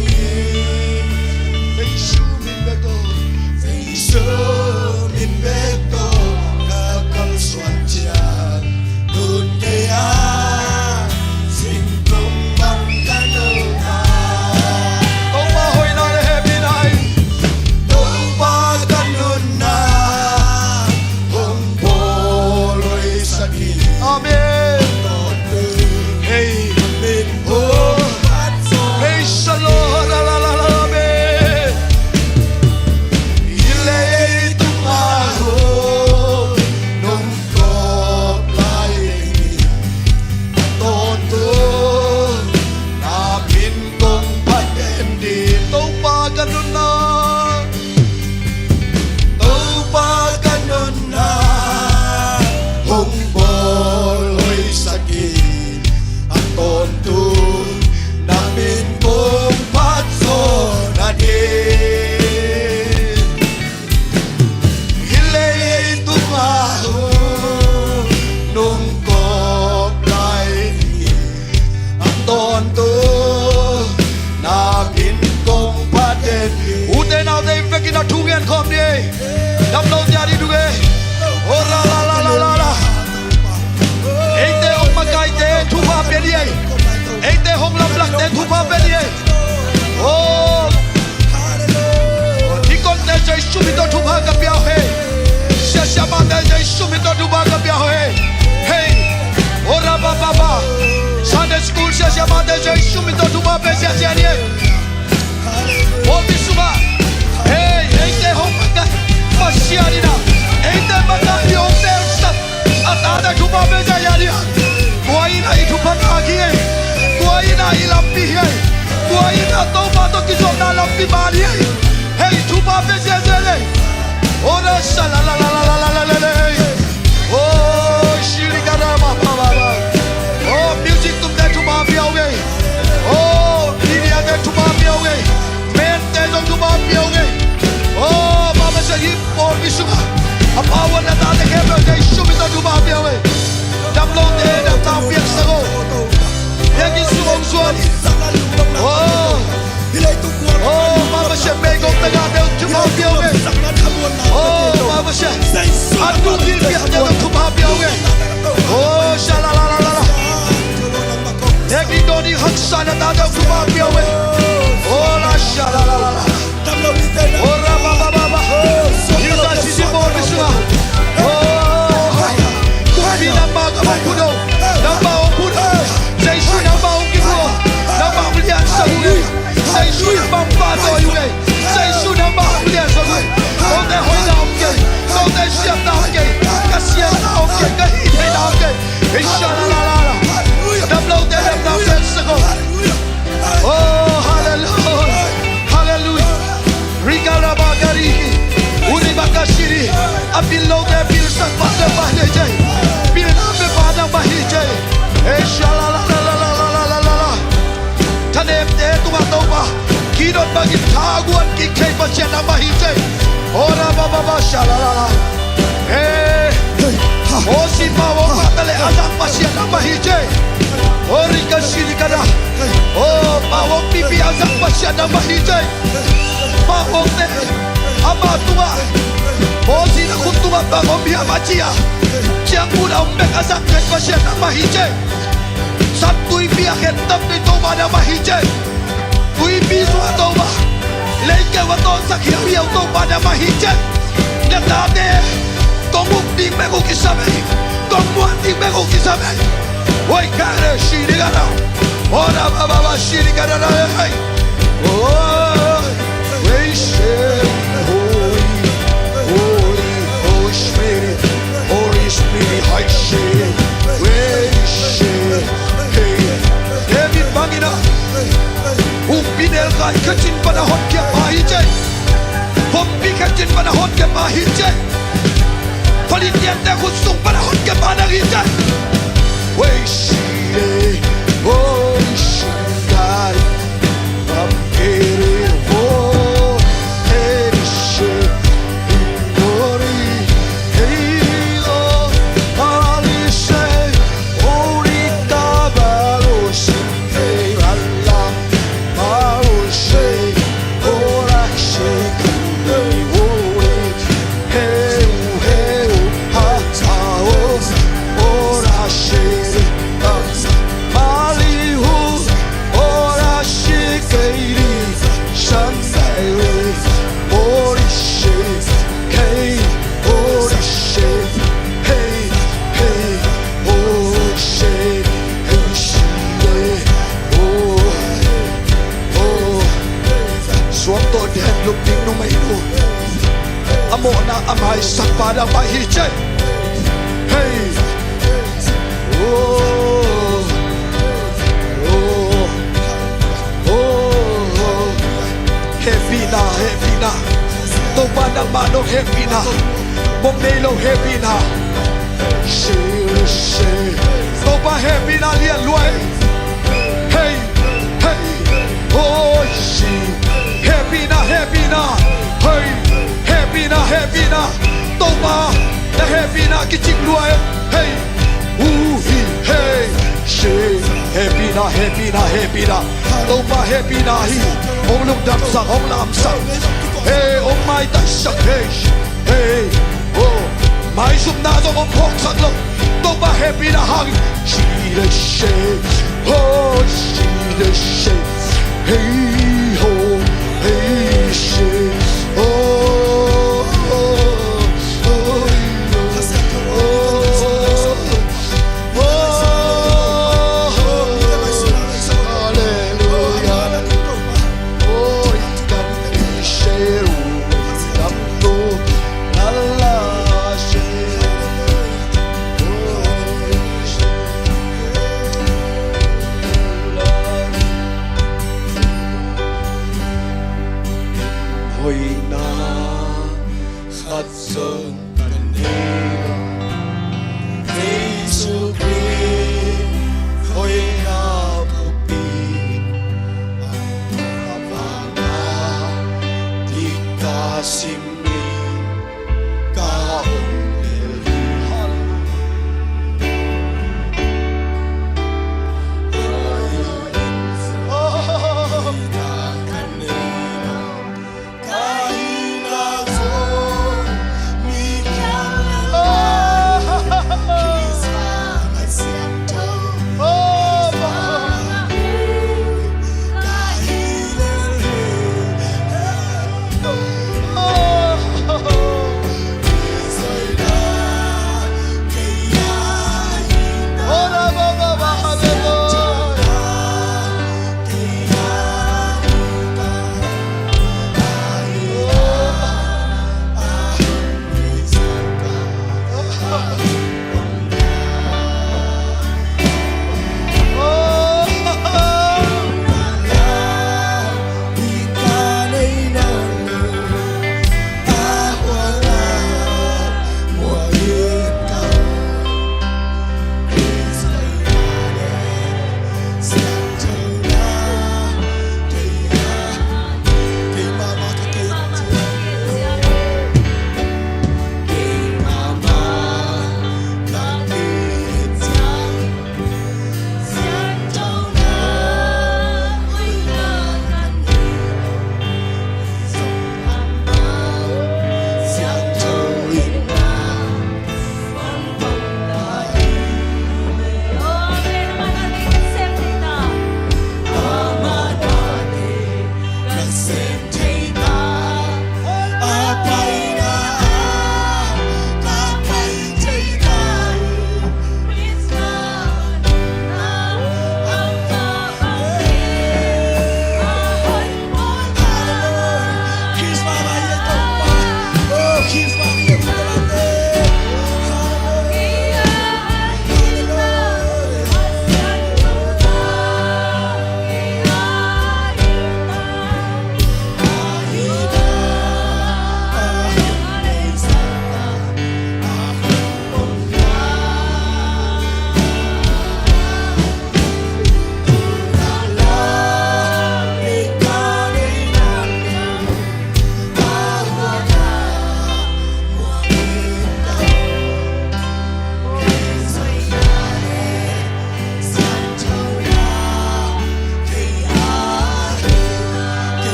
Jesu min bek tawh, Jesu min bek tawh ka kalsuan ciat, tun kei a singkung bang ka nuntak. Topa hoihna le hehpihna hi. Topa ka nunna hong bawl hoihsak hi. Amen. Hei. Praise the Lord. Amen. Hih leitung ah nong kawp lai tengin, a tawntung na min kong phat den ding. Topa ka nunna, Topa ka nunna hong bawl hoihsak in, a tawntung na min kong phat zawh nading. Hih leitung ah nong kawp lai ding, a tawntung na min kong phat den ding. Ute naute i vekin a thu ngen khawm ni ei. Dam lote a ding thu ngen. Oh, la, la, la. Eite hong makaite thupha pia ni ei. Eite hong lamlakte thupha pia ni ei. Oh. Deaconte Jesu min tawh thupha ka pia uh hi. Siasiamahte Jesu min tawh thupha ka pia uh hi. Hei. Ora ba ba ba. Sunday school siasiamahte Jesu min tawh thupha pia siasia ni ei. Pawlpi sungah, hei, eite hong makaih Pasian in ah, eite makaih hong teel sak a tate thupha pia ziahziah ni ah. Tua in ah i thupha ngah hi ei. Tua in ah i lampi hi ei. Tua in ah Topa tawh kizuakna lampi man hi ei. Hei, thupha pia ziahziah ni ei. Ora sa la la la. Oh, shili ka ra ma ma ma ma. Oh, music tumte thupha pia uh ei. Oh, media te thupha pia uh ei. Band te zong thupha pia uh ei. Oh, mama sa hip hop i sungah a power na tate khempeuh Jesu min tawh thupha pia uh ei. Dam lote dam tang piaksak o. Biakinn sung hong zuan. Oh. Oh, mama Pasian meigong tagahte uh thupha pia uh hi. Oh, Pasian a tungin piakte uh thupha pia uh hi. Oh, sha la la la la la. Nek in dawh ding haksatna tate uh thupha pia uh hi. Oh, la sha la la la la. Oh, ra ba ba ba ba. Hilda sisi pawl mi sungah. Oh, kumpi nangmah ka hong phut uh. Nangmah hong phut uh. Jesu nangmah hong kiphu uh. Nangmah hong liansak uh hi. Jesu nangmah hong pahtawi uh hi. Jesu nangmah hong liansak uh hi. Kote hoihna om kei. Kote siatna om kei. Ka siatna om kei. Ka hih theihna om kei. Ei sha la la la la. Damlote damna piansak uh. Oh, hallelujah. Hallelujah. Riga la ba ga ri. Uri ba ga shi ri. A pil lote pilsak pa te pa le jai. Pilna pe pa nang mah hi jai. Ei sha la la la la. Thanemte tungah Topa, Gideon bangin thaguan kik thei Pasian nangmah hi jai. Ora ba ba ba sha la la la. Hey. Mosi pawok pahta le a zang Pasian nangmah hi jai. Ori ka shi ri ka da. Oh, pawok pipi a zang Pasian nangmah hi jai. Pawokte ama tungah, Mosi na khut tungah bang om hiam a ci a, ciangkhut a om bek a zang thei Pasian nangmah hi jai. San tuipi a khentam thei Topa nangmah hi jai. Tuipi sungah Topa, leikeu a tawlsak hiauhiau Topa nangmah hi jai. Na tate kong uk ding bek uh kisam ei. Kong muan ding bek uh kisam ei. Oi ka re shi ri ka da. Ora ba ba ba shi ri ka da da ei. Oi. We say, Holy, Holy, Holy Spirit, Holy Spirit, I say, we say, hey. David bangin a, Umpinelkai khacin pan a hotkhiatpa hi jai. Khompi khacin pan a hotkhiatpa hi jai. Filistiante khut sung pan a hotkhiatpa nang hi jai. We say, Holy Spirit, Suang tawh den lup ding numei nu. A mawhna a maisakpa nangmah hi cei. Hei. Oh. Oh. Oh. Hehpihna, hehpihna. Topa nangmah dong hehpihna. Mong nei lo hehpihna. Topa hehpihna lian lua hi. Hei, hei, oh, si. Hehpihna, hehpihna. Hei, hehpihna, hehpihna. Topa na hehpihna kicing lua hi. Hei, uh, hi, hei, si. Hehpihna, hehpihna, hehpihna. Topa hehpihna hi. Hong lungdamsak, hong lamsak. Hei, hong maitaisak, hei. Hei, oh, maizumna zong hong phawksak lo. Topa hehpihna hang. Shi le she, oh, shi le she. Hei, ho, hei, she. Oh, oh, oh, oh, oh. Hoihna khat zong kan nei lo. Jesu Khrist hoihna phupi, a vana diktak sim ding ka hong lel hi. Hoihna kan nei lo.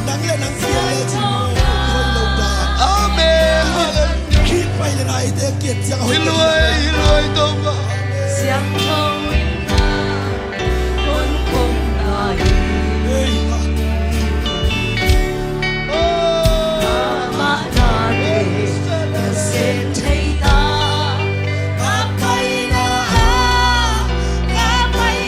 Nang le nang kiang le cin hoih lo ta. Amen. Hallelujah. Khit pai le na eite kiat ciang hoih. Hi luai, hi luai Topa. Siangtho in na hun pom na hi. Ei. Oh. Amah na te na sem thei ta. Ka paina ah ka pai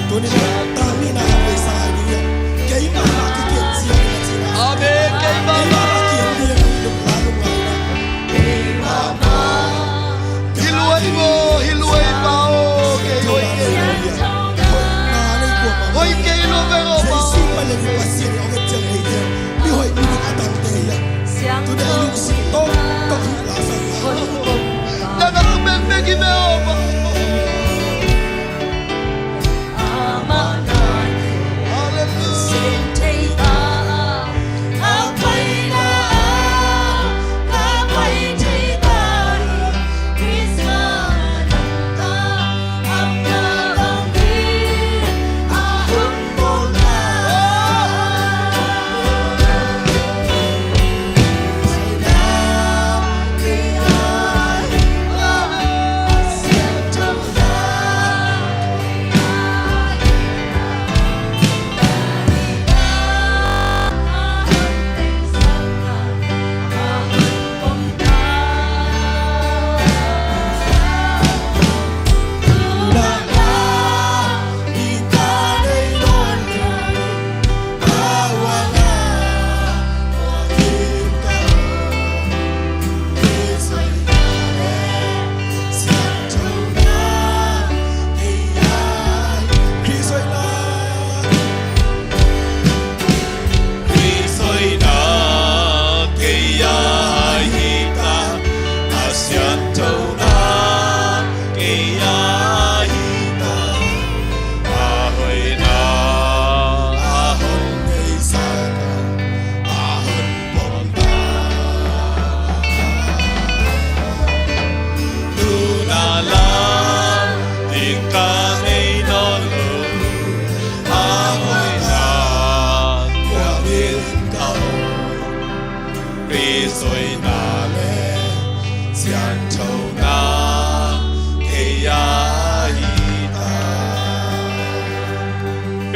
Tuni na tami na hapei sa ai ni ya. Keimah na kikiat sia ni na sia. Amen. Keimah na kiat sia ni na sia. Hi luai maw, hi luai maw, kei hoih kei lo. Hoih kei lo veng aw maw. Nang a bekbek hi veng aw maw. Hallelujah.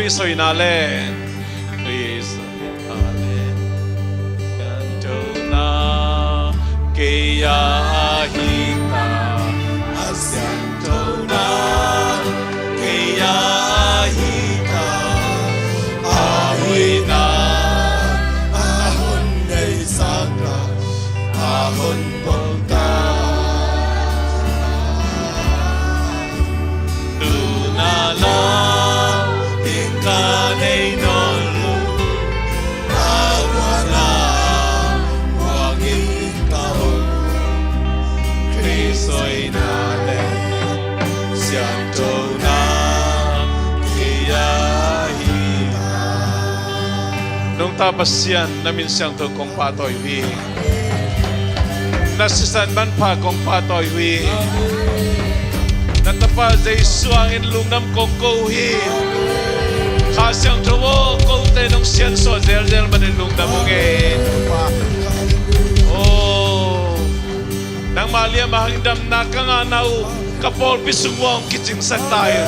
Khrih soina le, Khrih soina le, siangthona kei a hi ta, a siangthona kei a hi ta, a hoihna a hon neisak ta, a hon pom ta. Tuna la ding ka nei nawn lo, a guan a muang in ka om. Khrih soina le siangthona kei a hi ta. Nungta Pasian, na min siangtho kong pahtawi uh hi. Na sisan manpha kong pahtawi uh hi. Na Tapa Jesu hangin lungdam kong ko uh hi. Kha Siangtho aw, kote nong siansuah zelzel manin lungdam ung ei. Oh, nangmah liam a hangin damna ka ngahna uh ka pawlpi sung uah hong kicingsak ta in.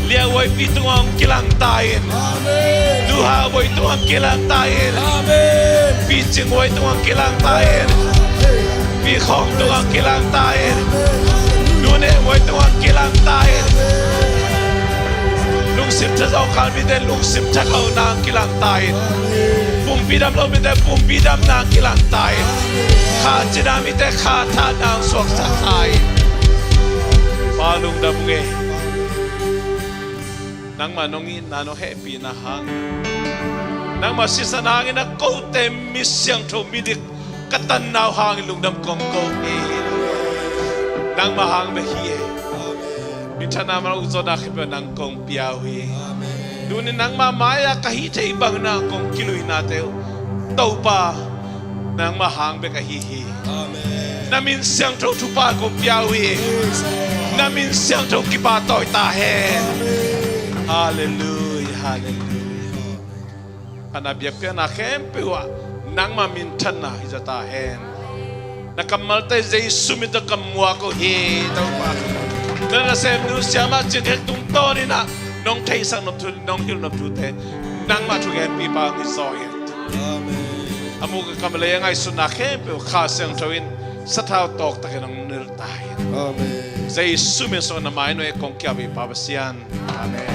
Liahuaipi tungah hong kilang ta in. Amen. Duha voi tungah hong kilang ta in. Amen. Picing voi tungah hong kilang ta in. Amen. Pikhawng tungah hong kilang ta in. Amen. Nuneh voi tungah hong kilang ta in. Amen. Tha zawngkhal mite lungsim thakhauhna hong kilang ta in. Pumpi dam lo mite pumpi damna hong kilang ta in. Kha cina mite kha thahna hong suaksak ta in. Pa lungdam ung ei. Nangmah nong itna nong hehpihna hang, nangmah sisan hangin a kote mi siangtho midik ka tanna uh hangin lungdam kong ko hi. Nangmah hang bek hi ei. Minthanna man ukzawhna khempeuh nang kong pia uh hi. Tuni nangmah mai-ah ka hih theih bangin ah kong kiluihnate uh Topa, nangmah hang bek ahi hi. Na min siangtho thupha kong pia uh hi. Na min siangtho kipahtawi ta hen. Halleluiah, halleluiah. A na biakpiakna khempeuh ah nangmah minthanna hi zaw ta hen. Na kammalte Jesu min tawh ka muak uh hi Topa. Na nasemnu siamah Cing Khek tungtawnin ah nong theihsak nop thu, nong hilh nop thute nangmah thugenpipa hong hi zaw hen. A muk a kam lei a ngaihsutna khempeuh Kha Siangtho in sathau tawktakin hong nilh ta hen. Jesu min sung na mai nuai kong kiap hi Pa Pasian. Amen.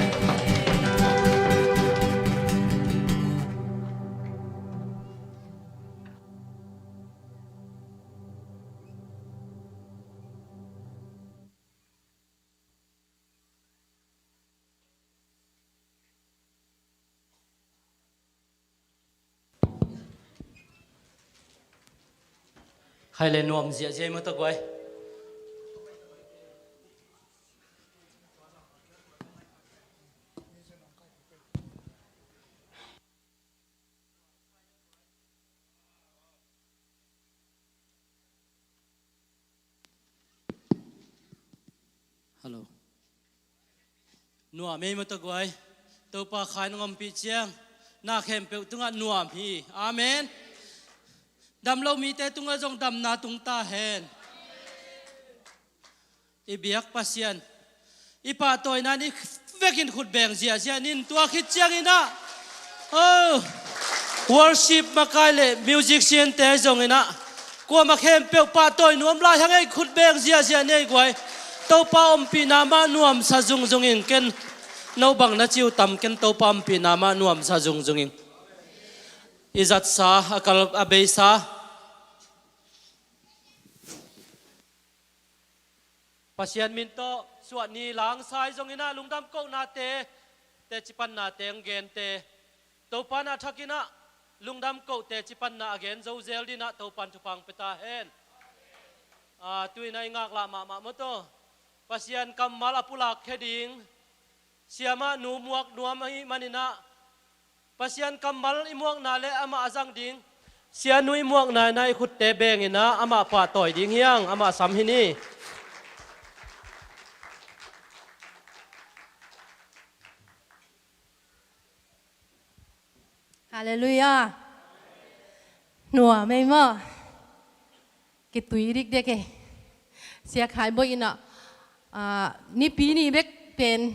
Khai le nuam ziahziah i maw tawh guai. Hello. Nuam ei maw tawh guai. Topa khai nong ompih ciang na khempeuh tungah nuam hi. Amen. Damlo mite tungah zong damna tung ta hen. I biak Pasian i pahtawina ni vekin khut beng ziahziah nin tua khit ciangin ah, oh, worship makai le musician-te zongin ah kuamah khempeuh pahtawi nuam lai hang ei, khut beng ziahziah ni ei guai. Topa ompihna mah nuamsa zungzung in ken no bang na ci uh tam ken Topa ompihna mah nuamsa zungzung in. I zatsa a kal a beisa Pasian min tawh suah ni langsai zongin ah lungdam kohnate, teci pannate hong gente Topa na thakin ah lungdam koh teci panna a gen zo zel dinah Topan thupha hong pia ta hen. Ah, tuinah i ngaklah mahmah maw tawh Pasian kammal a pulak khia ding siamah nu muak nuam ahih maninah Pasian kammal i muakna le amah a zang ding sianu i muakna inah i khutte benginah amah pahtawi ding hiang, amah sam hi ni. Halleluiah. Nuam ei maw? Kitui dikdek ei. Sia Khai Bawi inah, ah, Nipi ni bek pen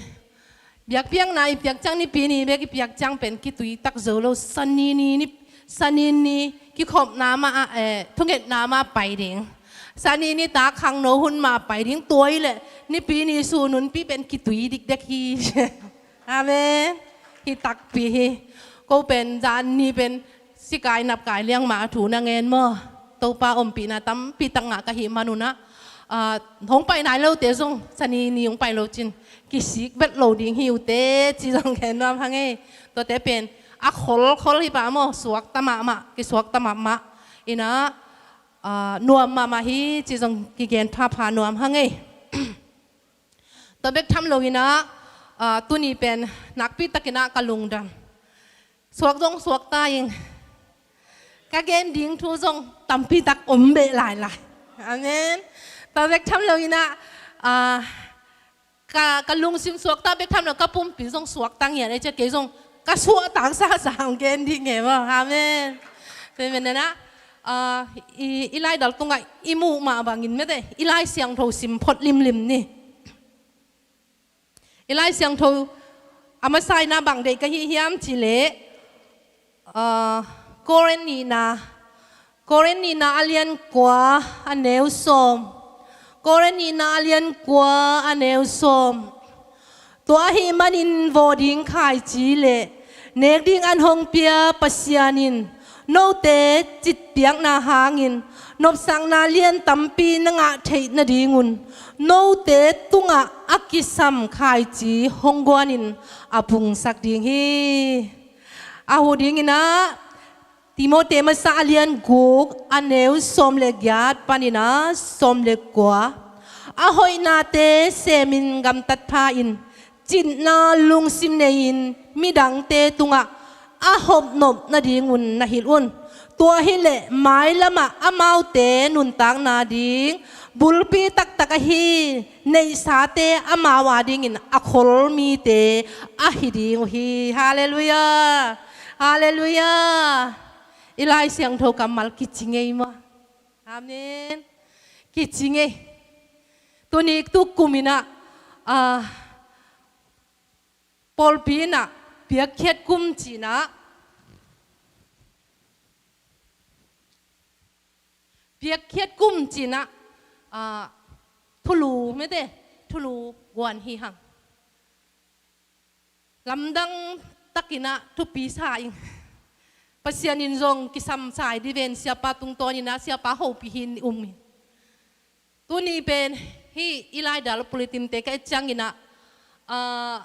biakpiakna i piak ciang, Nipi ni bek i piak ciang pen kitui tak zo lo. Sani ni, ni, Sani ni kikhopna mah ah, eh, thungetna mah pai ding. Sani ni ta khangno hun mah pai ding. Tua hi leh Nipi ni sununpi pen kitui dikdek hi. Amen. Hi takpi hi. Ko pen zan ni pen sikai napkai liang mah a thu na ngen maw? Topa ompihna tampi tak ngah ka hih manunah, ah, hong pai nai lote zong Sani ni hong pai lo cin kisik vet lo ding hi uh teh ci zong gen nuam hang ei. Tuate pen a kholkhol hi pah maw? Suakta mahmah, kisuakta mahmah. Inah, ah, nuam mahmah hi ci zong kigen phapha nuam hang ei. Tua bek tham loinah, ah, tuni pen nakpi takinah ka lungdam. Suak zong suak ta ing. Ka gen ding thu zong tampi tak om beh lailai. Amen. Tua bek tham loinah, ah, ka, ka lungsim suak ta bek tham lo, ka pumpi zong suak ta ngiat ei cia kei zong ka suahtak sasa hong gen ding e maw. Amen. Tua hi menenah, ah, i, i laidal tungah i muh mah bangin mete i Lai Siangtho sim phot limlim ni. I Lai Siangtho a masa inah bang deih ka hih hiam cih leh, ah, Korin nihna, Korin nihna a lian kua a neu sawm. Korin nihna a lian kua a neu sawm. Tua ahih manin vawh ding khaici le nek ding an hong pia Pasian in note citpiakna hangin nopsakna lian tampi na ngah theih nadingun note tungah a kisam khaici hong guanin a pungsak ding hi. A huh dinginah Timote masa a lian guk a neu sawm le giat paninah sawm le kua, a hoihnate semin gamtat pha-in citna lungsim nei-in midangte tungah a hopnop nadingun na hilh un. Tua hileh mailamah amaute nuntakna ding bulpi taktak ahi neihsate amau adingin a khol mite ahi ding uh hi. Halleluiah. Halleluiah. I Lai Siangtho kammal kici ngei maw? Amen. Kici ngei. Tuni tukum inah, ah, pawlpi inah piakkhiat kum cinah, piakkhiat kum cinah, ah, thulu mete, thulu guan hi hang. Lamdang takinah thupi sa ing. Pasian in zong kisam sa i diven siapa tungtawn inah siapa hopih hi-in i um hi. Tuni pen hih i laidal pulitimte ka et cianginah, ah,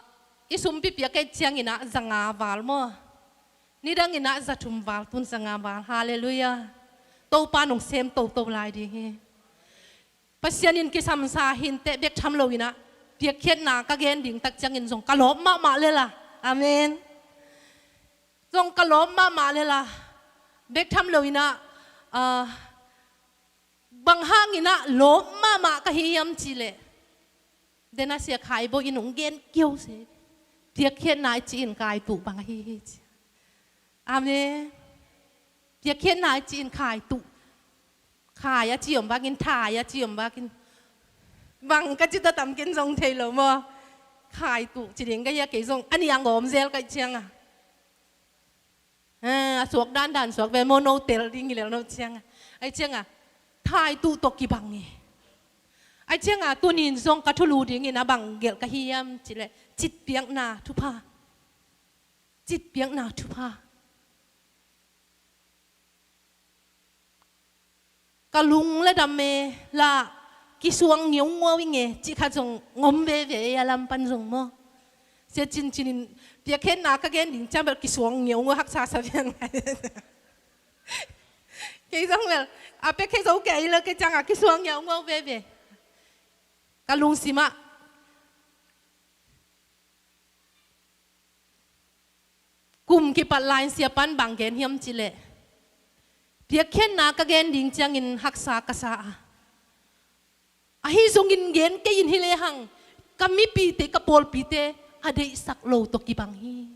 i sumpi pia ka et cianginah zanga val maw? Nidanginah zathum val tun zanga val. Halleluiah. Topa nong sem toto lai ding hi. Pasian in kisamsa hinteh bek tham loinah piakkhiatna ka gen ding tak ciangin zong ka lawp mahmah lela. Amen. Zong ka lawp mahmah lela. Bek tham loinah, ah, bang hanginah lawp mahmah ka hi hiam cihleh, dena sia khaibo in hong gen kio se. Piakkhiatna i ci-in kaituh bang ahi hi ci. Amen. Piakkhiatna i ci-in kaituh. Khai a ci om bakin, thai a ci om bakin. Bang ka ci ta tam ken zong thei lo maw? Kaituh ci ding ka hia kei zong a niang om zel ka i cianga. Ah, a suak dandan suak ve maw, no tel ding hi lel no cianga. Ai cianga, thai tuh tawh kibang hi. Ai cianga, tunin zong ka thulu dingin a bang gelh ka hiam cileh, citpiakna thupha. Citpiakna thupha. Ka lung le dam e la, kisuang ngiaunguau i nge, cih khat zong ngom veve e a lam pan zong maw? Sia cincinin piakkhiatna ka gen ding ciang bel kisuang ngiaunguau haksa sa viang ngai. Kei zong bel a piakkhiat zo kei lo kei cianga kisuang ngiaunguau veve. Ka lungsimah kum kipat lai-in siapan bang gen hiam cileh, piakkhiatna ka gen ding ciangin haksa ka sa a, ahi zongin gen kei in hi lehang ka mipite, ka pawlpite a deihsak lo tawh kibang hi.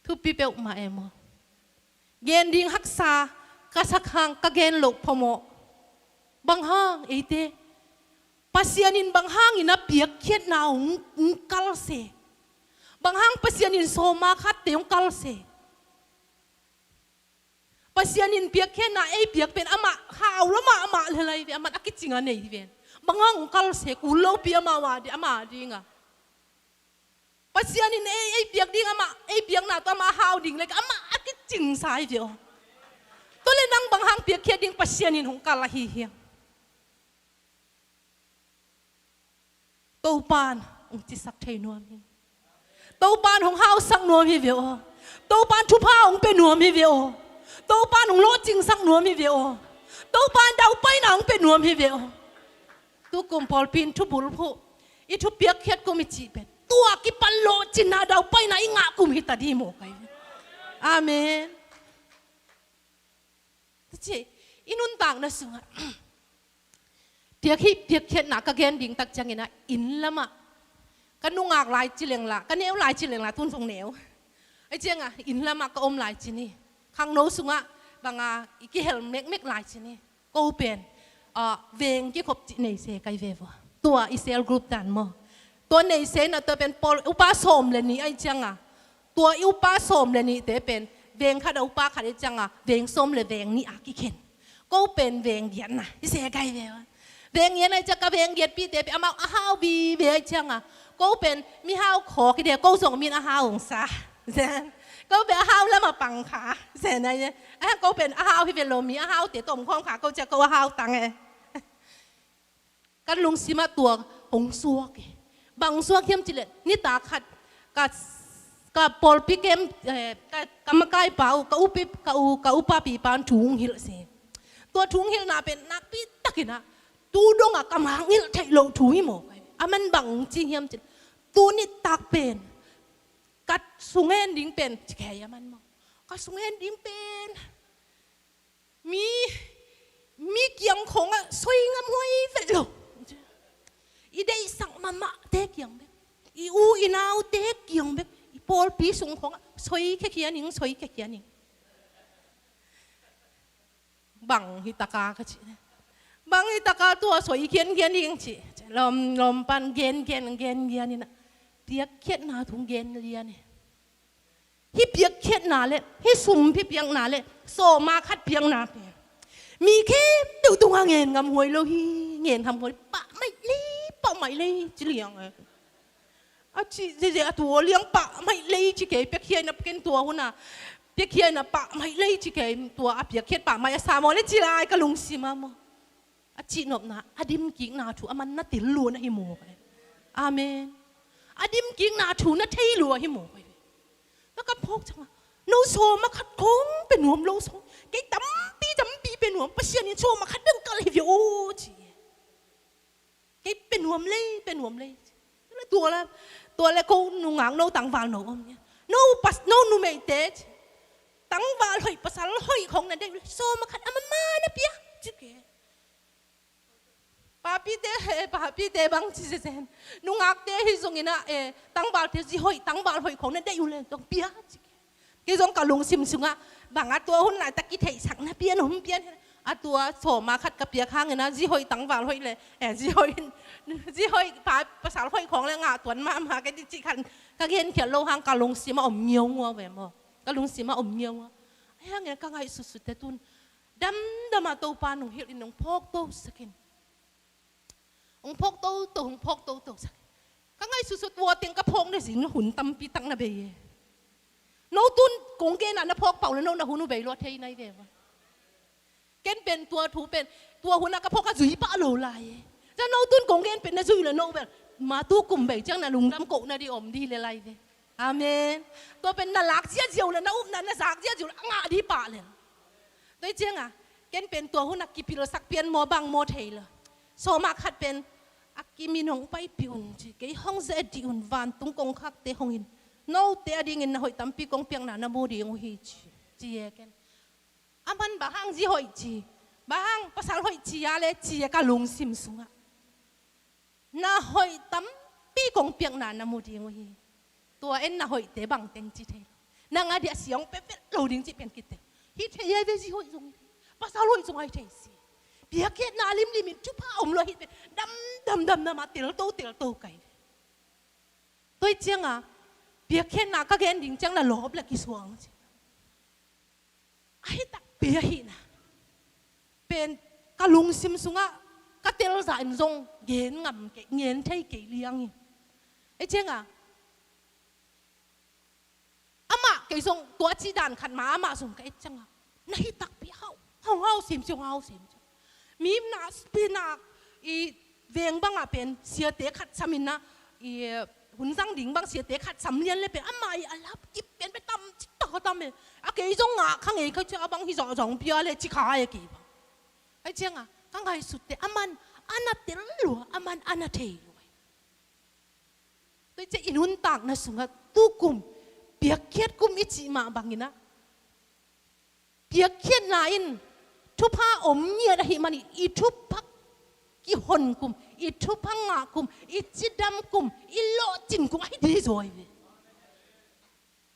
Thupi peuhmah e maw? Gen ding haksa ka sak hang ka gen loh phamawh. Bang hang eite Pasian in bang hangin a piakkhiatna hong, hong kal se? Bang hang Pasian in sawma khatte hong kal se? Pasian in piakkhiatna ei piak pen amah hau lo mah amah lelai ve, amah a kicing a nei hi ven. Bang hang hong kal se? Kul lopi amah wadi amah dinga. Pasian in ei, ei piak ding amah, ei piakna tawh amah a hau ding lek amah a kicingsa hi ve aw. Tua le nang bang hang piakkhiat ding Pasian in hong kal ahi hiam? Topan hong cisak thei nuam hi. Topan hong hausak nuam hi ve aw. Topan thupha hong pia nuam hi ve aw. Topan hong lawhcingsak nuam hi ve aw. Topan daupaina hong pia nuam hi ve aw. Tukum pawlpi in thubulphuh i thupiakkhiat kum i cih pen tua kipan lawhcinna daupaina i ngah kum hi ta dih maw kai ve. Amen. Tuci i nuntakna sungah piak hih piakkhiatna ka gen ding tak cianginah inn lamah ka nungak lai ci lengla, ka neu lai ci lengla, tun zong neu. Ai cianga inn lamah ka om lai ci ni. Khangno sungah banga i kihel mekmek lai ci ni. Ko pen, ah, veng kikhop cih nei se kai ve vua. Tua i cell group dan maw? Tua nei se na tua pen pawl upa sawm le nih ai cianga. Tua i upa sawm le nihte pen veng khat a upa khat ai cianga veng sawm le veng nih a kikhen. Ko pen veng giatna i se kai ve vua. Veng ngiat ahih ciang ka veng ngiatpihte pen amau a hau vive ahih ciangin, ko pen mihau khawk hi de, ko zong min a hau ung sa. Zen. Ko pen a hau lam a pang kha. Zen ai. Ai ko pen a hau hi ve lo, mi a haute tawh om khawm kha ko ciang ko a hau tang e. Ka lungsim ah tua hong suak e. Bang suak hiam cih leh nitak khat ka, ka pawlpi kem, eh, ka, ka makaipa uh, ka upi, ka u, ka upapipa thu hong hilh si. Tua thu hong hilhna pen nakpi takin ah tu dong ah ka mangngilh theih loh thu hi maw. Aman bang ci hiam cih leh, tu nitak pen ka sung en ding pen, ci kei aman maw. Ka sung en ding pen mi, mi kiang khawng ah soi ngam huai vet lo. I deihsak mahmahte kiang bek, i u i naute kiang bek, i pawlpi sung khawng ah soi khia khian ing, soi khia khian ing. Bang hi taka ka ci. Bang hi taka tua soi khian khian ing ci. Lawm, lawm pan gen, gen, gen, gen in ah piakkhiatna thu gen lian e. Hih piakkhiatna le hih sum hih piakna le sawma khat piakna pen mi khempeuh tungah ngen ngam huai lo hi. Ngen ngam huai, pah mai lei, pah mai lei ci liang e. A cih ziahziah a tua liang pah mai lei ci kei, piakkhiatna ken tua hun ah piakkhiatna pah mai lei ci kei, tua a piakkhiat pah mai a sa maw le ci lai ka lungsim ah maw. A cihnopna, a dimkikna thu aman na tel lua na hi maw. Amen. A dimkikna thu na thei lua hi maw. Na ka phawk ciangin, no sawma khat khawng pe nuam lo sawng, kei tampi tampi pe nuam, Pasian in sawma khat bek kalh hi ve aw ci. Kei pe nuam lei, pe nuam lei. Tua le, tua le, tua le ko nungak no tangval no om ni. No pas, no numeite ci. Tangval hoih, pasal hoih khawng na deih uh le sawma khat a mama na pia ci kei. Papite, eh, papite bang ci zen. Nungakte hi zongin ah, eh, tangvalte zi hoih, tangval hoih khawng na deih uh le zong pia ci kei. Kei zong ka lungsim sungah bang a tua hun laitak i theihsak na pian om pian hi. A tua sawma khat ka piak hangin ah zi hoih tangval hoih le, eh, zi hoih, zi hoih pa, pasal hoih khawng le ngah tuan mahmah kei ci khan ka genkhiat loh hang ka lungsim ah om ngiaungua ve maw. Ka lungsim ah om ngiaungua. Ahi hangin ka ngaihsutsutte tun damdam ah Topa nong hilh in nong phawk tosak in. Hong phawk toto, hong phawk toto sak. Ka ngaihsutsut tua teng ka phawk na zing na hun tampi tak na bei e. No tun kong gen ah na phawk pah uh le no na hun uh bei lua thei nai ve ua. Ken pen tua thu pen, tua hun ah ka phawk a zui pah lo lai e. Tua no tun kong gen pen na zui le no bel, ma tu kum bei ciang na lungdam koh na di om di le lai ve. Amen. Tua pen na lak ziahziah uh le, na upna na zak ziahziah uh le a ngah di pah le. Tua hi ciangin ken pen tua hun ah kipilsak pian maw bang maw thei lo. Sawma khat pen a kimin hong paipih un ci, kei hong ze dih un, vantung kongkhakte hong in, note a dingin na hoih tampi kong piakna na mu ding uh hi ci, ci e ken. Aman bang hang zi hoih ci, bang hang pasal hoih ci a le ci e ka lungsim sungah. Na hoih tampi kong piakna na mu ding uh hi. Tua en na hoihte bang teng ci thei lo. Nang a dia siang pepet lo ding ci pen kite. Hi thei ai ve zi hoih zong hi thei. Pasal hoih zong ai thei si. Piakkhiatna limlim in thupha om lo hi pen. Dam, dam, dam, dam a tel to, tel to kai. Tua hi ciangin piakkhiatna ka gen ding ciang na lawp le kisuang ci. Ahi takpi ahihna pen ka lungsim sungah ka telzah in zong gen ngam kei, gen thei kei liang hi. Ei ciangin amah kei zong tua ci dan khat mah amah zong ka et ciangin na hi takpi hau, hau, hau sim ciang, hau sim ciang. Mi na, pi na i veng bangah pen siate khat sam in na, i hun zang ding bang siate khat sam lian le pen amah i a lap kip pen pen tam cik tak a tam e. A kei zong ngah kha ngei kha cia a bang hi zawh zawh pia le ci kha e kei bang. Ai ciangin ka ngaihsutte aman a na tel lua, aman a na thei lua. Tua ciang i nuntakna sungah tukum piakkhiat kum i cih mah bangin ah piakkhiatna in thupha om ngiat ahih manin i thupha kihon kum, i thupha ngah kum, i cidam kum, i lawhcin kum ahi ding zaw hi ve.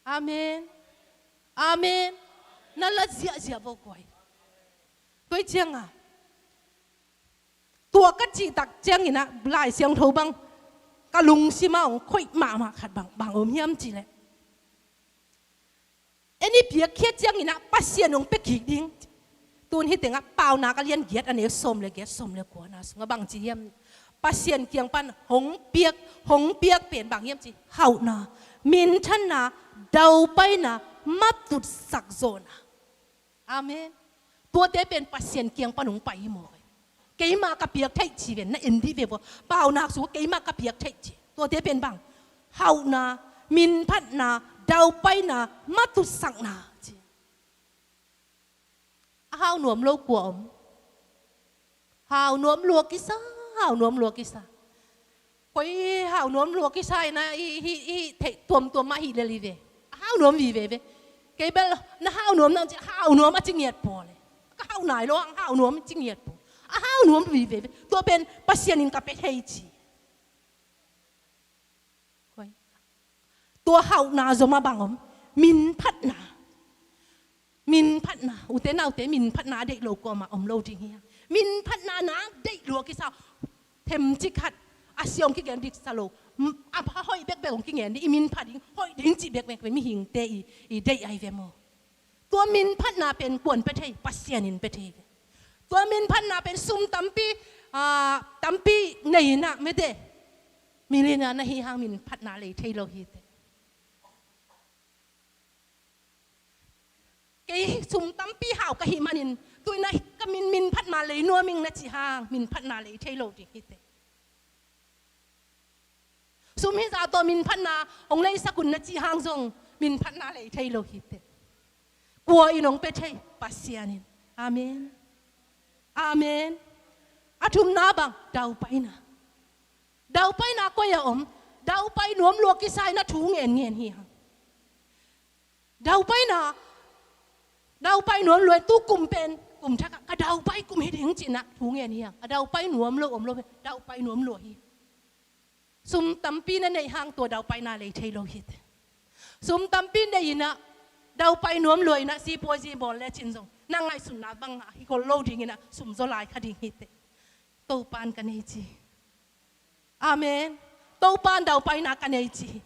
Amen. Amen. Na la ziahziah vo guai. Tua hi ciangin tua ka cih tak ciangin ah Lai Siangtho bang ka lungsim ah hong khoih mahmah khat bang, bang om hiam cih leh, en i piakkhiat ciangin ah Pasian hong pia kik ding. Tun hih tengah Paunak a lian giat a neu sawm le giat, sawm le kuana sungah bang ci hiam? Pasian kiang pan hong piak, hong piak pen bang hiam ci? Hauhna, minthanna, daupaina, matutsak zawhna. Amen. Tuate pen Pasian kiang pan hong pai hi maw? Keima ka piak theih ci ven, na en dih ve vua. Paunak sungah keima ka piak theih ci. Tuate pen bang? Hauhna, minphatna, daupaina, matutsakna ci. A hau nuam lo kua om? Hau nuam lua kisa, hau nuam lua kisa. Koi hau nuam lua kisa ina i, i, i theih tuamtuam mah hi lel hi ve. A hau nuam vive ve. Kei bel na hau nuam nang ci, hau nuam a ci ngiat pawl e. Ka hau nai lo ang hau nuam ci ngiat pawl. A hau nuam vive ve. Tua pen Pasian in ka pe thei ci. Koi. Tua hauhna zom a bang om? Minphatna. Minphatna. Ute naute, minphatna a deih lo kuamah om lo ding hi hang. Minphatna na deih lua kisa. Themci khat a sia hong kigen diksa lo. M-, a pha hoih bekbek hong kigen dih, i minphat ding, hoih ding cih bekbek mihingte i, i deih ai ve maw? Tua minphatna pen kuan pe thei, Pasian in pe thei ve. Tua minphatna pen sum tampi, ah, tampi nei inah mete. Millionaire na hi hang minphatna lei thei lo hi te. Kei sum tampi hau ka hih manin, tuina ka min, minphatna lei nuam ing na ci hang, minphatna lei thei lo ding hi te. Sum hizah tawh minphatna hong leisak un na ci hang zong minphatna lei thei lo hi te. Kua in hong pe thei? Pasian in. Amen. Amen. A thumna bang? Daupaina. Daupaina koi a om? Daupai nuam lua kisa in a thu ngen ngen hi hang. Daupaina, daupai nuam lua, tu kum pen kum thak ah ka daupai kum hi ding cih na thu ngen hi hang. A daupai nuam lo om lo, daupai nuam lua hi. Sum tampi na neih hang tua daupaina lei thei lo hi te. Sum tampi neih inah daupai nuam lua inah sipuazi bawl le cin zong na ngaihsutna bang ah hi kol lo ding inah sum zaw lai kha ding hi te. Topan ka nei ci. Amen. Topan daupaina ka nei ci hi.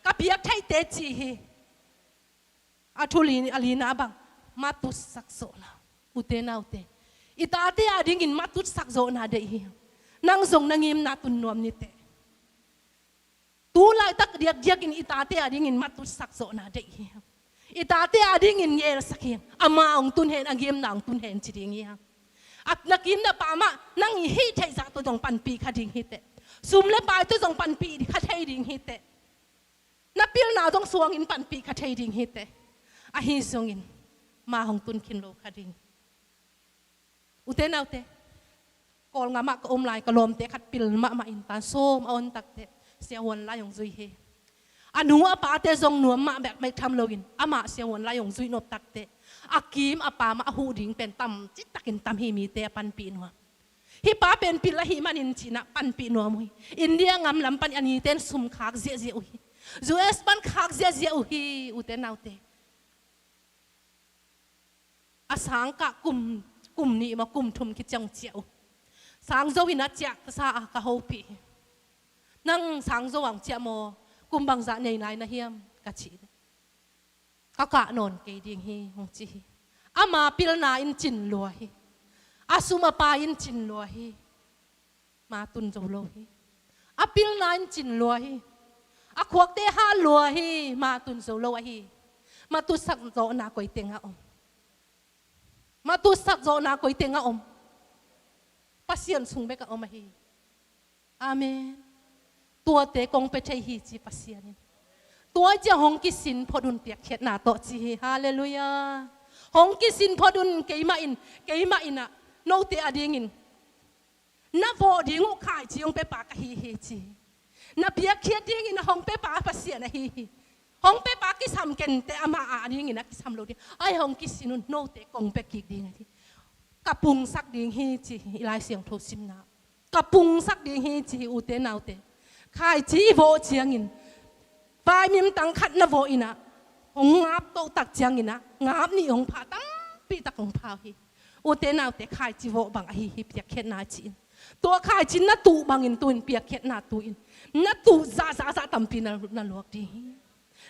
Ka piak theihte ci hi. A thu li, a lina bang? Matutsak zawhna. Ute naute, i tate a dingin matutsak zawhna deih hi. Nang zong na ngimna tun nuam ni te. Tu laitak diakdiakin i tate a dingin matutsak zawhna deih hi. I tate a dingin ngelsak hi. Ama hong tun hen, a ngimna hong tun hen ci ding hi. A na kim na pam ah nang i hih theih zah tawh zong panpih kha ding hi te. Sum le pai tawh zong panpih kha thei ding hi te. Na pilna zong suangin panpih kha thei ding hi te. Ahi zongin ma hong tun khin lo kha ding. Ute naute, Kawlngam ah ka om lai ka lawmte khat pil mahmah in tan sawm a on takte siahuan lai hong zui hi. A nu a pate zong nuam mah bek bek tham loin amah siahuan lai hong zui nop takte a kim a pam ah a huh ding pen tam citakin tam hi, mite a panpih nuam. Hih pa pen pil ahih manin cinah panpih nuam uh hi. India ngam lam pan a nite in sum khak ziahziah uh hi. U S pan khak ziahziah uh hi, ute naute. A sangkah kum, kum nih maw kum thum khit ciang ciah uh. Sangzo in a ciah ka sa a ka hopih hi. Nang sangzo ang ciah maw, kum bangzah nei lai na hiam ka cih. Ka kah nawn kei ding hi hong ci hi. Ama pilna in cin lua hi. A sum a pai in cin lua hi. Ma tun zo lo hi. A pilna in cin lua hi. A khuakte hat lua hi. Ma tun zo lo ahi. Matutsak zawhna koi teng a om? Matutsak zawhna koi teng a om? Pasian sung bek a om ahi. Amen. Tuate kong pe thei hi ci Pasian in. Tua ciang hong kisin phot un piakkhiatna tawh ci hi. Halleluiah. Hong kisin phot un, keimah in, keimah in ah note a dingin na vawh ding uh khaici hong pepa ka hi hi ci. Na piakkhiat dingin a hong pepa Pasian ahi hi. Hong pepa kisam kente, amah a dingin a kisam lo ding. Ai hong kisin un, note kong pe kik ding ahi. Ka pungsak ding hi ci hi, i Lai Siangtho simna. Ka pungsak ding hi ci hi, ute naute. Khaici i vawh ciangin vaimim tang khat na vawh in ah hong ngap toh tak ciangin ah ngap nih hong pha, tampi tak hong pha uh hi. Ute naute, khaici vawh bang ahi hi piakkhiatna ci-in. Tua khaici na tuh bangin tu-in piakkhiatna tu-in. Na tuh zahzahzah tampi na, na luak ding hi.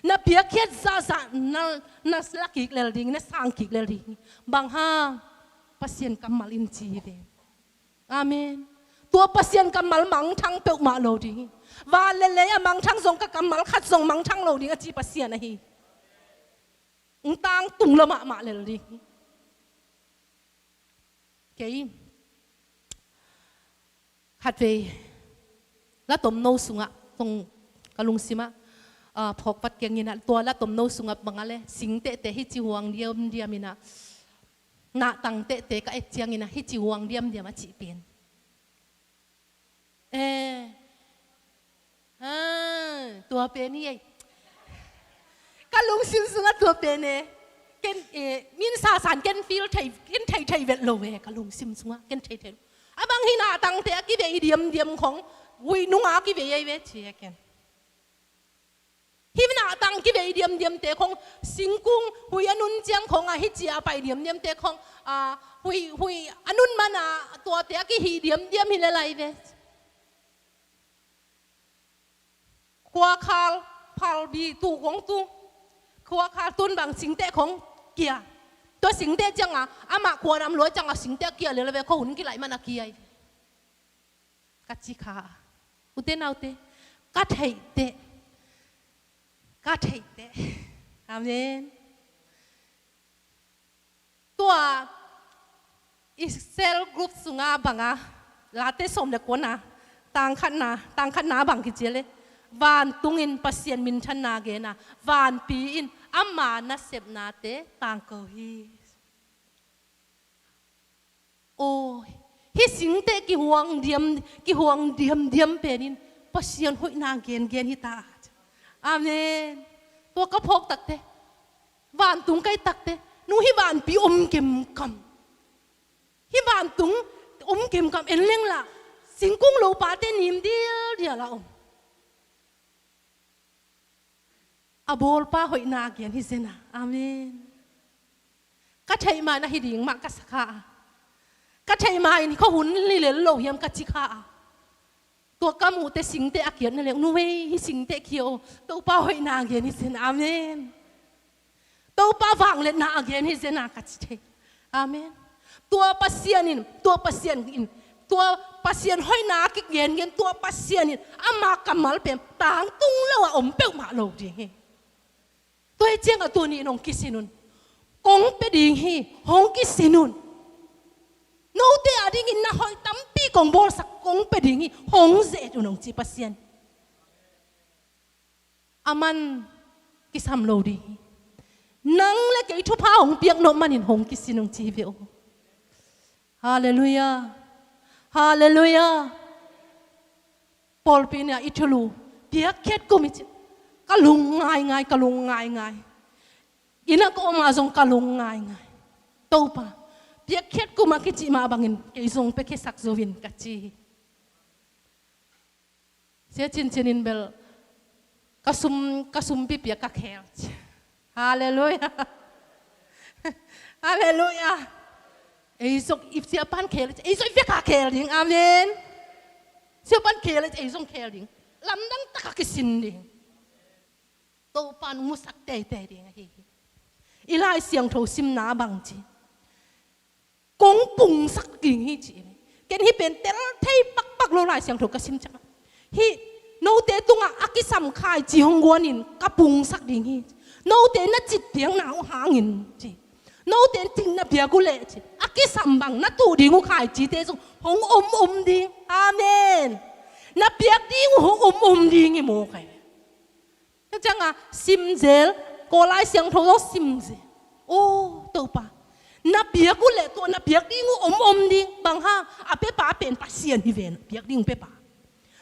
Na piakkhiat zahzah na, na la kik lel ding, na sang kik lel ding hi. Bang hang? Pasian kammal in ci hi ve. Amen. Tua Pasian kammal mangthang peuhmah lo ding hi. Van le lei a mangthang zong ka kammal khat zong mangthang lo ding a ci Pasian ahi. Ung tangtung lo mahmah lel ding hi. Kei khatvei la tomno sungah tong ka lungsimah, ah, phawk vat keng inah tua la tomno sungah bangah le singtehte hici huang diamdiam inah nahtangtehte ka et ciang inah hici huang diamdiam a cih pen. Eh, ha, tua pen hi ei. Ka lungsim sungah tua pen e. Ken, eh, min sasan ken feel thei, ken thei thei vet lo e, ka lungsim sungah ken thei thei lo. A bang hi nahtangte a kivei diamdiam khong, huih nunga kivei ei ve ci e ken. Hi nahtang kivei diamdiamte khong, singkung huih a nun ciang khong a hici a pai diamdiamte khong, a, huih, huih a nun mana tuate a kihih diamdiam hi le lai ve. Khuakhal, phalbi, tu kong tu. Khuakhal tun bang singteh khong kia. Tua singteh cianga, amah khuanam lua cianga singteh kia lel ve, khuahun kilaih mana kia hi. Ka ci kha. Ute naute, ka theih teh. Ka theih teh. Amen. Tua i cell group sunga banga, Late sawm le kuana, tangkhatna, tangkhatna bang kici le, vantungin Pasian minthanna gena, vanpi in ama nasepnate tangko hi. Aw, hih singteh kihuang diam, kihuang diamdiam penin Pasian hoihna gengen hi ta. Amen. Tua ka phawk takte, vantung kai takte, nu hih vanpi om kemkam. Hih vantung om kemkam en lengla, singkung lopate nim dildial a om. A bawlpa hoihna gen hi zena. Amen. Ka theih ma na hi ding mah ka sa kha a. Ka theih ma in khuahun lilel lo hiam ka ci kha a. Tua ka muhte singteh a kiatna leh, nu ei, hih singteh kia aw. Topa hoihna gen hi zena. Amen. Topa vangliatna a gen hi zena ka ci thei. Amen. Tua Pasian in, tua Pasian in, tua Pasian hoihna a kigengen, tua Pasian in ama kammal pen tangtung lo a om peuhmah lo ding hi. Tua hi ciangah tuni in hong kisin un. Kong pia ding hi, hong kisin un. Note a dingin na hoih tampi kong bawlsak kong pia ding hi, hong ze-et un hong ci Pasian. Aman kisam lo ding hi. Nang le kei thupha hong piak nop manin hong kisin hong ci hi ve aw. Halleluiah. Halleluiah. Pawlpi nia i thulu piakkhiat kum i ci. Ka lung ngaingai, ka lung ngaingai. Ina ka om a zong ka lung ngaingai. Topa, piakkhiat kum a kici mah bangin kei zong piakkhiasak zo in ka ci hi. Sia Cincin in bel ka sum, ka sumpi piak ka khel. Halleluiah. Halleluiah. Ei zong i siapan khel, ei zong i piak ka khel ding. Amen. Siapan khel, ei zong khel ding. Lamdang taka kisin ding. Topan musak teitei ding ahi hi. I Lai Siangtho simna bang ci. Kong pungsak ding hi ci. Ken hih pen tel thei pakpak lo Lai Siangtho ka sim ciang. Hih note tungah a kisam khaici hong guanin ka pungsak ding hi. Note na citpiakna uh hangin ci. Note cin na piak uh leh ci. A kisam bang na tuh ding uh khaicite zong hong om om ding. Amen. Na piak ding uh hong om om ding hi maw kai. Tua cianga simzel, Kawl Lai Siangtho zong simzel. Aw, Topa. Na piak uh leh tua na piak ding uh om om ding. Bang hang, a piapa pen Pasian hi ven, piak ding uh piapa.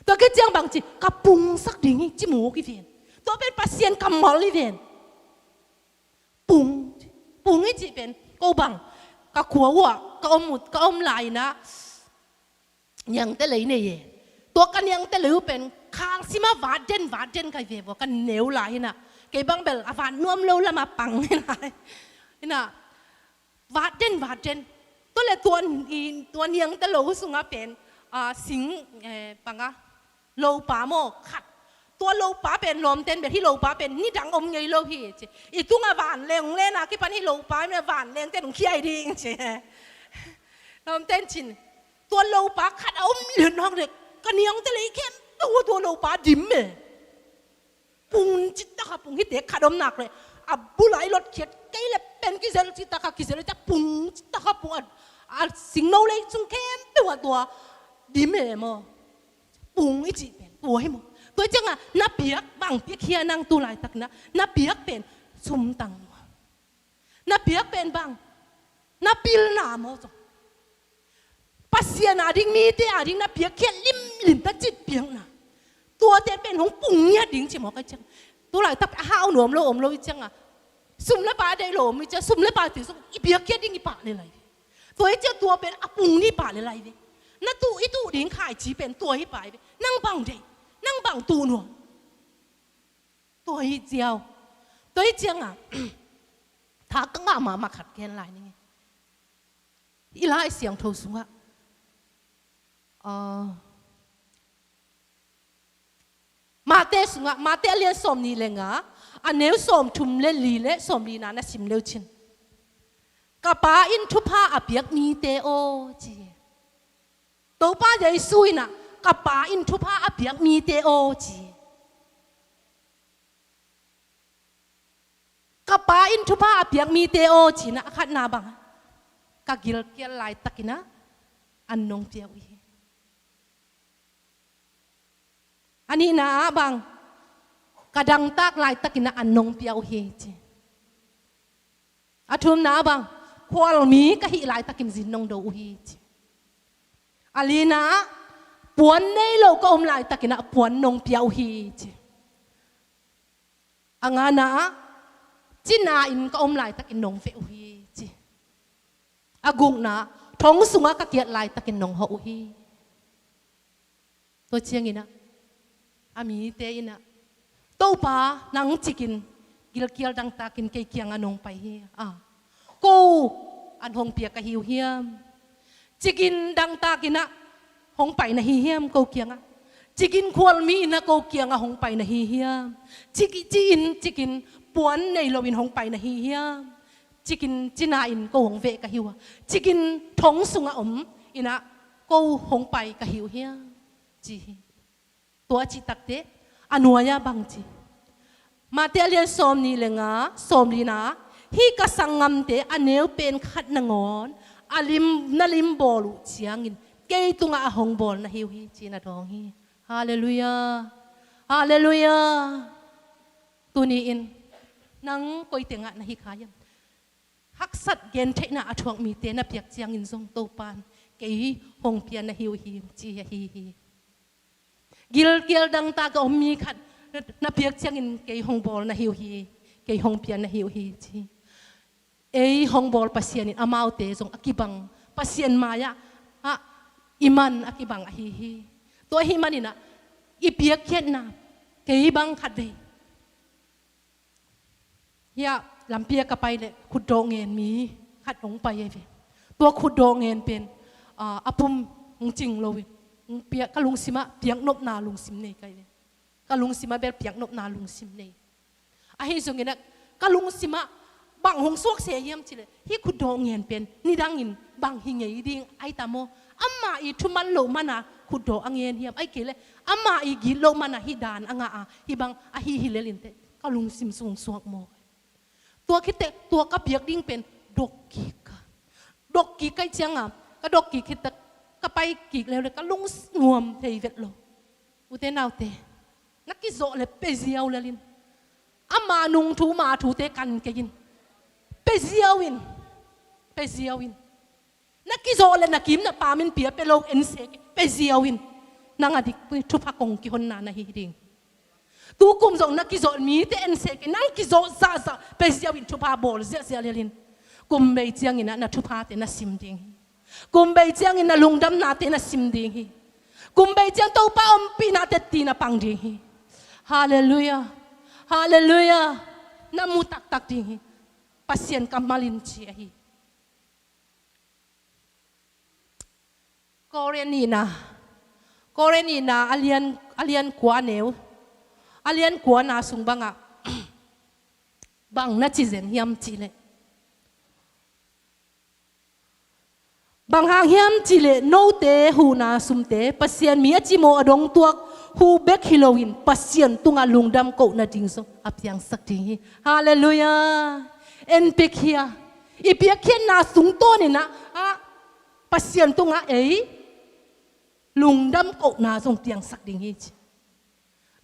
Tua khit ciang bang ci, ka pungsak ding hi ci mawk hi ven. Tua pen Pasian kammal hi ven. Pung, pung hi cih pen, ko bang, ka khua uh ah, ka om uh, ka om lai inah, niangte lei nei e. Tua ka niangte lei uh pen, khal simah vat den, vat den kai ve vua, ka neu lai hinah. Kei bang bel, a vat nuam lo lamah pang hinah. Hinah, vat den, vat den. Tua le tua, i, tua niangte lo sungah pen, a, sing, eh, panga, lopa maw, khat. Tua lopa pen lawmten bel, hih lopa pen, nidang om ngei lo hi, ci. I tungah vanleng, lena kipan hih lopa, vanlengten hong khiai ding, ci. Om ten cin. Tua lopa khat a om lian hak le. Ka niangte le i khempeuh tua lopa dim e. Pung citak a pung hite khat om nak le. A bul a i lot khiat kei le pen kizel citak a kizel citak pung citak a pung a. A singno le i cung khempeuh a tua dim e maw. Pung i cih pen tua hi maw. Tua ciangah na piak bang piak hia nang tu laitak na. Na piak pen sumtang maw. Na piak pen bang na pilna maw. Pasian a ding mite a ding na piak khiat limlim ta cit piakna. Tuate pen hong pung ngiat ding ci maw ka ciang. Tu laitak a hau nuam lo om lo i ciangah. Sum le pai deih lo om i ciang sum le pai ti sung i piak khiat ding i pah le lai. Tua i ciang tua pen a pung ni pah le lai ve. Na tuh i tuh ding khaici pen tua hi pai ve. Nang bang deih. Nang bang tuh nuam. Tua hi ciau. Tua hi ciangah. Tha ka ngah mahmah khat gen lai ning. I Lai Siangtho sungah. Ah, Mate sungah, Mate a lian sawm nih le nga, a neu sawm thum le li le sawm lina na sim leu cin. Ka pa in thupha a piak mite aw ci. Topa Jesu inah, ka pa in thupha a piak mite aw ci. Ka pa in thupha a piak mite aw cinah a khatna bang. Ka gilkial laitakinah an nong pia uh hi. A nihna ah bang. Ka dangtak laitakinah an nong pia uh hi ci. A thumna ah bang. Khualmi ka hih laitakin zin nong do uh hi ci. A lina ah puan nei lo ka om laitakinah puan nong pia uh hi ci. A ngana ah, cina in ka om laitakin nong veh uh hi ci. A gukna ah, thong sungah ka kiat laitakin nong hawh uh hi. Tua cianginah, a mite inah, Topa nang cikin, gilkial dangtakin kei kiangah nong pai hi. Ah. Ko an hong pia ka hi uh hiam? Cikin dangtakinah hong pai na hi hiam ko kiangah? Cikin khualmi inah ko kiangah hong pai na hi hiam? Ciki, ci-in cikin puan nei loin hong pai na hi hiam? Cikin cina in ko hong veh ka hi uh a. Cikin thong sungah om inah ko hong pai ka hi uh hiam? Ci hi. Tua cih takte a nuai-ah bang ci. Mate a lian sawm nih le nga, sawm lina, hih ka sanggamte a neu pen khat nangawn a lim, na lim bawl uh ciangin kei tungah a hong bawl na hi uh hi ci-in a dawng hi. Halleluiah. Halleluiah. Tuni-in nang koi tengah na hi kha hiam? Haksat gentheihna a thuak mite na piak ciangin zong Topan kei hong pia na hi uh hi ci ahi hi. Gilkial dangtak a om mi khat na piak ciangin kei hong bawl na hi uh hi, kei hong pia na hi uh hi ci. Ei hong bawl Pasian in amaute zong a kibang Pasian mai-ah, ah, i man a kibang ahi hi. Tua ahih maninah i piakkhiatna kei bang khat vei. Hiah lampi ah ka pai leh khutdawh ngen mi khat hong pai ahi ve. Tua khutdawh ngen pen, ah, a pum hong cing loin hong piak, ka lungsimah piaknopna lungsim nei ka hi ve. Ka lungsimah bel piaknopna lungsim nei. Ahi zongin ah ka lungsimah bang hong suakse hiam cih leh hih khutdawh ngen pen nidangin bang hi ngei ding ai ta maw? Amah i thuman loh mana khutdawh a ngen hiam? Ai kei leh amah i gitloh mana hih dan a ngah a hih bang ahi hi lel inteh. Ka lungsim sung suak maw? Tua khit teh tua ka piak ding pen dok kik ka. Dok kik ka hih cianga ka dok kik khit teh ka pai kik leuleu ka lungnuam thei vet lo. Ute naute, na kizawh le pia ziau lel in. Ama nung thu ma thute kan kei in. Pia ziau in. Pia ziau in. Na kizawh le na kim na pam in pia pia lo en sek in. Pia ziau in. Nang a dik thupha kong kihonna na hi ding. Tu kum zong na kizawh mite en sek in. Nang kizawh zahzah pia ziau in thupha bawl ziahziah lel in. Kum bei ciangin ah na thuphate na sim ding hi. Kum bei ciangin na lungdamnate na sim ding hi. Kum bei ciang Topa ompihna tetti na pang ding hi. Halleluiah. Halleluiah. Na mu taktak ding hi. Pasian kammal in ci ahi. Korin nihna. Korin nihna a lian, a lian kua neu. A lian kuana sung bangah. Bang na ci zen hiam cih leh. Bang hang hiam cihleh note huhna sumte Pasian mi a cimawh a dongtuak huh bek hi loin Pasian tungah lungdam koh nading zong a piangsak ding hi. Halleluiah. En pek hia? I piakkhiatna sung tawninah ah Pasian tungah ei lungdam kohna zong piangsak ding hi ci.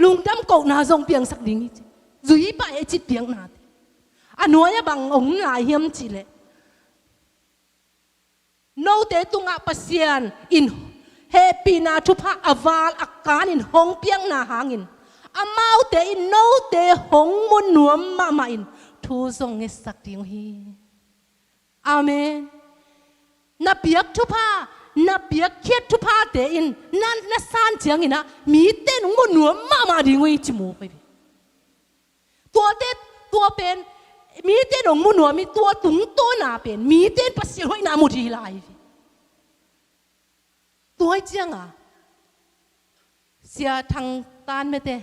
Lungdam kohna zong piangsak ding hi ci. Zui pah ei cih piaknate. A nuai-ah bang ong lai hiam cihleh note tungah Pasian in hehpihna thupha a val a kanin hong piakna hangin amaute in note hong mu nuam mahmahin thu zong ngetsak ding uh hi. Amen. Na piak thupha, na piakkhiat thuphate in na, na san cianginah mite in hong mu nuam mahmah ding uh hi ci mu pah hi. Tuate, tua pen mite in hong mu nuam hi. Tua tungtawna pen mite in Pasian hoihna mu ding hi lai hi. Tua hi cianga Sia Thang Tan Mete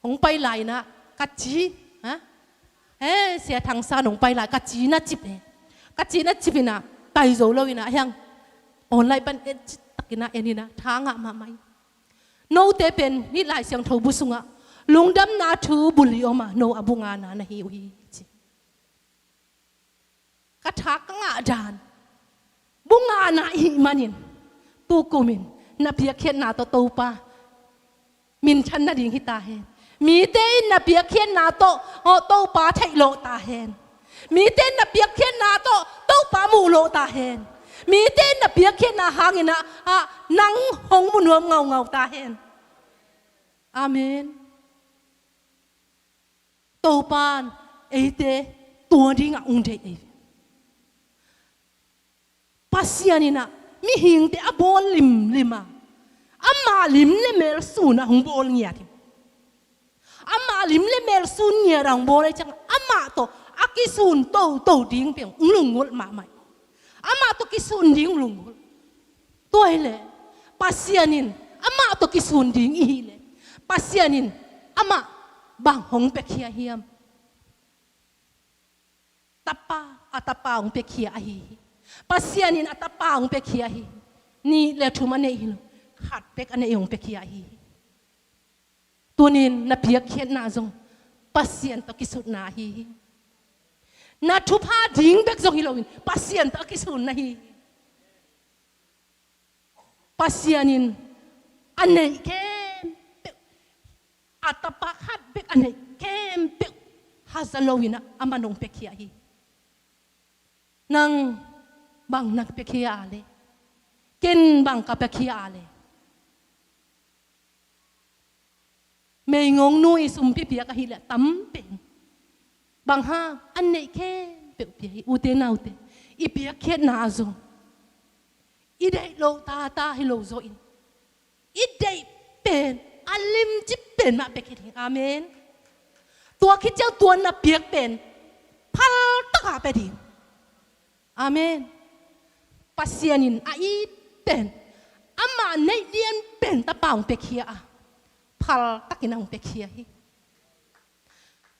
hong pai lai inah ka ci, ha? He, Sia Thang San hong pai lai ka ci na cip he. Ka ci na cip inah tai zo lo inah hiang online pan en citakinah en inah tha ngah mahmah hi. Note pen hih Lai Siangtho bu sungah lungdamna thu buli oma no a bu ngana na hi uh hi ci. Ka tha ka ngah dan bu ngana ihih manin tukumin na piakkhiatna tawh Topa minthan nading hi ta hen. Mite in na piakkhiatna tawh aw Topa theih lawh ta hen. Mite in na piakkhiatna tawh Topa muh lawh ta hen. Mite in na piakkhiatna hanginah ah nang hong mu nuam ngaungau ta hen. Amen. Topa in eite tua dingah ung deih ei. Pasian inah mihingte a bawl limlim a ama lim le mel sunah hong bawl ngiat hi. Ama lim le mel sun ngiat a hong bawl ei ciang amah tawh a kisun toto ding peng hong lunggulh mahmah hi. Amah tawh kisun ding lunggulh. Tua hileh Pasian in amah tawh kisun ding ihileh Pasian in amah bang hong piakhia hiam? Tapa, a tapa hong piakhia ahi hi. Pasian in a tapa hong piakhia ahi hi. Nih le thum a neih hi lo, khat bek a neih hong piakhia ahi hi. Tunin na piakkhiatna zong Pasian tawh kisutna ahi hi. Na thupha ding bek zong hi loin Pasian tawh a kisunna hi hi. Pasian in a neih khempeuh, a tapa khat bek a neih khempeuh haza loinah a man hong piakhia hi. Nang bang na piakhia a le? Ken bang ka piakhia a le? Meigong nu i sumpi piak ahileh tam pen bang hang a neih khempeuh pia hi. Ute naute, i piakkhiatna zong i deih loh tata hi lo zawhin i deih pen a limci pen mah pia khin hi. Amen. Tua khit ciang tua na piak pen phaltaka pia ding. Amen. Pasian in a it pen, amah neih lian pen tapa hong piakhia a, phaltakin a hong piakhia hi.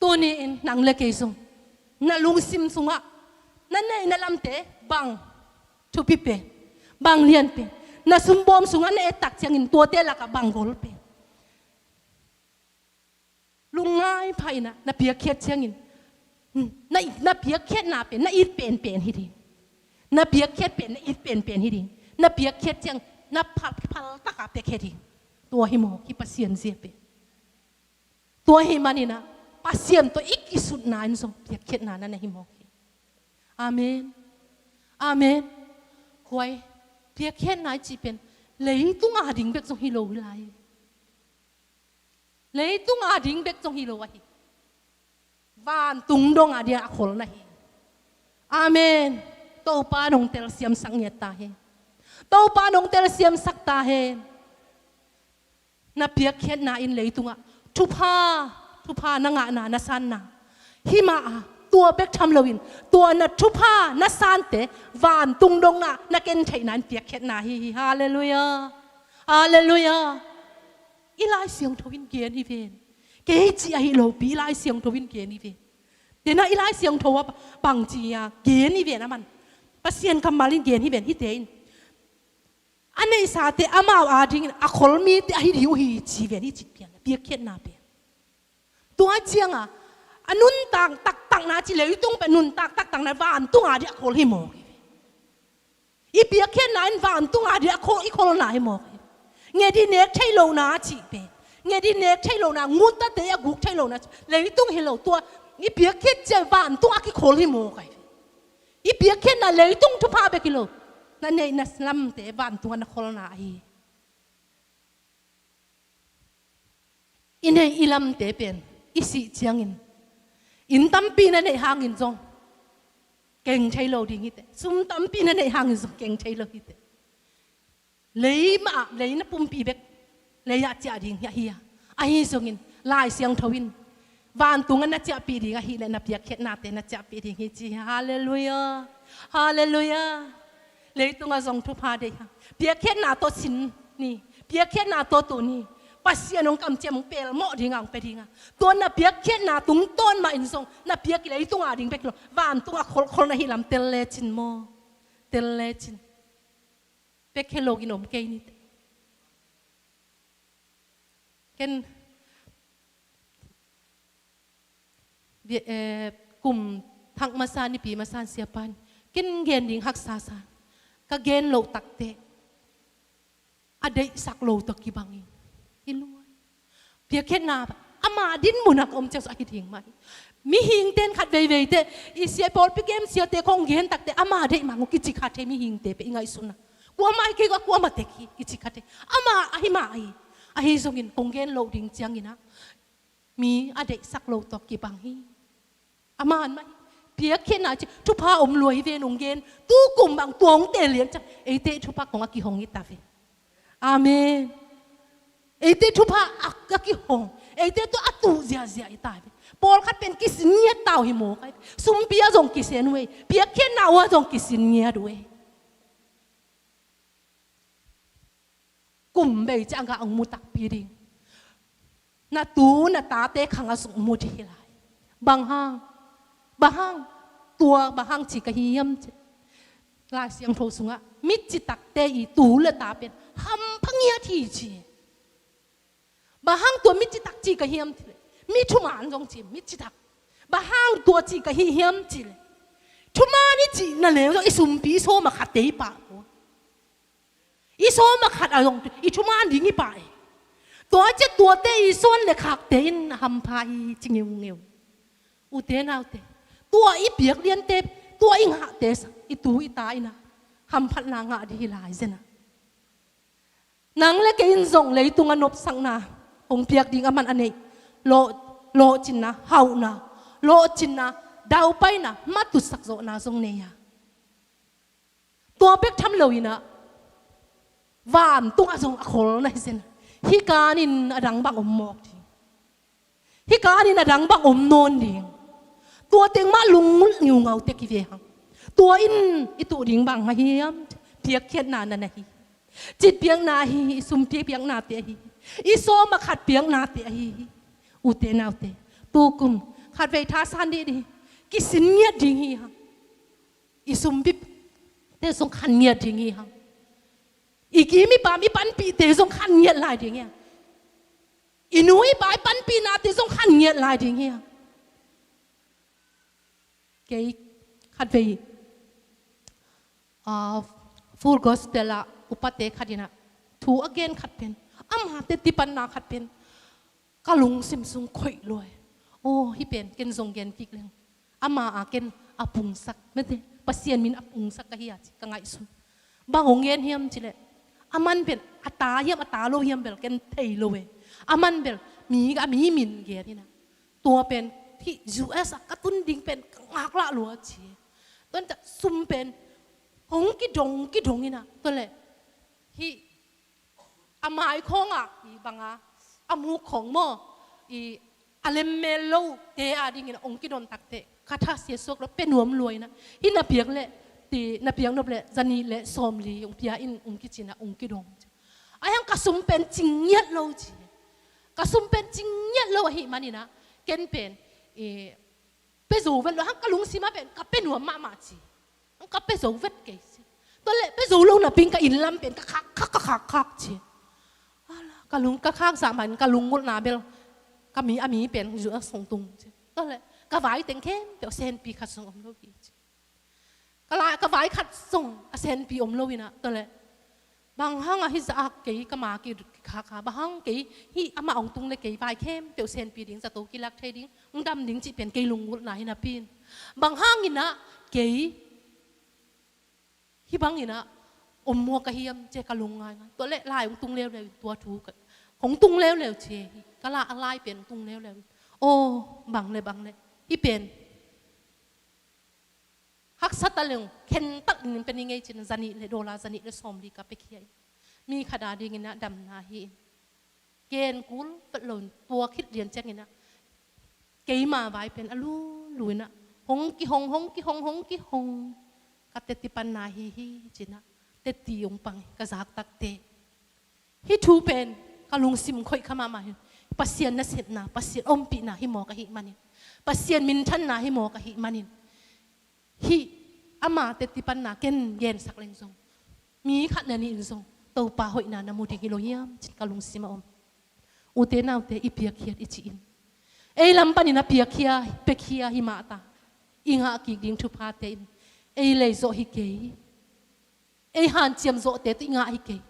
Tuni-in nang le kei zong na lungsim sungah na neih na lamte bang thupi pen, bang lian pen, na sumbawm sungah na et tak ciangin tuate lakah bang gol pen, lungngai pha inah na piakkhiat ciangin, hmm, na, na piakkhiatna pen na it penpen hi ding. Na piakkhiat pen na it penpen hi ding. Na piakkhiat ciang na phal, phaltaka piakkhiat hi. Tua hi mawk hi Pasian zia pen. Tua hi maninah Pasian tawh i kisutna in zong piakkhiatna na na hi mawk hi. Amen. Amen. Huai piakkhiatna i cih pen leitung a ding bek zong hi lo hi lai. Leitung a ding bek zong hi lo ahi. Vantung dong a dia a khol na hi. Amen. Topa nong telsiamsak ngiat ta hen. Topa nong telsiamsak ta hen. Na piakkhiatna in leitungah thupha, thupha na ngahna na sanna hi mah a, tua bek tham loin tua na thupha na sante vantung dongah na ken theihna in piakkhiatna hi hi. Halleluiah. Halleluiah. I Lai Siangtho in gen hi ven. Kei cih ahi lopi i Lai Siangtho in gen hi ven. Tena i Lai Siangtho a bangci a gen hi ven a man. Pasian kammal in gen hi ven, hihte in a neihsate amau adingin a khol mite ahi ding uh hi ci ven, i cih pian piakkhiatna pen. Tua cianga a nuntak taktakna ci, leitung pen nuntak taktakna vantung ading a khol hi mawk hi ve. I piakkhiatna in vantung ading a khol, i kholna hi mawk hi. Nget i nek theih lohna cih pen, nget i nek theih lohna, ngutate a guk theih lohna cih, leitung hi lo, tua i piakkhiat ciang vantung a kikhol hi mawk hi ve. I piakkhiatna leitung thupha bek hi lo, na neih na lamte vantung a na kholna ahi. I neih i lamte pen i sih ciangin, inn tampi na neih hangin zong keng thei lo ding hi teh. Sum tampi na neih hangin zong keng thei lo hi teh. Lei mah, lei na pumpi bek lei ah ciah ding hi ahi a. Ahi zongin Lai Siangtho in vantung a na ciahpih ding ahih leh na piakkhiatnate na ciahpih ding hi ci hi. Halleluiah. Halleluiah. Leitungah zong thupha deih hang. Piakkhiatna tawh sin ni. Piakkhiatna tawh tu ni. Pasian hong kamciam, hong pelmawh dingah hong pia dingah, tua na piakkhiatna tungtawn mah in zong na piak, leitung ading bek lo, vantung a kholkhol na hih lam tel lecin maw? Tel lecin. Pek khia lo in om kei ni teh. Ken bia, eh, kum thak masa, Nipi masa in siapa in ken gen ding haksa sa. Ka gen loh takteh a deihsak lo tawh kibangin hi lua. Piakkhiatna ama din munah ka om ciang sung ahi ding mah hi. Mihingte in khat veivei teh, i sia, pawlpi kem siate khong gen takteh ama deih mang uh kici kha thei, mihingte pen i ngaihsutna. Kuamah hi kei, kuamah tek hi kici kha thei. Ama ahi mah hi. Ahi zongin kong gen loh ding ciangin ah mi a deihsak lo tawh kibang hi. A man mah hi. Piakkhiatna ci thupha om lua hi ve, nong gen. Tukum bang tua hong teel lian ciang eite thupha kong a kihong hi ta ve. Amen. Eite thupha a, a kihong, eite tua a tuh ziahziah hi ta ve. Pawlkhat pen kisin ngiat ta uh hi mawk hi. Sumpi ah zong kisen uh ei. Piakkhiatna uh ah zong kisin ngiat uh ei. Kum bei ciang a hong mu takpi ding. Na tu na tate khang ah zong mu ding hi lai. Bang hang? Bang hang? Tua bang hang ci ka hi hiam cih leh, Lai Siangtho sungah mi citakte i tu le ta pen hampha ngiat hi ci. Bang hang tua mi citak ci ka hiam cih leh, mi thuman zong ci, mi citak. Bang hang tua ci ka hi hiam cih leh, thuman i cih na leng zong i sumpi i sawm a khatte hi pah uh. I sawm a khat a zong i thuman ding hi pah e. Tua ciang tuate i suan le khakte in a hampha hi ci ngeungeu. Ute naute, tua i piak liante, tua i ngahte sa, i tu i ta in a hamphatna ngah ding hi lai zen a. Nang le kei in zong leitung a nopsakna hong piak ding a man a neih, lawh, lawhcinna, hauhna, lawhcinna, daupaina, matutsak zawhna zong nei a. Tua bek tham lo in a, vantung ah zong a khol na hi zen. Hih kanin a dang bang om mawk ding. Hih kanin a dang bang om nawn ding. Tua teng mah lungngulh ngiungau tek hi ve hang. Tua in i tuh ding bang ahi hiam? Piakkhiatna na na hi. Cit piakna ahi hi, i sumpi piaknate ahi hi. I sawm a khat piaknate ahi hi. Ute naute, tukum khatvei thasan dih dih. Kisin ngiat ding hi hang. I sumpite zong khan ngiat ding hi hang. I kim i pam i panpihte zong khan ngiat lai ding hi hang. I nu i pa i panpihnate zong khan ngiat lai ding hi hang. Kei khatvei, ah, Full Gospel ah upate khat in a thu a gen khat pen, amate tipanna khat pen ka lungsim sung khoih lua hi. Aw, hih pen ken zong gen kik leng, ama a ken a pungsak, mete, Pasian min a pungsak ka hi a ci ka ngaihsun. Bang hong gen hiam cih leh, a man pen a ta hiam a ta lo hiam bel ken thei lo e. A man bel mi, a mi min gen hi na. Tua pen hih U S a ka tun ding pen ka ngaklah lua ci. Tua in ta sum pen hong kidong, kidong hi na. Tua leh hih a mai khawngah i banga, a muk khawng maw, i a lemmel lote adingin a hong kidon takteh ka thasia suak lo, pia nuam lua in a. Hih na piak leh, ti na piak nop leh zanih le sawmli hong pia in hong kici in a hong kidong. Ahi hang ka sum pen cing ngiat lo ci. Ka sum pen cing ngiat lo ahih manin a, ken pen, eh, pia zo vet lo hang, ka lungsim ah pen ka pia nuam mahmah ci. Ka pia zo vet kei ci. Tua leh pia zo lo napi-in ka inn lam pen ka khak khak, ka khak khak ci. Ala, ka lung, ka khak zah mah in ka lunggulhna bel ka mi, a mi pen zu a sung tung ci. Tua leh ka vai teng khempeuh a senpi khat zong om lo hi ci. Ka la, ka vai khat zong a senpi om lo in ah, tua leh bang hang a hih zah kei ka ma kikhak a, bang hang kei hih amah hong tung leh kei vai khempeuh senpi ding, zato kilak thei ding, hong dam ding cih pen kei lunggulhna hi napi-in, bang hangin ah kei hih bangin ah om muak ka hiam ci-a ka lungngai ngai. Tua leh lai hong tung leuleu in, tua thu ka, hong tung leuleu ci hi. Ka la, a lai pen hong tung leuleu in, aw, bang leh bang leh hih pen haksa ta leng khentat in pia ning ei ci-in, zanih leh dollar zanih leh sawmli ka piakhia in, mi khat adingin ah damna hi in, gen kul vet lo in, tua khit lian ciangin ah keima vai pen a lulu in ah hong kihong, hong kihong, hong kihong, ka teti panna hi hi ci-in ah teti hong pang hi, ka zak takteh. Hih thu pen ka lungsim khoih kha mahmah hi. Pasian nasepna, Pasian ompihna hi mawk ahih manin, Pasian minthanna hi mawk ahih manin, hih ama teti panna ken gensak leng zong, mi khat leh nih in zong Topa hoihna na mu ding hi lo hiam ci-in ka lungsim a om. Ute naute, i piakkhiat i cih in, ei lam panin a piakhia, piakhia hi mah ta, i ngah kik ding thuphate in ei lei zawh hi kei. Ei hanciam zawhte tawh i ngah hi kei.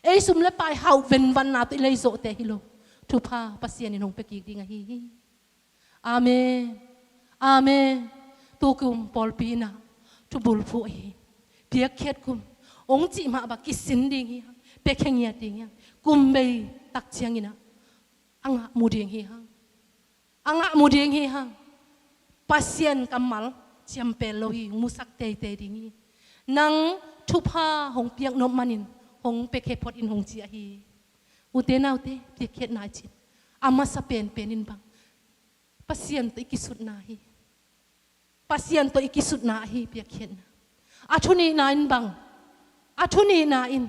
Ei sum leh pai hauh venvanna tawh i lei zawhte hi lo. Thupha Pasian in hong pia kik ding ahi hi. Amen. Amen. Tukum pawlpi in ah thubulphuh ahi, piakkhiat kum hong cih mah bang kisin ding hi hang, piakhia ngiat ding hi hang. Kum bei tak ciangin ah a ngah mu ding hi hang. A ngah mu ding hi hang. Pasian kammal ciampel lo hi, hong musak teitei ding hi. Nang thupha hong piak nop manin hong piakhia phot in hong ci ahi. Ute naute, piakkhiatna i cih in a masa penpen in bang Pasian tawh i kisutna hi. Pasian tawh i kisutna ahi piakkhiatna. A thu nihna in bang, a thu nihna in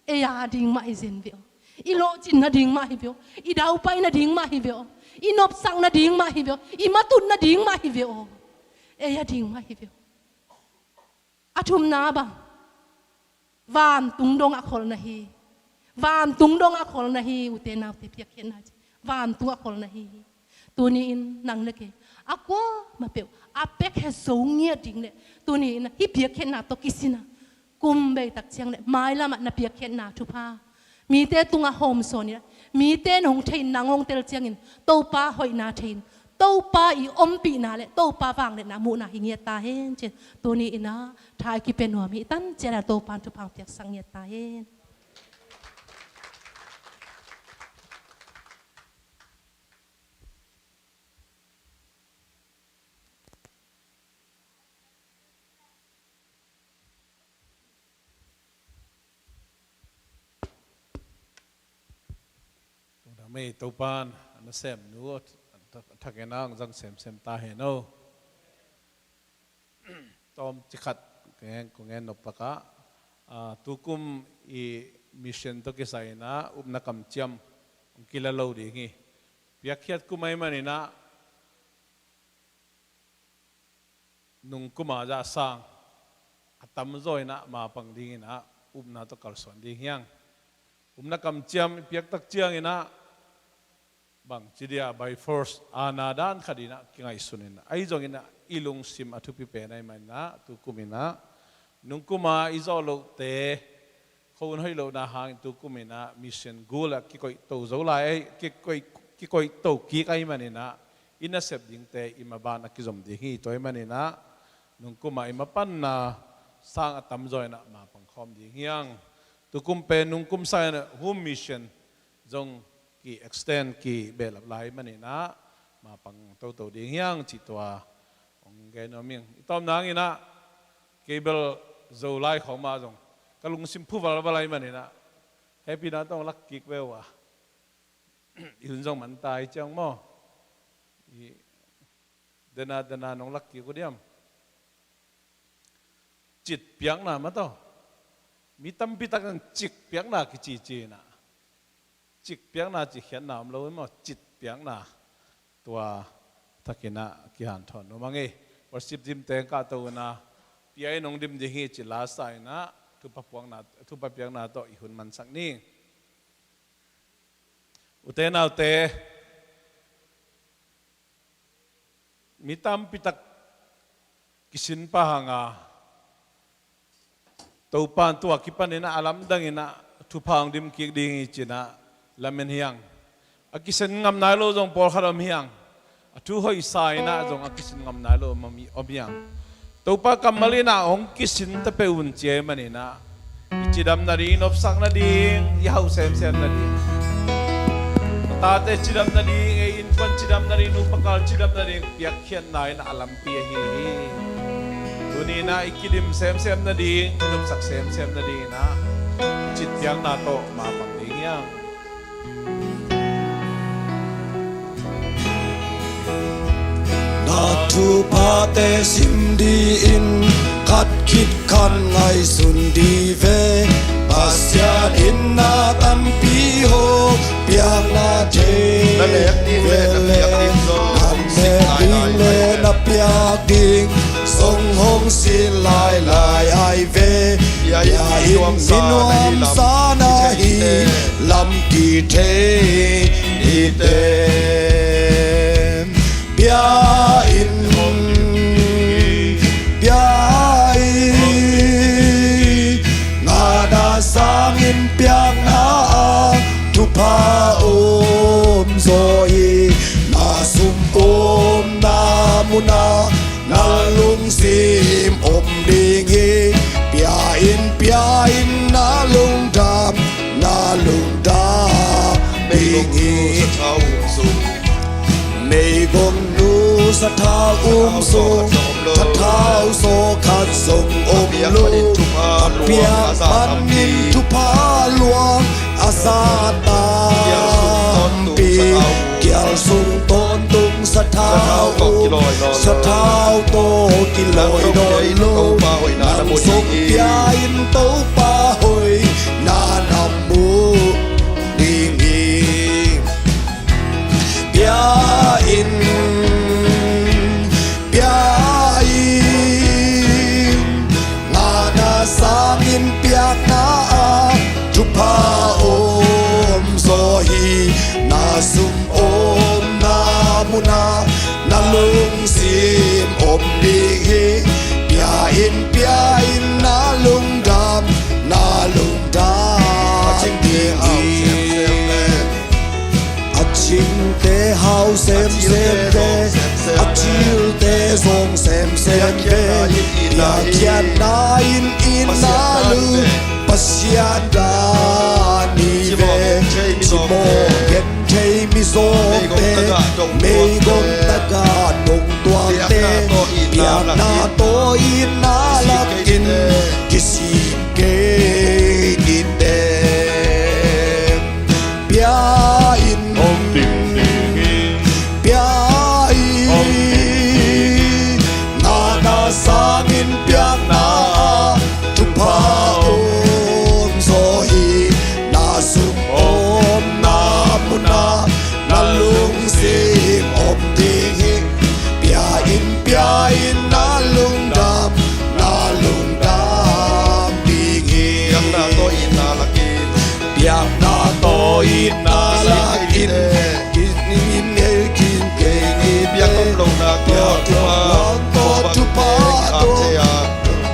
ei a ding mah hi zen ve aw. I lawhcinna ding mah hi ve aw. I daupaina ding mah hi ve aw. I nopsakna ding mah hi ve aw. I matutna ding mah hi ve aw. Ei a ding mah hi ve aw. A thumna bang, vantung dong a kholna hi. Vantung dong a kholna hi, ute naute, piakkhiatna ci, vantung a kholna hi. Tuni-in nang leh kei a kuamah peuh a piakhia zo ngiat ding leh, tuni-in hih piakkhiatna tawh kisin a, kum bei tak ciang leh mailam ah na piakkhiatna thupha mite tungah hawmsawn in ah, mite in hong thei in, nang hong tel ciangin Topa hoihna thei in, Topa i ompihna leh Topa vangliatna muhna hi ngiat ta hen ci-in, tuni-in ah tha i kipia nuam hi. I tan ciat a Topa in thupha hong piaksak ngiat ta hen. Lungdam ei, Topa'n a nasemnu a tha-, a thakin ah hong zang semsem ta hen aw. Tawm cikhat kong ngen, kong ngen nop lakah, ah, tukum i mission tawh kisai in ah upna kamciam hong kila lo ding hi. Piakkhiat kum ahih manin ah nungkum a zah sang a tamzaw in ah mapang dingin ah upna tawh kalsuan ding hi hang. Upna kamciam i piak tak ciangin ah bangci dia by force, aana dan khat in ah kingaihsun in ah, ahi zongin ah i lungsim a thupi pen ahih manin ah tukum in ah nungkum a i zawh lohte, khuahun hoih lohna hangin tukum in ah mission gul ah kikoihto zo lai, kikoih, kikoihto kik ahih manin ah i nasep dingte i maban a kizom ding hi. Tua ahih manin ah nungkum a i mapanna sang a tamzaw in ah mapang khawm ding hi hang. Tukum pen nungkum sangin ah home mission zong ki-extend, kibehlap lai ahih manin ah mapang toto ding hi hang cih tua hong gen nuam ing. I tawpna hangin ah kei bel Zolai khawng mah zong ka lungsim phu valval ahih manin ah hehpihna tawh hong lak kik ve uh a. I hun zong man ta hi ciang maw. I dena dena nong lak kik uh diam. Citpiakna mah tawh. Mi tampi tak in citpiakna kicici in ah, citpiakna cihkhiatna om lo in maw, citpiakna. Tua takin ah kihanthawn nuam ing ei. Worship team teng kahto in ah pia in hong dim ding hi ci lasa in ah thupha puakna, thupha piakna tawh i hun mansak ni. Ute naute, mi tampi tak kisin pah hang a, Topa in tua kipan in ah a lamdang in ah thupha hong dim kik ding hi ci-in ah lamen hi hang. A kisen ngam nai lo zong pawlkhat om hi hang. A thu hoihsa in ah zong a kisen ngam nai lo om, om hi hang. Topa kammal in ah hong kisin ta peuh un ci ahih manin ah, i cidam nading, i nopsak nading, i hauh semsem nading, a tate cidam nading, ei innkuan cidam nading, nupa kal cidam nading piakkhiatna in a lampi ahi hi. Tuni in ah i kidim semsem nading, i nopsak semsem nading in ah i citpiakna tawh mapang ding hi hang. Na thuphate sim dingin khat khit khat ngaihsun ding ve. Pasian in na tampi hong piakna thei na nek ding le na veleh piak ding zong na nek ding le na piak ding zong hong sin lailai ahi ve. Bia in mi nuamsa na hi lam kithei ni teh. Bia in, bia in, ngana sangin piakna ah thupha om zaw hi. Na sum omna munah na lungsim om ding hi. Pia in, pia in, na lungdam, na lungdam ding hi. Meigong nu sathau um sung, sathau zaw khat zong om lo. A piak panin thupha luang a za tampi, kial sung tawntung sathau um, sathau tawh kilawi nawn lo. Nang zong pia in, Topa hoihna na mu ding hi. Pia in, pia in, ngana sangin piakna ah thupha om zaw hi. Na sum omna munah na lungsim om ding hi. Pia in, pia in, na lungdam, na lungdam ding hi. A cingte hau semsem ve, a cilte zong semsem ve. Piakkhiatna in i na lung Pasian dan hi ve. Cimawh genthei mizawngte, meigong tagah dongtuangte, piakna tawh itna lakin kisik kei ni teh. Pia in, pia in, ngana sangin piakna ah thupha om zaw hi. Na sum omna munah na lungsim om ding hi. Pia in, pia in, na lungdam, na lungdam ding hi. Piakna tawh itna lakin, piakna tawh itna lakin, kisik kei ni teh. Piak om lohna tawh thupha, thupha tawh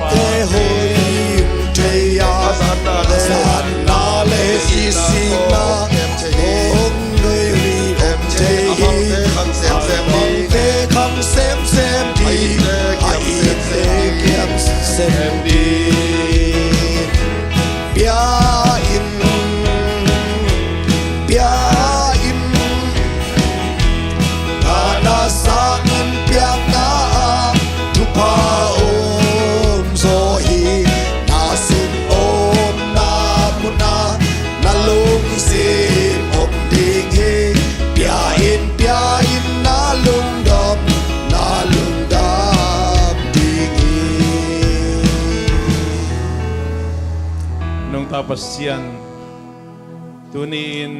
te hoih thei a, a zatna le i sihna hong ngei om thei hi. Amangte khang semsem ding, a itte kiam semsem ding. Pia in, pia in, ngana sangin piakna ah thupha om zaw hi. Na sum omna munah na lungsim om ding hi. Pia in, pia in, na lungdam, na lungdam ding hi. Nungta Pasian, tuni-in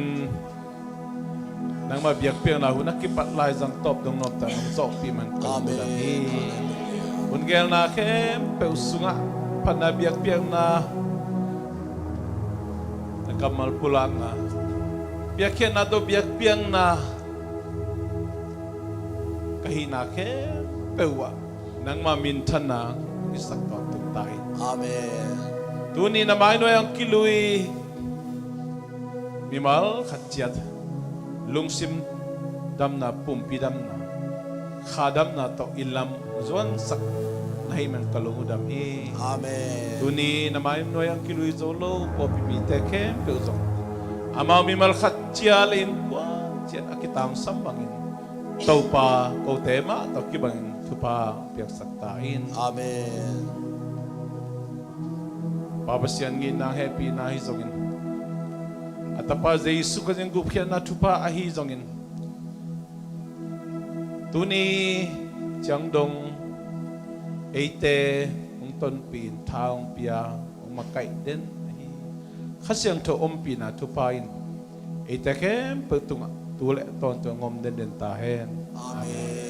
nangmah biakpiakna hun a kipat lai zang tawp dong nopta nong zawhpih man kong lungdam hi. Gelna khempeuh sungah phatna biakpiakna, na kammal pulakna, biakpiakna tawh biakpiakna ka hihna khempeuh ah nangma minthanna i sak tawntung ta in. Amen. Tuni na mainuai ang kilui mimal khat ciat lungsim damna, pumpi damna, kha damna tawh i lam zuansak na hih man ka lung uh dam hi. Amen. Tuni na mainuai ang kilui zo lo pawlpi mite khempeuh zong amau mimal khat ciat le innkuan ciat a kitangsam bangin Topa kote mah tawh kibangin thupha piaksak ta in. Amen. Pa Pasian ngitna hehpihna ahi zongin, a Tapa Jesu Khazih gupkhiatna thupha ahi zongin, tuni ciang dong eite hong tonpih in, tha hong pia, hong makaih den ahi Kha Siangtho ompihna thupha in eite khempeuh tungah tu le tawntung hong om denden ta hen. Amen.